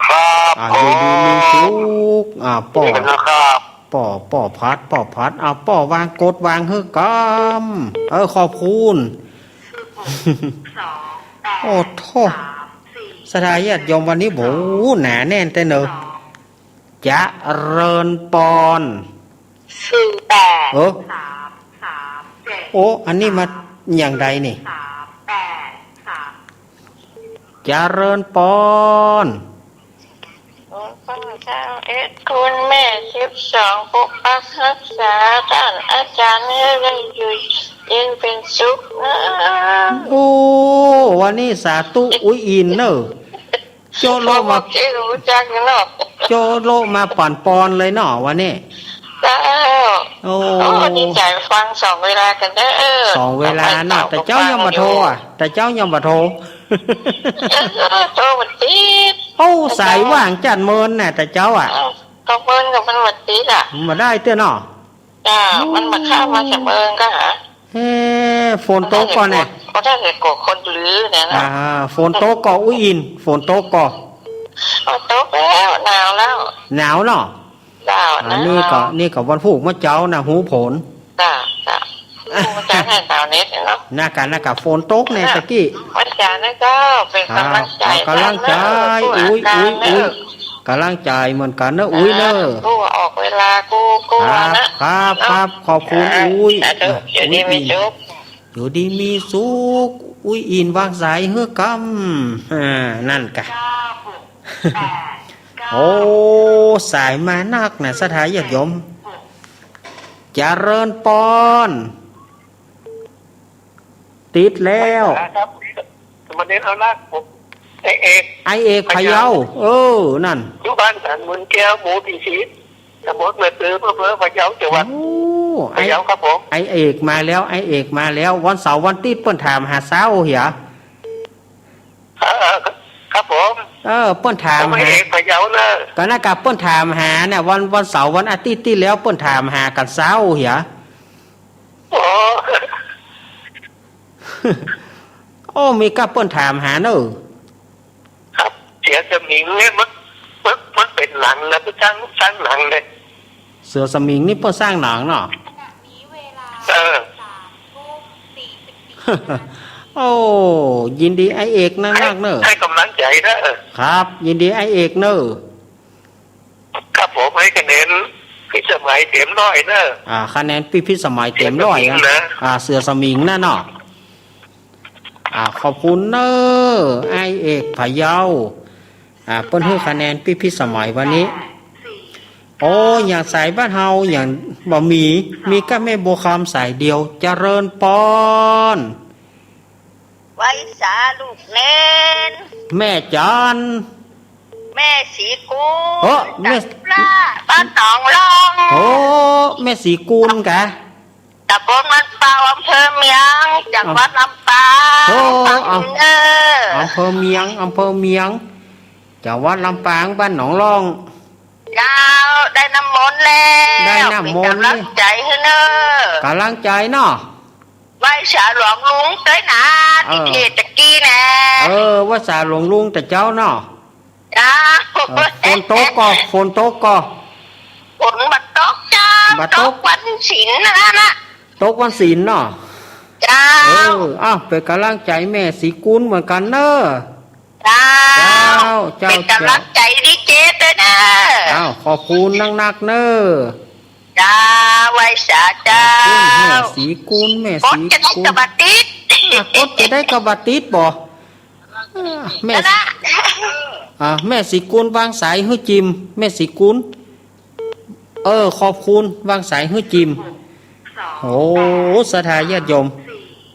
ครับ อ่ะ ผม อยู่ดีมีสุข อ่ะ ป้อ นี่นะครับ ป้อ ป้อผัด ป้อผัด อ่ะ ป้อวางกดวางหื้อกำ เออ ขอบคุณ โอ้โธ่ ศรัทธาญาติโยมวันนี้ โอ้โห หนาแน่นแต๊เน่อ เจริญปอน สี่แปด เออ สามสามเจ็ด โอ้ อันนี้มาอย่างใดนี่ สามแปดสาม เจริญปอน หลวงพ่อเจ้าเอ็ด คุณแม่สิบสอง ปกปักรักษาต้านอาจ๋ารย์หื้อได้อยู่ ยิ่งเป๋นสุขนะ โอ้ วันนี้สาธุอุ๊ยอินเน่อ โจ๊ะโละมา โอ้ เก่งรู้จักเนาะ โจ๊ะโละมาป่อนปอนเลยเนาะวันนี้ เจ้า โอ้ โอ้ ดีใจ๋ฟังสองเวลากั๋นเน่อ สองเวลาเนาะ สองเวลา แต่เจ๊ายังบ่โทรอะ แต่เจ๊ายังบ่โทร เออ โทรบ่ติด โอ้ สายว่างจัดเมินน่ะ แต่เจ๊าอะ เออ ก็เมินก็มันบ่ติดอะ บ่ได้เตื้อเนาะ จ้า มันบ่เข้ามาจากเมืองก็หา เอ๊ะ ฝนตกก่อแน่ ก็ได้แต่กลัวคนลือเนี่ยนะ อ่า ฝนตกก่ออุ๊ยอิน ฝนตกก่อ โอ้ ตกแล้ว หนาวแล้ว หนาวเนาะ หนาวนะ อ่า นี่ก็ นี่ก็วันพูกเมื่อเจ๊านะ ฮู้ผล จ้า จ้า ฮู้เมื่อเจ๊าแห่งหนาวนิดเนาะ น่ากะ น่ากะ ฝนตกแน่ น่ะ ตะกี้ วันจันทร์นะเจ้า เป๋นก๋ำลังใจ๋ ครับ เอาก๋ำลังใจ๋ เจ้า อุ๊ย อุ๊ย อาก๋านเน่อ อุ๊ย ก๋ำลังใจ๋เหมือนกั๋นเนาะ อุ๊ยเนาะ อ่า ผู้ออกเวลากู้ กู้ ครับ นะ ครับ ครับ ขอบคุณ เออ อุ๊ย สาธุ อยู่ดีมีสุข อยู่ดีมีสุข อุ๊ยอินวางสายหื้อกำ อ่า นั่นกะ โอ้ สายมานักนะ ศรัทธาญาติโยม เจริญปอน ติดแล้ว ครับ สมเด็จเอาละ ผม ไอ้เอก ไอ้เอกพะเยา พะเยา เออ นั่น อยู่บ้านสันหมื่นแก้ว หมู่ตี้สิบ ตำบลแม่ปือ อำเภอพะเยา จังหวัด โอ้ พะเยาครับผม ไอ้เอกมาแล้ว ไอ้เอกมาแล้ว วันเสาร์วันติ๊ดเปิ้นถามหาเซ้าเหีย เออ ครับผม เออ เปิ้นถามหา ผมไอ้เอกพะเยาเนอะ ก็นั่นกะ เปิ้นถามหาเนี่ย วัน วันเสาร์วันอาติ๊ดตี้แล้วเปิ้นถามหากั๋นเซ้าเหีย อ๋อ โอ้ มีก้าเปิ้นถามหาเนอะ ครับ เสือสมิงเนี่ยมัน มัน มันเป๋นหนังนะ เปิ้นสร้าง สร้างหนังเลย เสือสมิงนี่เปิ้นสร้างหนังเนาะ เออ โอ้ ยินดีไอ้เอกนักๆเนอะ ให้ก๋ำลังใจ๋เนอะ ครับ ยินดีไอ้เอกเนอะ ครับผม หื้อคะแนนพิสมัยเต๋มร้อยเนอะ อ่า คะแนนปี้พิสมัยเต๋มร้อยนะ เสือสมิงนะ อ่า เสือสมิงนะเนาะ อ่า ขอบคุณเนอะ ไอ้เอกพะเยา อ่า เปิ้นหื้อคะแนนปี้พิสมัยวันนี้ โอ้ อย่างสายบ้านเฮาอย่างบ่มี มีก้าแม่บัวคำสายเดียว เจริญปอน ไหว้สาลูกเณร แม่จัน แม่ศรีกุล เออ แม่ จากพระบ้านหนองล่อง โอ้ แม่ศรีกุลกะ ตำบลบ้านเป่า อำเภอเมือง จังหวัดลำปาง โอ้ ฟัง เอา เออ อำเภอเมือง อำเภอเมือง จังหวัดลำปาง บ้านหนองล่อง เจ้า ได้น้ำมนต์แล้ว ได้น้ำมนต์ เป๋นก๋ำลังใจ๋หื้อเนอะ ก๋ำลังใจ๋เนาะ ไหว้สาหลวงลุงตวยนะ เออ ตี้เทศน์ตะกี้นะ เออ ไหว้สาหลวงลุงแต่เจ๊าเนาะ เจ้า เออ ฝนตกก่อ ฝนตกก่อ ฝนบ่ตกเจ้า บ่ตก ตกวันศีลนะนะ ตกวันศีลเนาะ เจ้า เออ อ้าว เป๋นก๋ำลังใจ๋แม่ศรีกุลเหมือนกั๋นเนอะ เจ้า เจ้า เจ้า เป๋นก๋ำลังใจ๋ดีเจตวยเนอะ อ้าว ขอบคุณนักๆเนอะ เจ้า ไหว้สาเจ้า ขอบคุณแม่ศรีกุล แม่ศรีกุล กดจะได้กะบ่ติด อ่ะ กดจะได้กะบ่ติดบ่ อ่ะ แม่ นั่นนะ อ่ะ แม่ศรีกุลวางสายหื้อจิม แม่ศรีกุล เออ ขอบคุณ วางสายหื้อจิม โอ้ ศรัทธาญาติโยม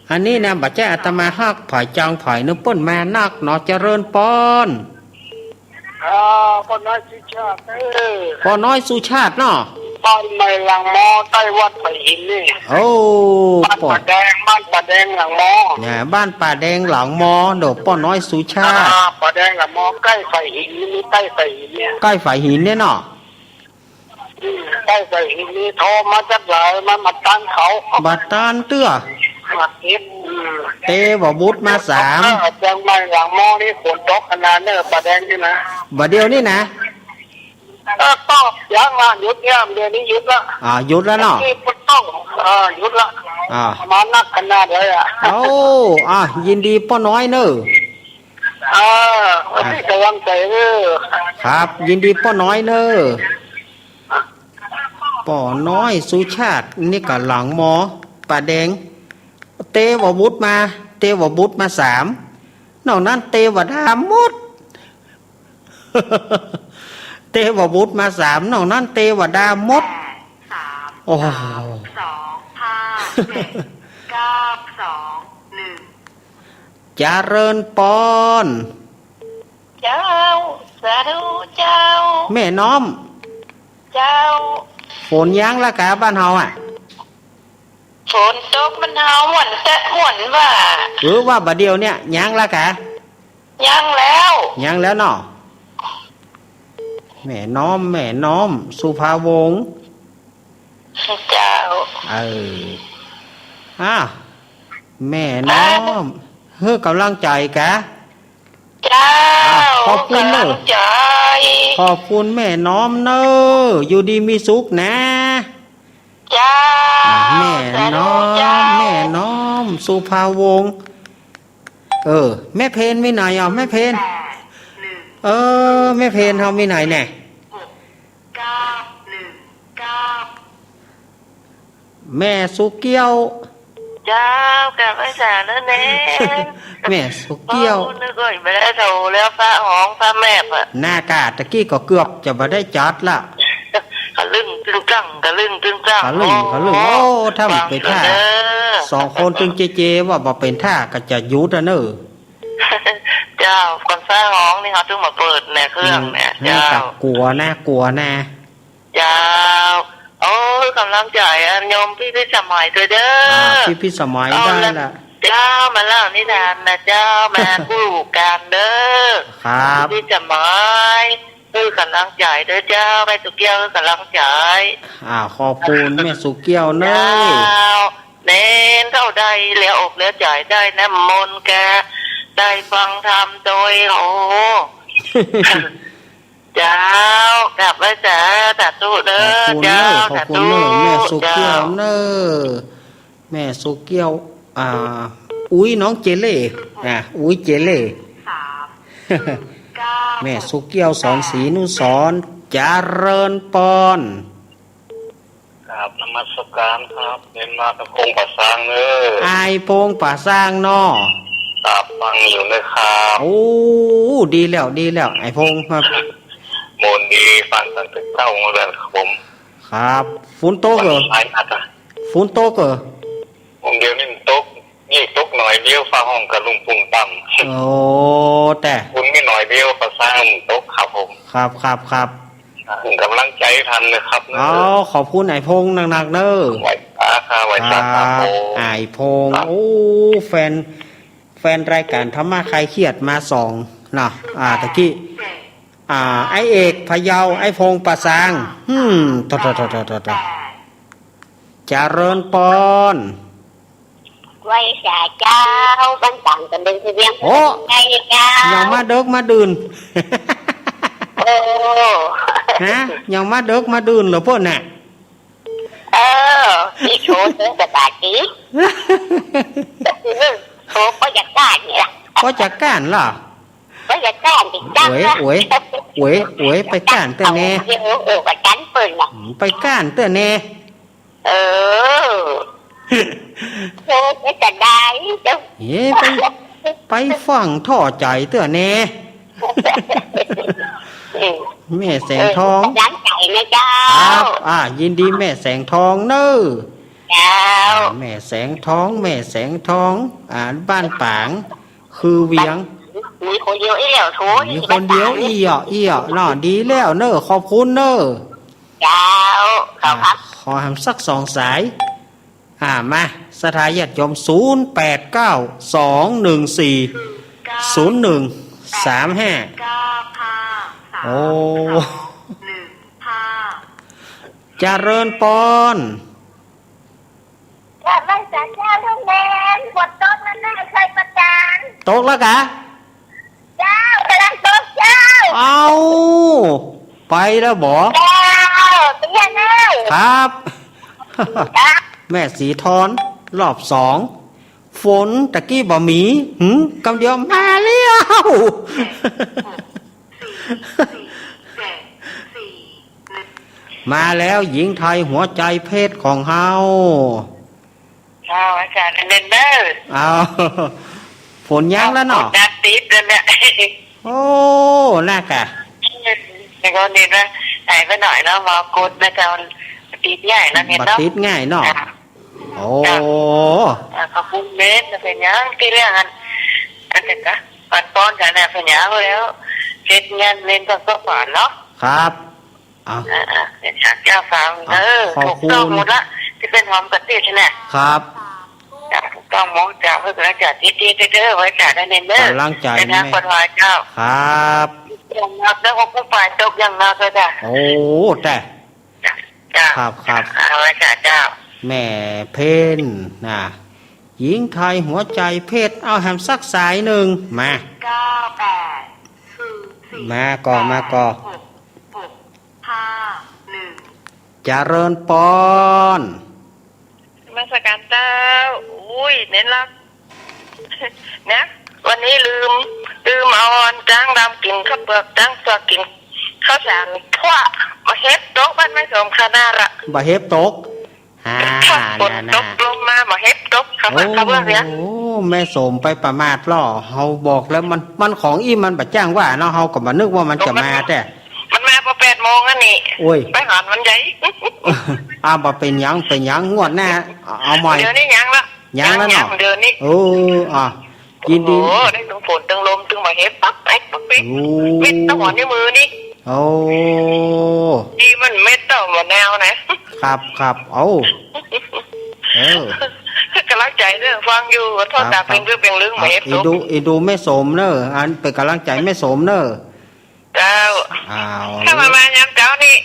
อันนี้นะ บ่ใจ้อาตมาฮักผายจังผายเนอะ เปิ้นมานักเนาะ เจริญปอน อ่า ป้อน้อยสุชาติ เออ ป้อน้อยสุชาติเนาะ บ้านใหม่หลังมอ ใต้วัดป่าหินนี่ โอ้ บ้านป่าแดง บ้านป่าแดงหลังมอ เนี่ย บ้านป่าแดงหลังมอ เนาะ ป้อน้อยสุชาติ อ่า ป่าแดงหลังมอ ใก้ฝ่ายหินนี่ ใก้ฝ่ายหินเนี่ย ใก้ฝ่ายหินเนี่ยเนาะ ใก้ฝ่ายหินนี่ โทรมาจักหลาย มันบ่ตันเขา บ่ตันเตื้อ มาเก็บ อืม เตว่าบุตรมาสาม เออ เจียงใหม่หลังมอนี่ฝนตกขนาดเนี้ย ป่าแดงนี่นะ บ่าเดี่ยวนี้นะ เออ ก็ยังละ หยุดเนี่ย เดี๋ยวนี้หยุดละ อ่า หยุดแล้วเนาะ ที่ฝนตก เออ หยุดละ อ่า มานักขนาดเลยอะ เอ้า อ่ะ ยินดีป้อน้อยเนอะ เออ อ่ะ ให้กำลังใจ๋เออ ครับ ยินดีป้อน้อยเนอะ ป้อน้อยสุชาติ นี่กะหลังมอ ป่าแดง เตว่าบุตรมา เตว่าบุตรมาสาม นอกนั้นเตวดาหมด เตว่าบุตรมาสาม นอกนั้นเตวดาหมด โอ้โห สอง ห้า เจ็ด เก้า สอง หนึ่ง เจริญปอน เจ้า สาธุเจ้า แม่น้อม เจ้า ฝนยังละกาบ้านเฮาอะ ฝนตกมันเฮาหวนเตอะหวนว่า เออ ว่าบ่าเดี่ยวเนี่ยยังละกา ยังแล้ว ยังแล้วเนาะ แม่น้อม แม่น้อม สุภาวงศ์ เจ้า เออ อ้าว แม่น้อม เฮ้อกำลังใจ๋กา เจ้า อ้าว ขอบคุณเน้อ กำลังใจ๋ ขอบคุณแม่น้อมเน้อ อยู่ดีมีสุขนะ เจ้า อ่ะ แม่น้อม สาธุเจ้า แม่น้อม สุภาวงศ์ เออ แม่เพนมีไหนอ่ะ แม่เพน เออ แม่เพนเฮามีไหนแน่ เก้า หนึ่ง เก้า แม่สุเกี้ยว เจ้า กราบไหว้สาเน้อแน่ แม่สุเกี้ยว โอ้ นึกว่าบ่ได้โทรแล้ว ฟ้าฮ้องฟ้าแมบอะ หน้ากาตะกี้ก็เกือบจะบ่ได้จัดละ กะลึ่งตึงตัง กะลึ่งตึงตัง กะลึ่ง โอ้ กะลึ่ง โอ้ ถ้ามันเป๋นท่า ฟังเถอะเน้อ สองคนตึงเจเจว่าบ่เป๋นท่าก็จะหยุดอะเน้อ เจ้า ก่อนฟ้าฮ้องนี่เฮาตึงมาเปิดแน่เครื่องเนี่ย อืม เจ้า กั๋วนะ กั๋วนะ เจ้า โอ้ กำลังใจ๋อะ โยมพิพิธสมัยตวยเน้อ อ่า พิพิธสมัย เอาละ ได้ละ เจ้า มาเล่านิทานนะเจ้า มากู้กั๋นเน้อ ครับ พิพิธสมัย เออ กำลังใจ๋ตวยเจ้า แม่สุเกี้ยว กำลังใจ๋ อ่า ขอบคุณแม่สุเกี้ยวเน้อ เจ้า เน้นเข้าได้เหลืออกเหลือใจ๋ ได้น้ำมนต์กา ได้ฟังธรรมตวย โอ้ เจ้า กราบไหว้สา สาธุเน้อ ขอบคุณเน้อ เจ้า ขอบคุณเน้อ สาธุ แม่สุเกี้ยวเน้อ เจ้า แม่สุเกี้ยว อ่า อุ๊ยน้องเจเล่ อ่า อุ๊ยเจเล่ แม่สุเกี้ยว สอนศรีนุสรณ์ เจริญปอน กราบนมัสก๋านครับ เน้นมากับพงษ์ป่าซางเน้อ อ้ายพงษ์ป่าซางเนาะ ครับ ฟังอยู่เน้อครับ โอ้ ดีแล้ว ดีแล้ว อ้ายพงษ์ครับ ม่วนดี ฟังตั้งแต่เจ๊ามาแล้วครับผม ครับ ฝนตกเหรอ วันนี้หลายนัดอะ ฝนตกเหรอ เดี๋ยวนี้มันตก นี่ตกหน่อยเดียว ฟ้าฮ้องกะครึ้มปุ้มตั้ม โอ้ แต่ ฝนมีหน่อยเดียว ป่าซางมันตกครับผม ครับ ครับ ครับ อ่ะ กำลังใจ๋ตันนะครับ เอา ขอบคุณอ้ายพงษ์นักๆ เน้อ ไหว้สาครับ ไหว้สาครับ ครับผม อ้ายพงษ์ ครับ โอ้ แฟน แฟนรายก๋านธรรมะคลายเครียดมาสองเนาะ อ่า ตะกี้ อ่า อ้ายเอกพะเยา อ้ายพงษ์ป่าซาง อืม โถ่ๆๆๆๆ เจริญปอน ไหว้สาเจ้า บ้านต่างกันเดินทะเบียน โอ้ ไกลเจ้า ยังมาเดิกมาดื่น โอ้ ฮะ ยังมาเดิกมาดื่นเหรอเปิ้นน่ะ เออ นี่โทรเจอสบายดี โทรก็อยากได้นี่ล่ะ ก็อยากก้านเหรอ ก็อยากก้านติดตั้ง โอ้ย นะ โอ้ย โอ้ย โอ้ย ไปก้านเตื้อแน่ เออ เออ ไปก้านเปิ้นน่ะ อืม ไปก้านเตื้อแน่ เออ โอ้ ไม่จะได้เจ้า เฮ้ ไป ไปฟังถ่อใจ๋เตื้อแน่ อืม แม่แสงทอง เออ กำลังใจ๋นะเจ้า ครับ อ่า ยินดีแม่แสงทองเน้อ เจ้า อ่า แม่แสงทอง แม่แสงทอง อ่า บ้านป๋าง คือเวียง มีคนเดียวอี้แหละ โถ มีคนเดียวอี้เหยาะ อี้เหยาะเนาะ ดีแล้วเน้อ ขอบคุณเน้อ เจ้า ขอบคุณ อ่า ขอแหมสักสองสาย อ่า มา ศรัทธาญาติโยม ศูนย์แปดเก้า สองหนึ่งสี่ ศูนย์หนึ่งสามห้า โอ้ เจริญปอน กราบไหว้สาเจ้าทุกแดน ฝนตกแล้วนะ ไอ้ไข่ประจาน ตกแล้วกา เจ้า กำลังตกเจ้า เอ้า ไปแล้วบ่ เจ้า เตี้ยเน้อ ครับ ครับ แม่สีทอน รอบสอง ฝนตะกี้บ่มี หืม กำเดียวมาแล้ว มาแล้ว หญิงไทยหัวใจเพชรของเฮา เจ้า อาจ๋ารย์เน้นเน้อ เอา ฝนยังแล้วเนาะ เอา ดับติดแล้วเนี่ย โอ้ น่ากะ แล้วก็เน้นว่า หายไปหน่อยเนาะ มรกตนะเจ้า ติดง่ายนะเน้นเนาะ บ่ติดง่ายเนาะ อ่า โอ้ เจ้า บุญเม้น เป๋นหยัง ตี้เรื่องอัน อันนั้นกะ ปันป้อนกั๋นน่ะ เป๋นหยัง แล้วเฮ็ดงานเล่นต้นก็ฝันเนาะ ครับ เอา อ่าๆ เป๋นหยังเจ้าฟัง เอา เออ ขอบคุณ ถูกต้องหมดละ ตี้เปิ้นหอมกะติ๊ดน่ะ ครับ จ้ะ ถูกต้องหมดจ้ะ เออ แล้วจ้ะ ตี้ๆ เด้อ ไว้จ้ะ ได้เน้นเด้อ ก๋ำลังใจ๋ เดินทาง แม่ ปลอดภัยเจ้า ครับ อย่างหนักแล้วก็ผู้ฝ่ายตกอย่างหนักเลยจ้ะ โอ้ แต่ จ้ะ ครับ ครับ เอาไว้จ้ะเจ้า แม่เพ็ญน่ะ หญิงไทยหัวใจเพชร เอาแหมสักสายนึ่ง มา เก้าแปด มาก่อ มาก่อ หกหกห้าหนึ่ง เจริญปอน นมัสก๋านเจ้า อุ้ย เน้นละ นะ วันนี้ลืม ลืมเอาจ๊างดำกิ๋นข้าวเปือก จ๊างเปือกกิ๋นข้าวสาร พวกบ่าเห็บตกบ้านแม่สมขนาดละ บ่าเห็บตก อ่า ฝนตก น่ะ ลมมา บ่าเห็บตก เขาว่า โอ้ เขาว่าเนี่ย โอ้ แม่สมไปประมาทล่อ เฮาบอกแล้วมัน มันของอี้มันบ่าจ้างว่าเนาะ เฮาก็บ่นึกว่ามันจะมาแต่ มันมาปอแปดโมงอันนี้ โอ้ย ไปหันมันใหญ่ อ่า บ่เป๋นหยัง เป๋นหยัง งวดหน้า เอาใหม่ เดี๋ยวนี้ยังละ ยังแล้วเนาะ ยัง เดี๋ยวนี้ โอ้ อ่ะ ยินดี โอ้ ได้ตึงฝนตึงลมตึงบ่าเห็บปั๊บ ไอ้ปั๊บปิ๊บ โอ้ เม็ดเต้าหัวในมือนี่ โอ้ ดีมันเม็ดเต้าหัวแนวนะ ครับ ครับ เอ้า เออ ก๋ำลังใจ๋เด้อ ฟังอยู่ โทษ ครับ ตาเปล่ง ครับ เรื่องเปล่งลึง ครับ บ่าเห็บตก อีดู อีดูแม่สมเน่อ อันเป๋นก๋ำลังใจ๋แม่สมเน่อ เจ้า อ้าว ถ้ามันมายามเจ๊านี่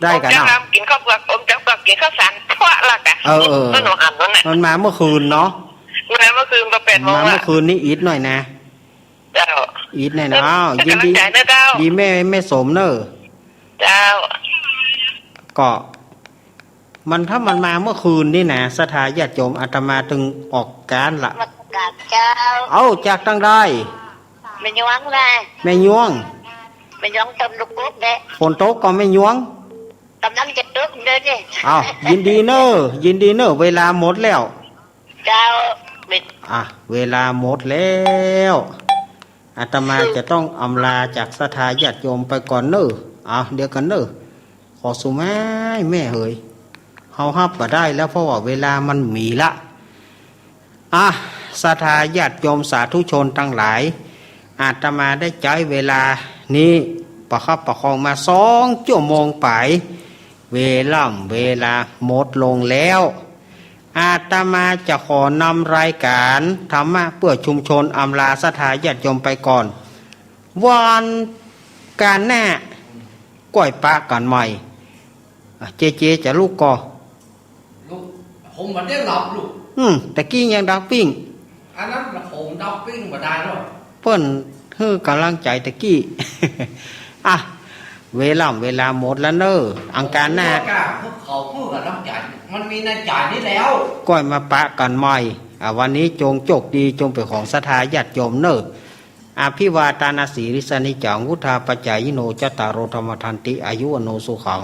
ได้ก๋านเนาะ อมจ๊างดำกิ๋นข้าวเปือก อมจ๊างเปือกกิ๋นข้าวสาร พวกละกะ เออ เออ ต้นหัวหันนั่นน่ะ มันมาเมื่อคืนเนาะ มาเมื่อคืนตอนแปดโมง มาเมื่อคืนนี้อิดหน่อยนะ เจ้า อิดหน่อยนะ เออ อ้าว ยินดี ก๋ำลังใจ๋เน่อเจ้า ดีแม่ แม่สมเน่อ เจ้า ก็ มัน ถ้ามันมาเมื่อคืนนี่นะ ศรัทธาญาติโยม อาตมาตึงออกก๋านละ นมัสก๋านเจ้า เอ้า จากตางใด แม่ยวงนะ แม่ยวง แม่ยวงตำลูกกกแหละ ฝนตกก่อแม่ยวง ก๋ำลังจะตกเดี๋ยวนี้ เอ้า ยินดีเน่อ ยินดีเน่อ เวลาหมดแล้ว เจ้า อ่ะ เวลาหมดแล้ว อาตมาจะต้องอำลาจากศรัทธาญาติโยมไปก่อนเน่อ เอา เดี๋ยวก่อนเน่อ ขอสุมายแม่เหย เฮาฮับบ่ได้แล้ว เพราะว่าเวลามันมีละ อ่ะ ศรัทธาญาติโยมสาธุชนตังหลาย อาตมาได้ใจ๊เวลานี้ประคับประคองมาสองจั่วโมงป๋าย เวล่ำเวลาหมดลงแล้ว อาตมาจะขอนำรายก๋านธรรมะเปื้อชุมชนอำลาศรัทธาญาติโยมไปก่อน วันก๋านหน้า ก้อยปะกั๋นใหม่ อ่ะ เจเจจะลุกก่อ ลุก ผมบ่ได้หลับลูก อืม ตะกี้ยังดับปิ้ง อันนั้นผมดับปิ้งบ่ได้หรอก เปิ้นหื้อก๋ำลังใจ๋ตะกี้ อ่ะ เวล่ำเวลาหมดแล้วเน่อ อังคารหน้า ผมก็กล้า พวกเขาหื้อก๋ำลังใจ๋ มันมีในใจ๋นี่แล้ว ก้อยมาปะกั๋นใหม่ อ่ะ วันนี้จงโชคดี จงเป๋นของศรัทธาญาติโยมเน่อ อภิวาทานาสีลิสสะนิจจัง วุฑฒาปจายิโน จัตตาโร ธัมมา วัฑฒันติ อายุ วัณโณ สุขัง